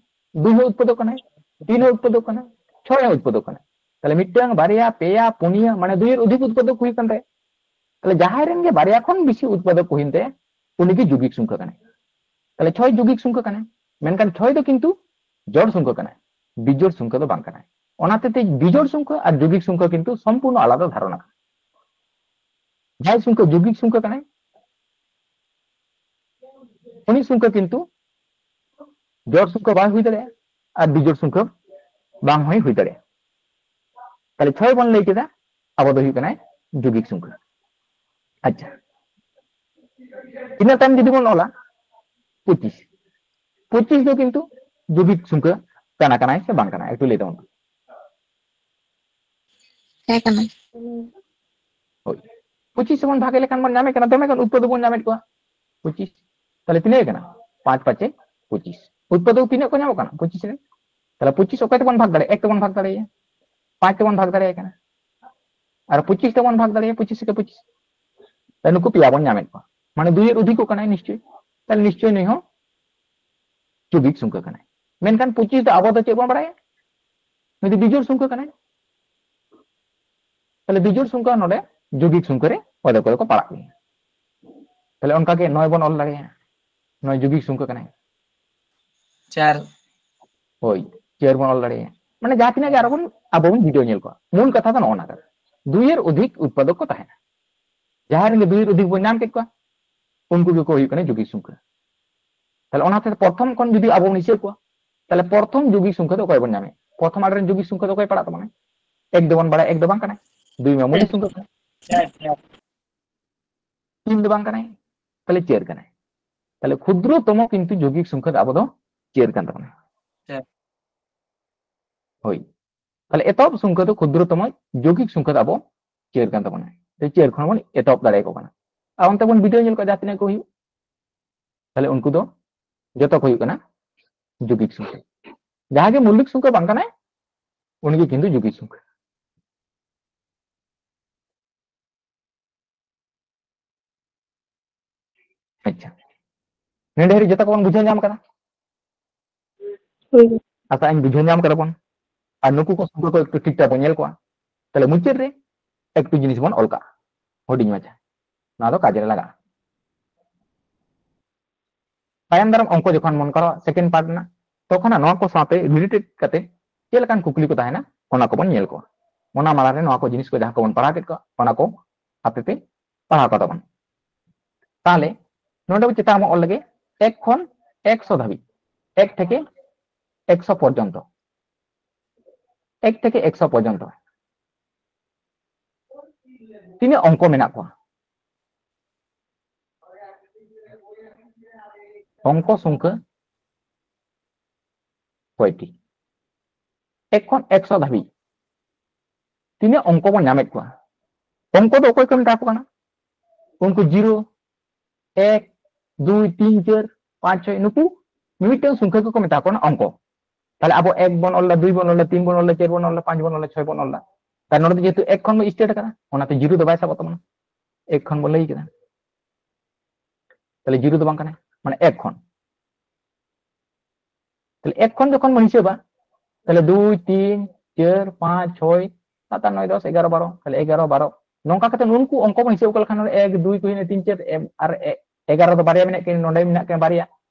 ᱫᱩᱭ ᱦᱚᱸ ᱩᱛᱯᱟᱫᱚᱠ ᱠᱟᱱᱟᱭ, ᱛᱤᱱ ᱦᱚᱸ ᱩᱛᱯᱟᱫᱚᱠ ᱠᱟᱱᱟᱭ, ᱪᱷᱚᱭ ᱦᱚᱸ ᱩᱛᱯᱟᱫᱚᱠ ᱠᱟᱱᱟᱭ᱾ ᱛᱟᱦᱞᱮ ᱢᱤᱫᱴᱟᱝ, ᱵᱟᱨᱭᱟ, ᱯᱮᱭᱟ, ᱯᱩᱱᱭᱟᱹ, ᱢᱟᱱᱮ ᱫᱩᱭ ᱮᱨ ᱚᱫᱷᱤᱠ ᱩᱛᱯᱟᱫᱚᱠ ᱦᱩᱭᱩᱜ ᱠᱟᱱ ᱛᱟᱭᱟ᱾ ᱛᱟᱦᱞᱮ ᱡᱟᱦᱟᱸᱭ ᱨᱮᱱ ᱜᱮ ᱵᱟᱨᱭᱟ ᱠᱷᱚᱱ ᱵᱮᱥᱤ ᱩᱛᱯᱟᱫᱚᱠ ᱠᱚ ᱦᱩᱭᱮᱱ ᱛᱟᱭᱟ, ᱩᱱᱤ ᱜᱮ ᱡᱳᱜᱤᱠ ᱥᱚᱝᱠᱷᱟ ᱠᱟᱱᱟᱭ᱾ ᱛᱟᱦᱞᱮ ᱪᱷᱚᱭ ᱡᱳᱜᱤᱠ ᱥᱚᱝᱠᱷᱟ ᱠᱟᱱᱟᱭ, ᱢᱮᱱᱠᱷᱟᱱ ᱪᱷᱚᱭ ᱫᱚ ᱠᱤᱱᱛᱩ ᱡᱚᱲ ᱥᱚᱝᱠᱷᱟ ᱠᱟᱱᱟᱭ, ᱵᱤᱡᱳᱲ ᱥᱚᱝᱠᱷᱟ ᱫᱚ ᱵᱟᱝ ᱠᱟᱱᱟᱭ᱾ ᱚᱱᱟᱛᱮ ᱛᱮ ᱵᱤᱡᱳᱲ ᱥᱚᱝᱠᱷᱟ ᱟᱨ ᱡᱳᱜᱤᱠ ᱥᱚᱝᱠᱷᱟ ᱠᱤᱱᱛᱩ ᱥᱚᱢᱯᱩᱨᱱᱚ ᱟᱞᱟᱫᱟ ᱫᱷᱟᱨᱚᱱᱟ ᱠᱟᱱᱟ᱾ ᱡᱟᱦᱟᱸᱭ ᱥᱚᱝᱠᱷᱟ ᱡᱳᱜᱤᱠ ᱥᱚᱝᱠᱷᱟ ᱠᱟᱱᱟᱭ, ᱩᱱᱤ ᱥᱚᱝᱠᱷᱟ ᱠᱤᱱᱛᱩ ᱡᱚᱲ ᱥᱚᱝᱠᱷᱟ ᱵᱟᱭ ᱦᱩᱭ ᱫᱟᱲᱮᱭᱟᱜᱼᱟ ᱟᱨ ᱵᱤᱡᱳᱲ ᱥᱚᱝᱠᱷᱟ ᱵᱟᱝ ᱦᱚᱸᱭ ᱦᱩᱭ ᱫᱟᱲᱮᱭᱟᱜᱼᱟ᱾ ᱛᱟᱦᱞᱮ ᱪᱷᱚᱭ ᱵᱚᱱ ᱞᱟᱹᱭ ᱠᱮᱫᱟ, ᱟᱵᱚ ᱫᱚ ᱦᱩᱭᱩᱜ ᱠᱟᱱᱟᱭ ᱡᱳᱜᱤᱠ ᱥᱚᱝᱠᱷᱟ᱾ ᱟᱪᱪᱷᱟ, ᱤᱱᱟᱹ ᱛᱟᱭᱚᱢ ᱡᱩᱫᱤ ᱵᱚᱱ ᱚᱞᱟ ᱯᱚᱸᱪᱤᱥ, ᱯᱚᱸᱪᱤᱥ ᱫᱚ ᱠᱤᱱᱛᱩ ᱡᱳᱜᱤᱠ ᱥᱚᱝᱠᱷᱟ ᱠᱟᱱᱟ, ᱠᱟᱱᱟᱭ ᱥᱮ ᱵᱟᱝ ᱠᱟᱱᱟ? ᱮᱠᱴᱩ ᱞᱟᱹᱭ ᱛᱟᱵᱚᱱ ᱯᱮ᱾ ᱦᱮᱸ ᱠᱟᱱᱟ᱾ ᱦᱳᱭ, ᱯᱚᱸᱪᱤᱥ ᱵᱚᱱ ᱵᱷᱟᱜᱮ ᱞᱮᱠᱷᱟᱱ ᱵᱚᱱ ᱧᱟᱢᱮᱫ ᱠᱟᱱᱟ, ᱫᱚᱢᱮ ᱜᱟᱱ ᱩᱛᱯᱟᱫᱚᱠ ᱵᱚᱱ ᱧᱟᱢᱮᱫ ᱠᱚᱣᱟ᱾ ᱯᱚᱸᱪᱤᱥ, ᱛᱟᱦᱞᱮ ᱛᱤᱱᱟᱹᱜ ᱠᱟᱱᱟ? ᱯᱟᱸᱪ ᱯᱟᱸᱪᱮ ᱯᱚᱸᱪᱤᱥ᱾ ᱩᱛᱯᱟᱫᱚᱠ ᱛᱤᱱᱟᱹᱜ ᱠᱚ ᱧᱟᱢᱚᱜ ᱠᱟᱱᱟ ᱯᱚᱸᱪᱤᱥ ᱨᱮ? ᱛᱟᱦᱞᱮ ᱯᱚᱸᱪᱤᱥ ᱚᱠᱚᱭ ᱛᱮᱵᱚᱱ ᱵᱷᱟᱜᱽ ᱫᱟᱲᱮᱭᱟᱜᱼᱟ? ᱮᱠ ᱛᱮᱵᱚᱱ ᱵᱷᱟᱜᱽ ᱫᱟᱲᱮᱭᱟᱭᱟ, ᱯᱟᱸᱪ ᱛᱮᱵᱚᱱ ᱵᱷᱟᱜᱽ ᱫᱟᱲᱮᱭᱟᱭ ᱠᱟᱱᱟ, ᱟᱨ ᱯᱚᱸᱪᱤᱥ ᱛᱮᱵᱚᱱ ᱵᱷᱟᱜᱽ ᱫᱟᱲᱮᱭᱟᱭᱟ, ᱯᱚᱸᱪᱤᱥ ᱮᱠᱮ ᱯᱚᱸᱪᱤᱥ᱾ ᱛᱟᱦᱞᱮ ᱱᱩᱠᱩ ᱯᱮᱭᱟ ᱵᱚᱱ ᱧᱟᱢᱮᱫ ᱠᱚᱣᱟ, ᱢᱟᱱᱮ ᱫᱩᱭ ᱮᱨ ᱚᱫᱷᱤᱠᱚᱜ ᱠᱟᱱᱟᱭ ᱱᱤᱥᱪᱚᱭ, ᱛᱟᱦᱞᱮ ᱱᱤᱥᱪᱚᱭ ᱱᱩᱭ ᱦᱚᱸ ᱡᱳᱜᱤᱠ ᱥᱚᱝᱠᱷᱟ ᱠᱟᱱᱟᱭ᱾ ᱢᱮᱱᱠᱷᱟᱱ ᱯᱚᱸᱪᱤᱥ ᱫᱚ ᱟᱵᱚ ᱫᱚ ᱪᱮᱫ ᱵᱚᱱ ᱵᱟᱲᱟᱭᱟ? ᱱᱩᱭ ᱫᱚ ᱵᱤᱡᱳᱲ ᱥᱚᱝᱠᱷᱟ ᱠᱟᱱᱟᱭ᱾ ᱛᱟᱦᱞᱮ ᱵᱤᱡᱳᱲ ᱥᱚᱝᱠᱷᱟ ᱱᱚᱰᱮ ᱡᱳᱜᱤᱠ ᱥᱚᱝᱠᱷᱟ ᱨᱮ ᱚᱠᱚᱭ ᱫᱚ ᱚᱠᱚᱭ ᱫᱚᱠᱚ ᱯᱟᱲᱟᱜ ᱜᱮᱭᱟ᱾ ᱛᱟᱦᱞᱮ ᱚᱱᱠᱟ ᱜᱮ ᱱᱚᱭ ᱵᱚᱱ ᱚᱞ ᱫᱟᱲᱮᱭᱟᱜᱼᱟ, ᱱᱚᱭ ᱡᱳᱜᱤᱠ ᱥᱚᱝᱠᱷᱟ ᱠᱟᱱᱟᱭ᱾ ᱪᱟᱨ᱾ ᱦᱳᱭ, ᱪᱟᱨ ᱵᱚᱱ ᱚᱞ ᱫᱟᱲᱮᱭᱟᱜᱼᱟ᱾ ᱢᱟᱱᱮ ᱡᱟᱦᱟᱸ ᱛᱤᱱᱟᱹᱜ ᱜᱮ ᱟᱨᱚ ᱵᱚᱱ, ᱟᱵᱚ ᱵᱚᱱ video ᱧᱮᱞ ᱠᱚᱣᱟ, ᱢᱩᱞ ᱠᱟᱛᱷᱟ ᱫᱚ ᱱᱚᱜᱼᱚ ᱱᱚᱣᱟ ᱠᱟᱱᱟ, ᱫᱩᱭ ᱮᱨ ᱚᱫᱷᱤᱠ ᱩᱛᱯᱟᱫᱚᱠ ᱠᱚ ᱛᱟᱦᱮᱱᱟ᱾ ᱡᱟᱦᱟᱸᱭ ᱨᱮᱱ ᱜᱮ ᱫᱩᱭ ᱮᱨ ᱚᱫᱷᱤᱠ ᱵᱚᱱ ᱧᱟᱢ ᱠᱮᱫ ᱠᱚᱣᱟ, ᱩᱱᱠᱩ ᱜᱮᱠᱚ ᱦᱩᱭᱩᱜ ᱠᱟᱱᱟ ᱡᱳᱜᱤᱠ ᱥᱚᱝᱠᱷᱟ᱾ ᱛᱟᱦᱞᱮ ᱚᱱᱟᱛᱮ ᱯᱨᱚᱛᱷᱚᱢ ᱠᱷᱚᱱ ᱡᱩᱫᱤ ᱟᱵᱚ ᱵᱚᱱ ᱦᱤᱥᱟᱹᱵ ᱠᱚᱣᱟ, ᱛᱟᱦᱞᱮ ᱯᱨᱚᱛᱷᱚᱢ ᱡᱳᱜᱤᱠ ᱥᱚᱝᱠᱷᱟ ᱫᱚ ᱚᱠᱚᱭ ᱵᱚᱱ ᱧᱟᱢᱮᱫ? ᱯᱨᱚᱛᱷᱚᱢ ᱟᱲᱮ ᱨᱮᱱ ᱡᱳᱜᱤᱠ ᱥᱚᱝᱠᱷᱟ ᱫᱚ ᱚᱠᱚᱭ ᱯᱟᱲᱟᱜ ᱛᱟᱵᱚᱱᱟ? ᱮᱠ ᱫᱚᱵᱚᱱ ᱵᱟᱲᱟᱭᱟ, ᱮᱠ ᱫᱚ ᱵᱟᱝ ᱠᱟᱱᱟᱭ, ᱫᱩᱭ ᱢᱟ ᱢᱩᱞᱤᱠ ᱥᱚᱝᱠᱷᱟ ᱠᱟᱱᱟᱭ, ᱪᱟᱨ, ᱪᱟᱨ᱾ ᱛᱤᱱ ᱫᱚ ᱵᱟᱝ ᱠᱟᱱᱟᱭ, ᱛᱟᱦᱞᱮ ᱪᱟᱨ ᱠᱟᱱᱟᱭ᱾ ᱛᱟᱦᱞᱮ ᱠᱷᱩᱫᱨᱚᱛᱚᱢᱚ ᱠᱤᱱᱛᱩ ᱡᱳᱜᱤᱠ ᱥᱚᱝᱠᱷᱟ ᱫᱚ ᱟᱵᱚ ᱫᱚ ᱪᱟᱹᱨ ᱠᱟᱱ ᱛᱟᱵᱚᱱᱟ᱾ ᱪᱟᱹᱨ᱾ ᱦᱳᱭ, ᱛᱟᱦᱞᱮ ᱮᱛᱚᱦᱚᱵ ᱥᱚᱝᱠᱷᱟ ᱫᱚ ᱠᱷᱩᱫᱨᱚᱛᱚᱢᱚ ᱡᱳᱜᱤᱠ ᱥᱚᱝᱠᱷᱟ ᱫᱚ ᱟᱵᱚ ᱪᱟᱹᱨ ᱠᱟᱱ ᱛᱟᱵᱚᱱᱟ᱾ ᱛᱚ ᱪᱟᱹᱨ ᱠᱷᱚᱱ ᱵᱚᱱ ᱮᱛᱚᱦᱚᱵ ᱫᱟᱲᱮᱭᱟᱠᱚ ᱠᱟᱱᱟ᱾ ᱟᱨ ᱚᱱᱛᱮ ᱵᱚᱱ ᱵᱤᱰᱟᱹᱣ ᱧᱮᱞ ᱠᱚᱣᱟ ᱡᱟᱦᱟᱸ ᱛᱤᱱᱟᱹᱜ ᱠᱚ ᱦᱩᱭᱩᱜ, ᱛᱟᱦᱞᱮ ᱩᱱᱠᱩ ᱫᱚ ᱡᱚᱛᱚ ᱠᱚ ᱦᱩᱭᱩᱜ ᱠᱟᱱᱟ ᱡᱳᱜᱤᱠ ᱥᱚᱝᱠᱷᱟ᱾ ᱡᱟᱦᱟᱸ ᱜᱮ ᱢᱚᱣᱞᱤᱠ ᱥᱚᱝᱠᱷᱟ ᱵᱟᱝ ᱠᱟᱱᱟᱭ, ᱩᱱᱤᱜᱮ ᱠᱤᱱᱛᱩ ᱡᱳᱜᱤᱠ ᱥᱚᱝᱠᱷᱟ᱾ ᱟᱪᱪᱷᱟ, ᱱᱚᱰᱮ ᱦᱟᱹᱨᱤᱡ ᱡᱚᱛᱚ ᱠᱚᱵᱚᱱ ᱵᱩᱡᱷᱟᱹᱣ ᱧᱟᱢ ᱠᱟᱫᱟ? ᱦᱳᱭ᱾ ᱟᱥᱟ ᱟᱹᱧ ᱵᱩᱡᱷᱟᱹᱣ ᱧᱟᱢ ᱠᱟᱫᱟ ᱵᱚᱱ᱾ ᱟᱨ ᱱᱩᱠᱩ ᱠᱚ ᱥᱚᱝᱠᱷᱟ ᱠᱚ ᱮᱠᱴᱩ ᱴᱷᱤᱠ ᱴᱷᱟᱠ ᱵᱚᱱ ᱧᱮᱞ ᱠᱚᱣᱟ᱾ ᱛᱟᱦᱞᱮ ᱢᱩᱪᱟᱹᱫ ᱨᱮ ᱮᱠᱴᱩ ᱡᱤᱱᱤᱥ ᱵᱚᱱ ᱚᱞ ᱠᱟᱜᱼᱟ, ᱦᱩᱰᱤᱧ ᱢᱟᱪᱷᱟ, ᱱᱚᱣᱟ ᱫᱚ ᱠᱟᱡᱽ ᱨᱮ ᱞᱟᱜᱟᱜᱼᱟ᱾ ᱛᱟᱭᱚᱢ ᱫᱟᱨᱟᱢ ᱚᱝᱠᱚ ᱡᱚᱠᱷᱚᱱ ᱵᱚᱱ ᱠᱚᱨᱟᱣᱟ second part ᱨᱮᱱᱟᱜ, ᱛᱚᱠᱷᱚᱱ ᱱᱚᱣᱟ ᱠᱚ ᱥᱟᱶᱛᱮ related ᱠᱟᱛᱮ ᱪᱮᱫ ᱞᱮᱠᱟᱱ ᱠᱩᱠᱞᱤ ᱠᱚ ᱛᱟᱦᱮᱱᱟ, ᱚᱱᱟ ᱠᱚᱵᱚᱱ ᱧᱮᱞ ᱠᱚᱣᱟ᱾ ᱚᱱᱟ ᱢᱟᱲᱟᱝ ᱨᱮ ᱱᱚᱣᱟ ᱠᱚ ᱡᱤᱱᱤᱥ ᱠᱚ ᱡᱟᱦᱟᱸ ᱠᱚᱵᱚᱱ ᱯᱟᱲᱦᱟᱣ ᱠᱮᱫ ᱠᱚᱣᱟ, ᱚᱱᱟ ᱠᱚ ᱟᱯᱮ ᱯᱮ ᱯᱟᱲᱦᱟᱣ ᱠᱟᱛᱟ ᱵᱚᱱ᱾ ᱛᱟᱦᱞᱮ ᱱᱚᱰᱮ ᱪᱮᱛᱟᱱ ᱵᱚᱱ ᱚᱞ ᱞᱮᱜᱮ, ᱮᱠ ᱠᱷᱚᱱ ᱮᱠᱥᱚ ᱫᱷᱟᱹᱵᱤᱡ, ᱮᱠ ᱛᱷᱮᱠᱮ ᱮᱠᱥᱚ ᱯᱚᱨᱡᱚᱱᱛᱚ, ᱮᱠ ᱛᱷᱮᱠᱮ ᱮᱠᱥᱚ ᱯᱚᱨᱡᱚᱱᱛᱚ ᱛᱤᱱᱟᱹᱜ ᱚᱝᱠᱚ ᱢᱮᱱᱟᱜ ᱠᱚᱣᱟ? ᱚᱝᱠᱚ ᱥᱚᱝᱠᱷᱟ ᱠᱚᱭᱴᱤ? ᱮᱠ ᱠᱷᱚᱱ ᱮᱠᱥᱚ ᱫᱷᱟᱹᱵᱤᱡ ᱛᱤᱱᱟᱹᱜ ᱚᱝᱠᱚ ᱵᱚᱱ ᱧᱟᱢᱮᱫ ᱠᱚᱣᱟ? ᱚᱝᱠᱚ ᱫᱚ ᱚᱠᱚᱭ ᱠᱚ ᱢᱮᱛᱟ ᱠᱚ ᱠᱟᱱᱟ? ᱩᱱᱠᱩ ᱡᱤᱨᱳ, ᱮᱠ, ᱫᱩᱭ, ᱛᱤᱱ, ᱪᱟᱨ, ᱯᱟᱸᱪ, ᱪᱷᱚᱭ, ᱱᱩᱠᱩ ᱢᱤᱢᱤᱫᱴᱟᱝ ᱥᱚᱝᱠᱷᱟ ᱠᱚᱠᱚ ᱢᱮᱛᱟ ᱠᱚ ᱠᱟᱱᱟ ᱚᱝᱠᱚ᱾ ᱛᱟᱦᱞᱮ ᱟᱵᱚ ᱮᱠ ᱵᱚᱱ ᱚᱞ ᱮᱫᱟ, ᱫᱩᱭ ᱵᱚᱱ ᱚᱞ ᱮᱫᱟ, ᱛᱤᱱ ᱵᱚᱱ ᱚᱞ ᱮᱫᱟ, ᱪᱟᱨ ᱵᱚᱱ ᱚᱞ ᱮᱫᱟ, ᱯᱟᱸᱪ ᱵᱚᱱ ᱚᱞ ᱮᱫᱟ, ᱪᱷᱚᱭ ᱵᱚᱱ ᱚᱞ ᱮᱫᱟ᱾ ᱛᱟᱦᱞᱮ ᱱᱚᱰᱮ ᱫᱚ ᱡᱮᱦᱮᱛᱩ ᱮᱠ ᱠᱷᱚᱱ ᱵᱚᱱ start ᱟᱠᱟᱱᱟ, ᱚᱱᱟᱛᱮ ᱡᱤᱨᱳ ᱫᱚ ᱵᱟᱭ ᱥᱟᱵᱚᱜ ᱛᱟᱵᱚᱱᱟ᱾ ᱮᱠ ᱠᱷᱚᱱ ᱵᱚᱱ ᱞᱟᱹᱭ ᱠᱮᱫᱟ, ᱛᱟᱦᱞᱮ ᱡᱤᱨᱳ ᱫᱚ ᱵᱟᱝ ᱠᱟᱱᱟ, ᱢᱟᱱᱮ ᱮᱠ ᱠᱷᱚᱱ᱾ ᱛᱟᱦᱞᱮ ᱮᱠ ᱠᱷᱚᱱ ᱡᱚᱠᱷᱚᱱ ᱵᱚᱱ ᱦᱤᱥᱟᱹᱵᱟ, ᱛᱟᱦᱞᱮ ᱫᱩᱭ, ᱛᱤᱱ, ᱪᱟᱨ, ᱯᱟᱸᱪ, ᱪᱷᱚᱭ, ᱥᱟᱛ, ᱟᱴ, ᱱᱚᱭ, ᱫᱚᱥ, ᱮᱜᱟᱨᱚ, ᱵᱟᱨᱚ, ᱛᱟᱦᱞᱮ ᱮᱜᱟᱨᱚ, ᱵᱟᱨᱚ, ᱱᱚᱝᱠᱟ ᱠᱟᱛᱮ ᱱᱩᱱᱠᱩ ᱚᱝᱠᱚ ᱵᱚᱱ ᱦᱤᱥᱟᱹᱵ ᱠᱚ ᱞᱮᱠᱷᱟᱱ ᱱᱚᱰᱮ ᱮᱠ, ᱫᱩᱭ ᱠᱚ ᱦᱩᱭᱱᱟ, ᱛᱤᱱ, ᱪᱟᱨ, ᱮᱢ, ᱟᱨ ᱮ-, ᱮᱜᱟᱨᱚ ᱫᱚ ᱵᱟᱨᱭᱟ ᱢᱮᱱᱟᱜ ᱠᱤᱱᱟ, ᱱᱚᱰᱮ ᱢᱮᱱᱟᱜ ᱠᱤᱱᱟ ᱵᱟᱨᱭᱟ᱾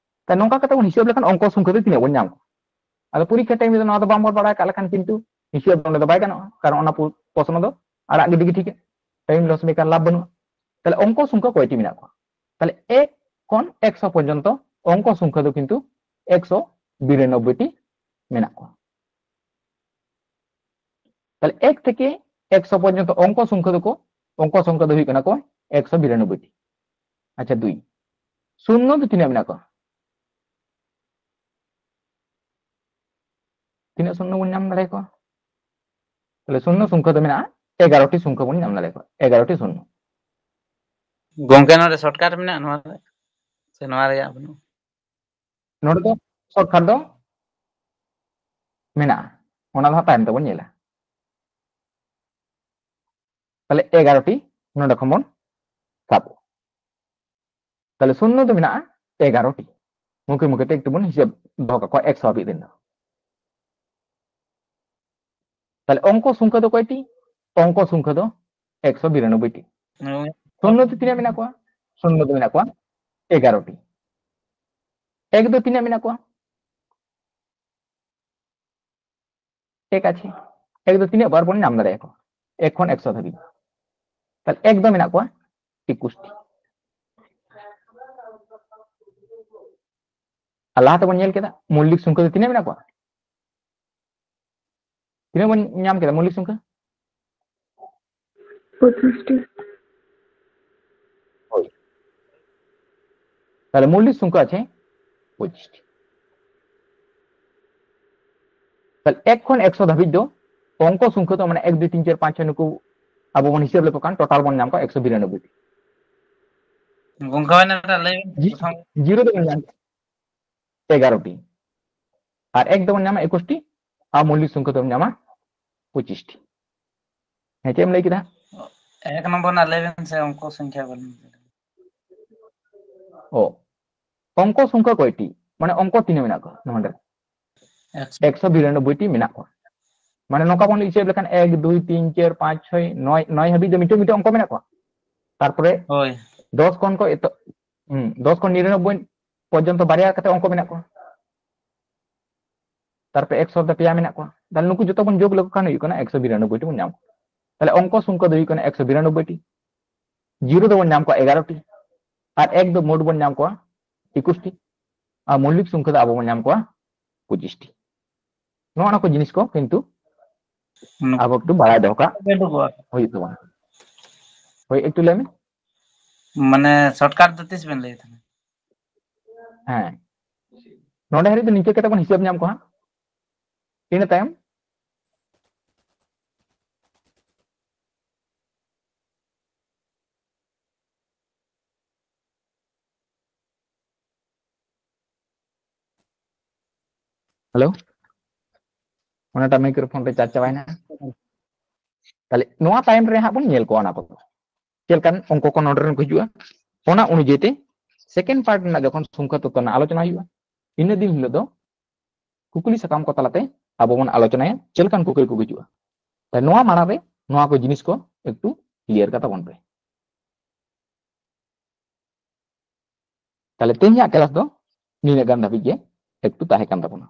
ᱛᱟᱦᱞᱮ ᱱᱚᱝᱠᱟ ᱠᱟᱛᱮ ᱵᱚᱱ ᱦᱤᱥᱟᱹᱵ ᱞᱮᱠᱷᱟᱱ ᱚᱝᱠᱚ ᱥᱚᱝᱠᱷᱟ ᱫᱚ ᱛᱤᱱᱟᱹᱜ ᱵᱚᱱ ᱧᱟᱢ ᱠᱚᱣᱟ? ᱟᱫᱚ ᱯᱚᱨᱤᱠᱠᱷᱟ time ᱨᱮ ᱱᱚᱣᱟ ᱫᱚ ᱵᱟᱝ ᱵᱚᱱ ᱵᱟᱲᱟᱭ ᱠᱟᱜ ᱞᱮᱠᱷᱟᱱ ᱠᱤᱱᱛᱩ ᱦᱤᱥᱟᱹᱵ ᱱᱚᱰᱮ ᱫᱚ ᱵᱟᱭ ᱜᱟᱱᱚᱜᱼᱟ, ᱠᱟᱨᱚᱱ ᱚᱱᱟ ᱯᱩ-, ᱯᱨᱚᱥᱱᱚ ᱫᱚ ᱟᱲᱟᱜ ᱜᱤᱰᱤ ᱜᱮ ᱴᱷᱤᱠᱟ᱾ time loss ᱵᱮᱠᱟᱨ, ᱞᱟᱵᱷ ᱵᱟᱹᱱᱩᱜᱼᱟ᱾ ᱛᱟᱦᱞᱮ ᱚᱝᱠᱚ ᱥᱚᱝᱠᱷᱟ ᱠᱚᱭᱴᱤ ᱢᱮᱱᱟᱜ ᱠᱚᱣᱟ? ᱛᱟᱦᱞᱮ ᱮᱠ ᱠᱷᱚᱱ ᱮᱠᱥᱚ ᱯᱚᱨᱡᱚᱱᱛᱚ ᱚᱝᱠᱚ ᱥᱚᱝᱠᱷᱟ ᱫᱚ ᱠᱤᱱᱛᱩ ᱮᱠᱥᱚ ᱵᱤᱨᱟᱱᱚᱵᱵᱳᱭ ᱴᱤ ᱢᱮᱱᱟᱜ ᱠᱚᱣᱟ᱾ ᱛᱟᱦᱞᱮ ᱮᱠ ᱛᱷᱮᱠᱮ ᱮᱠᱥᱚ ᱯᱚᱨᱡᱚᱱᱛᱚ ᱚᱝᱠᱚ ᱥᱚᱝᱠᱷᱟ ᱫᱚᱠᱚ, ᱚᱝᱠᱚ ᱥᱚᱝᱠᱷᱟ ᱫᱚ ᱦᱩᱭᱩᱜ ᱠᱟᱱᱟ ᱠᱚ ᱮᱠᱥᱚ ᱵᱤᱨᱟᱱᱚᱵᱵᱳᱭ ᱴᱤ᱾ ᱟᱪᱪᱷᱟ, ᱫᱩᱭ, ᱥᱩᱱᱱᱚ ᱫᱚ ᱛᱤᱱᱟᱹᱜ ᱢᱮᱱᱟᱜ ᱠᱚᱣᱟ? ᱛᱤᱱᱟᱹᱜ ᱥᱩᱱᱱᱚ ᱵᱚᱱ ᱧᱟᱢ ᱫᱟᱲᱮᱭᱟᱠᱚᱣᱟ? ᱛᱟᱦᱞᱮ ᱥᱩᱱᱱᱚ ᱥᱚᱝᱠᱷᱟ ᱫᱚ ᱢᱮᱱᱟᱜᱼᱟ, ᱮᱜᱟᱨᱚᱴᱤ ᱥᱚᱝᱠᱷᱟ ᱵᱚᱱ ᱧᱟᱢ ᱫᱟᱲᱮᱭᱟᱠᱚᱣᱟ, ᱮᱜᱟᱨᱚᱴᱤ ᱥᱩᱱᱱᱚ᱾ ᱜᱚᱝᱠᱮ, ᱱᱚᱰᱮ ᱥᱚᱨᱴᱠᱟᱴ ᱢᱮᱱᱟᱜᱼᱟ ᱱᱚᱣᱟ ᱨᱮ? ᱥᱮ ᱱᱚᱣᱟ ᱨᱮᱭᱟᱜ ᱵᱟᱹᱱᱩᱜᱼᱟ? ᱱᱚᱰᱮ ᱫᱚ ᱥᱚᱨᱴᱠᱟᱴ ᱫᱚ ᱢᱮᱱᱟᱜᱼᱟ, ᱚᱱᱟ ᱫᱚ ᱦᱟᱸᱜ ᱛᱟᱭᱚᱢ ᱛᱮᱵᱚᱱ ᱧᱮᱞᱟ᱾ ᱛᱟᱦᱞᱮ ᱮᱜᱟᱨᱚᱴᱤ ᱱᱚᱰᱮ ᱠᱷᱚᱱ ᱵᱚᱱ ᱥᱟᱵ᱾ ᱛᱟᱦᱞᱮ ᱥᱩᱱᱱᱚ ᱫᱚ ᱢᱮᱱᱟᱜᱼᱟ ᱮᱜᱟᱨᱚᱴᱤ᱾ ᱢᱩᱠᱷᱮ ᱢᱩᱠᱷᱮ ᱛᱮ ᱮᱠᱴᱩ ᱵᱚᱱ ᱦᱤᱥᱟᱹᱵ ᱫᱚᱦᱚ ᱠᱟᱠᱚᱣᱟ ᱮᱠᱥᱚ ᱦᱟᱹᱵᱤᱡ ᱨᱮᱱ ᱫᱚ᱾ ᱛᱟᱦᱞᱮ ᱚᱝᱠᱚ ᱥᱚᱝᱠᱷᱟ ᱫᱚ ᱠᱚᱭᱴᱤ? ᱚᱝᱠᱚ ᱥᱚᱝᱠᱷᱟ ᱫᱚ ᱮᱠᱥᱚ ᱵᱤᱨᱟᱱᱚᱵᱵᱳᱭ ᱴᱤ᱾ ᱥᱩᱱᱱᱚ ᱫᱚ ᱛᱤᱱᱟᱹᱜ ᱢᱮᱱᱟᱜ ᱠᱚᱣᱟ? ᱥᱩᱱᱱᱚ ᱫᱚ ᱢᱮᱱᱟᱜ ᱠᱚᱣᱟ ᱮᱜᱟᱨᱚ ᱴᱤ᱾ ᱮᱠ ᱫᱚ ᱛᱤᱱᱟᱹᱜ ᱢᱮᱱᱟᱜ ᱠᱚᱣᱟ? ᱮᱠ ᱟᱪᱷᱮ, ᱮᱠ ᱫᱚ ᱛᱤᱱᱟᱹᱜ ᱵᱟᱨ ᱵᱚᱱ ᱧᱟᱢ ᱫᱟᱲᱮᱭᱟᱠᱚᱣᱟ? ᱮᱠ ᱠᱷᱚᱱ ᱮᱠᱥᱚ ᱫᱷᱟᱹᱵᱤᱡ᱾ ᱛᱟᱦᱞᱮ ᱮᱠ ᱫᱚ ᱢᱮᱱᱟᱜ ᱠᱚᱣᱟ ᱮᱠᱩᱥ ᱴᱤ᱾ ᱟᱨ ᱞᱟᱦᱟ ᱛᱮᱵᱚᱱ ᱧᱮᱞ ᱠᱮᱫᱟ ᱢᱚᱞᱞᱤᱠ ᱥᱚᱝᱠᱷᱟ ᱫᱚ ᱛᱤᱱᱟᱹᱜ ᱢᱮᱱᱟᱜ ᱠᱚᱣᱟ? ᱛᱤᱱᱟᱹᱜ ᱵᱚᱱ ᱧᱟᱢ ᱠᱮᱫᱟ ᱢᱚᱞᱞᱤᱠ ᱥᱚᱝᱠᱷᱟ? ᱯᱚᱸᱪᱤᱥ ᱴᱤ᱾ ᱦᱳᱭ᱾ ᱛᱟᱦᱞᱮ ᱢᱚᱞᱞᱤᱠ ᱥᱚᱝᱠᱷᱟ ᱟᱪᱷᱮ ᱯᱚᱸᱪᱤᱥ ᱴᱤ᱾ ᱛᱟᱦᱞᱮ ᱮᱠ ᱠᱷᱚᱱ ᱮᱠᱥᱚ ᱫᱷᱟᱹᱵᱤᱡ ᱫᱚ ᱚᱝᱠᱚ ᱥᱚᱝᱠᱷᱟ ᱫᱚ ᱢᱟᱱᱮ ᱮᱠ, ᱫᱩᱭ, ᱛᱤᱱ, ᱪᱟᱨ, ᱯᱟᱸᱪ, ᱪᱷᱚᱭ ᱱᱩᱠᱩ ᱟᱵᱚ ᱵᱚᱱ ᱦᱤᱥᱟᱹᱵ ᱞᱮᱠᱚ ᱠᱷᱟᱱ ᱴᱳᱴᱟᱞ ᱵᱚᱱ ᱧᱟᱢ ᱠᱚᱣᱟ ᱮᱠᱥᱚ ᱵᱤᱨᱟᱱᱚᱵᱵᱳᱭ ᱴᱤ᱾ ᱜᱚᱝᱠᱮ, ᱦᱳᱭ, ᱱᱮᱛᱟᱨ ᱞᱟᱹᱭ ᱵᱮᱱ, ᱡᱤ-, ᱯᱨᱚᱛᱷᱚᱢ᱾ ᱡᱤᱨᱳ ᱫᱚᱵᱚᱱ ᱧᱟᱢ ᱮᱜᱟᱨᱚ ᱴᱤ, ᱟᱨ ᱮᱠ ᱫᱚᱵᱚᱱ ᱧᱟᱢᱟ ᱮᱠᱩᱥ ᱴᱤ, ᱟᱨ ᱢᱚᱞᱞᱤᱠ ᱥᱚᱝᱠᱷᱟ ᱫᱚᱵᱚᱱ ᱧᱟᱢᱟ ᱯᱚᱸᱪᱤᱥ ᱴᱤ᱾ ᱦᱮᱸ, ᱪᱮᱫ ᱮᱢ ᱞᱟᱹᱭ ᱠᱮᱫᱟ? ᱮᱠ ᱱᱚᱢᱵᱚᱨ ᱨᱮᱱᱟᱜ ᱞᱟᱹᱭ ᱵᱮᱱ ᱥᱮ, ᱚᱝᱠᱚ ᱥᱚᱝᱠᱷᱟ ᱵᱟᱹᱞᱤᱧ ᱵᱩᱡᱷᱟᱹᱣ ᱫᱟᱲᱮᱭᱟᱜ ᱚ, ᱚᱝᱠᱚ ᱥᱚᱝᱠᱷᱟ ᱠᱚᱭᱴᱤ, ᱢᱟᱱᱮ ᱚᱝᱠᱚ ᱛᱤᱱᱟᱹᱜ ᱢᱮᱱᱟᱜ ᱠᱚᱣᱟ ᱱᱚᱰᱮ? ᱠᱟᱱᱟ᱾ ᱮᱠᱥᱚ ᱵᱤᱨᱟᱱᱚᱵᱵᱳᱭ ᱴᱤ ᱢᱮᱱᱟᱜ ᱠᱚᱣᱟ᱾ ᱢᱟᱱᱮ ᱱᱚᱝᱠᱟ ᱵᱚᱱ ᱦᱤᱥᱟᱹᱵ ᱞᱮᱠᱷᱟᱱ ᱮᱠ, ᱫᱩᱭ, ᱛᱤᱱ, ᱪᱟᱨ, ᱯᱟᱸᱪ, ᱪᱷᱚᱭ, ᱱᱚᱭ, ᱱᱚᱭ ᱦᱟᱹᱵᱤᱡ ᱫᱚ ᱢᱤᱫᱴᱮᱱ ᱢᱤᱫᱴᱮᱱ ᱚᱝᱠᱚ ᱢᱮᱱᱟᱜ ᱠᱚᱣᱟ᱾ ᱛᱟᱨᱯᱚᱨᱮ ᱦᱳᱭ᱾ ᱫᱚᱥ ᱠᱷᱚᱱ ᱠᱚ ᱮᱛᱚ-, ᱦᱩᱸ, ᱫᱚᱥ ᱠᱷᱚᱱ ᱱᱤᱨᱟᱱᱚᱵᱵᱳᱭ ᱯᱚᱨᱡᱚᱱᱛᱚ ᱵᱟᱨᱭᱟ ᱠᱟᱛᱮ ᱚᱝᱠᱚ ᱢᱮᱱᱟᱜ ᱠᱚᱣᱟ᱾ ᱛᱟᱨᱯᱚᱨᱮ ᱮᱠᱥᱚ ᱫᱚ ᱯᱮᱭᱟ ᱢᱮᱱᱟᱜ ᱠᱚᱣᱟ᱾ ᱛᱟᱦᱞᱮ ᱱᱩᱠᱩ ᱡᱚᱛᱚ ᱵᱚᱱ ᱡᱳᱜᱽ ᱞᱮᱠᱚ ᱠᱷᱟᱱ ᱦᱩᱭᱩᱜ ᱠᱟᱱᱟ ᱮᱠᱥᱚ ᱵᱤᱨᱟᱱᱚᱵᱵᱳᱭ ᱴᱤ ᱵᱚᱱ ᱧᱟᱢ ᱠᱚᱣᱟ᱾ ᱛᱟᱦᱞᱮ ᱚᱝᱠᱚ ᱥᱚᱝᱠᱷᱟ ᱫᱚ ᱦᱩᱭᱩᱜ ᱠᱟᱱᱟ ᱮᱠᱥᱚ ᱵᱤᱨᱟᱱᱚᱵᱵᱳᱭ ᱴᱤ᱾ ᱡᱤᱨᱳ ᱫᱚᱵᱚᱱ ᱧᱟᱢ ᱠᱚᱣᱟ ᱮᱜᱟᱨᱚ ᱴᱤ, ᱟᱨ ᱮᱠ ᱫᱚ ᱢᱳᱴ ᱵᱚᱱ ᱧᱟᱢ ᱠᱚᱣᱟ ᱮᱠᱩᱥ ᱴᱤ, ᱟᱨ ᱢᱚᱞᱞᱤᱠ ᱥᱚᱝᱠᱷᱟ ᱫᱚ ᱟᱵᱚ ᱵᱚᱱ ᱧᱟᱢ ᱠᱚᱣᱟ ᱯᱚᱸᱪᱤᱥ ᱴᱤ᱾ ᱱᱚᱜᱼᱚ ᱱᱚᱣᱟ ᱠᱚ ᱡᱤᱱᱤᱥ ᱠᱚ ᱠᱤᱱᱛᱩ ᱱᱩᱠᱩ ᱟᱵᱚ ᱮᱠᱴᱩ ᱵᱟᱲᱟᱭ ᱫᱚᱦᱚ ᱠᱟᱜ ᱩᱰᱩᱠᱚᱜᱼᱟ᱾ ᱦᱩᱭᱩᱜ ᱛᱟᱵᱚᱱᱟ᱾ ᱦᱳᱭ, ᱮᱠᱴᱩ ᱞᱟᱹᱭ ᱢᱮ᱾ ᱢᱟᱱᱮ ᱥᱚᱨᱴᱠᱟᱴ ᱫᱚ ᱛᱤᱥ ᱵᱮᱱ ᱞᱟᱹᱭ ᱛᱟᱦᱮᱱᱟ? ᱦᱮᱸ, ᱱᱚᱰᱮ ᱦᱟᱹᱨᱤᱡ ᱫᱚ ᱱᱤᱝᱠᱟᱹ ᱠᱟᱛᱮ ᱵᱚᱱ ᱦᱤᱥᱟᱹᱵ ᱧᱟᱢ ᱠᱚᱣᱟ ᱦᱟᱸᱜ᱾ ᱤᱱᱟᱹ ᱛᱟᱭᱚᱢ ᱦᱮᱞᱳ, ᱚᱱᱟᱴᱟᱜ ᱢᱟᱭᱠᱨᱳᱯᱷᱳᱱ ᱨᱮ ᱪᱟᱨᱡᱽ ᱪᱟᱵᱟᱭᱮᱱᱟ᱾ ᱛᱟᱦᱞᱮ ᱱᱚᱣᱟ ᱛᱟᱭᱚᱢ ᱨᱮ ᱦᱟᱸᱜ ᱵᱚᱱ ᱧᱮᱞ ᱠᱚᱣᱟ ᱚᱱᱟ ᱠᱚᱫᱚ ᱪᱮᱫ ᱞᱮᱠᱟᱱ ᱚᱝᱠᱚ ᱠᱚ ᱱᱚᱰᱮ ᱨᱮᱱ ᱠᱚ ᱦᱤᱡᱩᱜᱼᱟ᱾ ᱚᱱᱟ ᱚᱱᱩᱡᱟᱭᱤ ᱛᱮ ᱥᱮᱠᱮᱱᱰ ᱯᱟᱨᱴ ᱨᱮᱱᱟᱜ ᱡᱚᱠᱷᱚᱱ ᱥᱚᱝᱠᱷᱟ ᱛᱚᱛᱛᱚ ᱨᱮᱱᱟᱜ ᱟᱞᱳᱪᱚᱱᱟ ᱦᱩᱭᱩᱜᱼᱟ, ᱤᱱᱟᱹ ᱫᱤᱱ ᱦᱤᱞᱳᱜ ᱫᱚ ᱠᱩᱠᱞᱤ ᱥᱟᱠᱟᱢ ᱠᱚ ᱛᱟᱞᱟᱛᱮ ᱟᱵᱚ ᱵᱚᱱ ᱟᱞᱳᱪᱚᱱᱟᱭᱟ ᱪᱮᱫ ᱞᱮᱠᱟᱱ ᱠᱩᱠᱞᱤ ᱠᱚ ᱦᱤᱡᱩᱜᱼᱟ᱾ ᱛᱟᱦᱞᱮ ᱱᱚᱣᱟ ᱢᱟᱲᱟᱝ ᱨᱮ ᱱᱚᱣᱟ ᱠᱚ ᱡᱤᱱᱤᱥ ᱠᱚ ᱮᱠᱴᱩ ᱠᱞᱤᱭᱟᱨ ᱠᱟᱛᱟ ᱵᱚᱱ ᱯᱮ᱾ ᱛᱟᱦᱞᱮ ᱛᱮᱦᱮᱧᱟᱜ ᱠᱞᱟᱥ ᱫᱚ ᱱᱤᱱᱟᱹᱜ ᱜᱟᱱ ᱫᱷᱟᱹᱵᱤᱡ ᱜᱮ ᱮᱠᱴᱩ ᱛᱟᱦᱮᱸ ᱠᱟᱱ ᱛᱟᱵᱚᱱᱟ᱾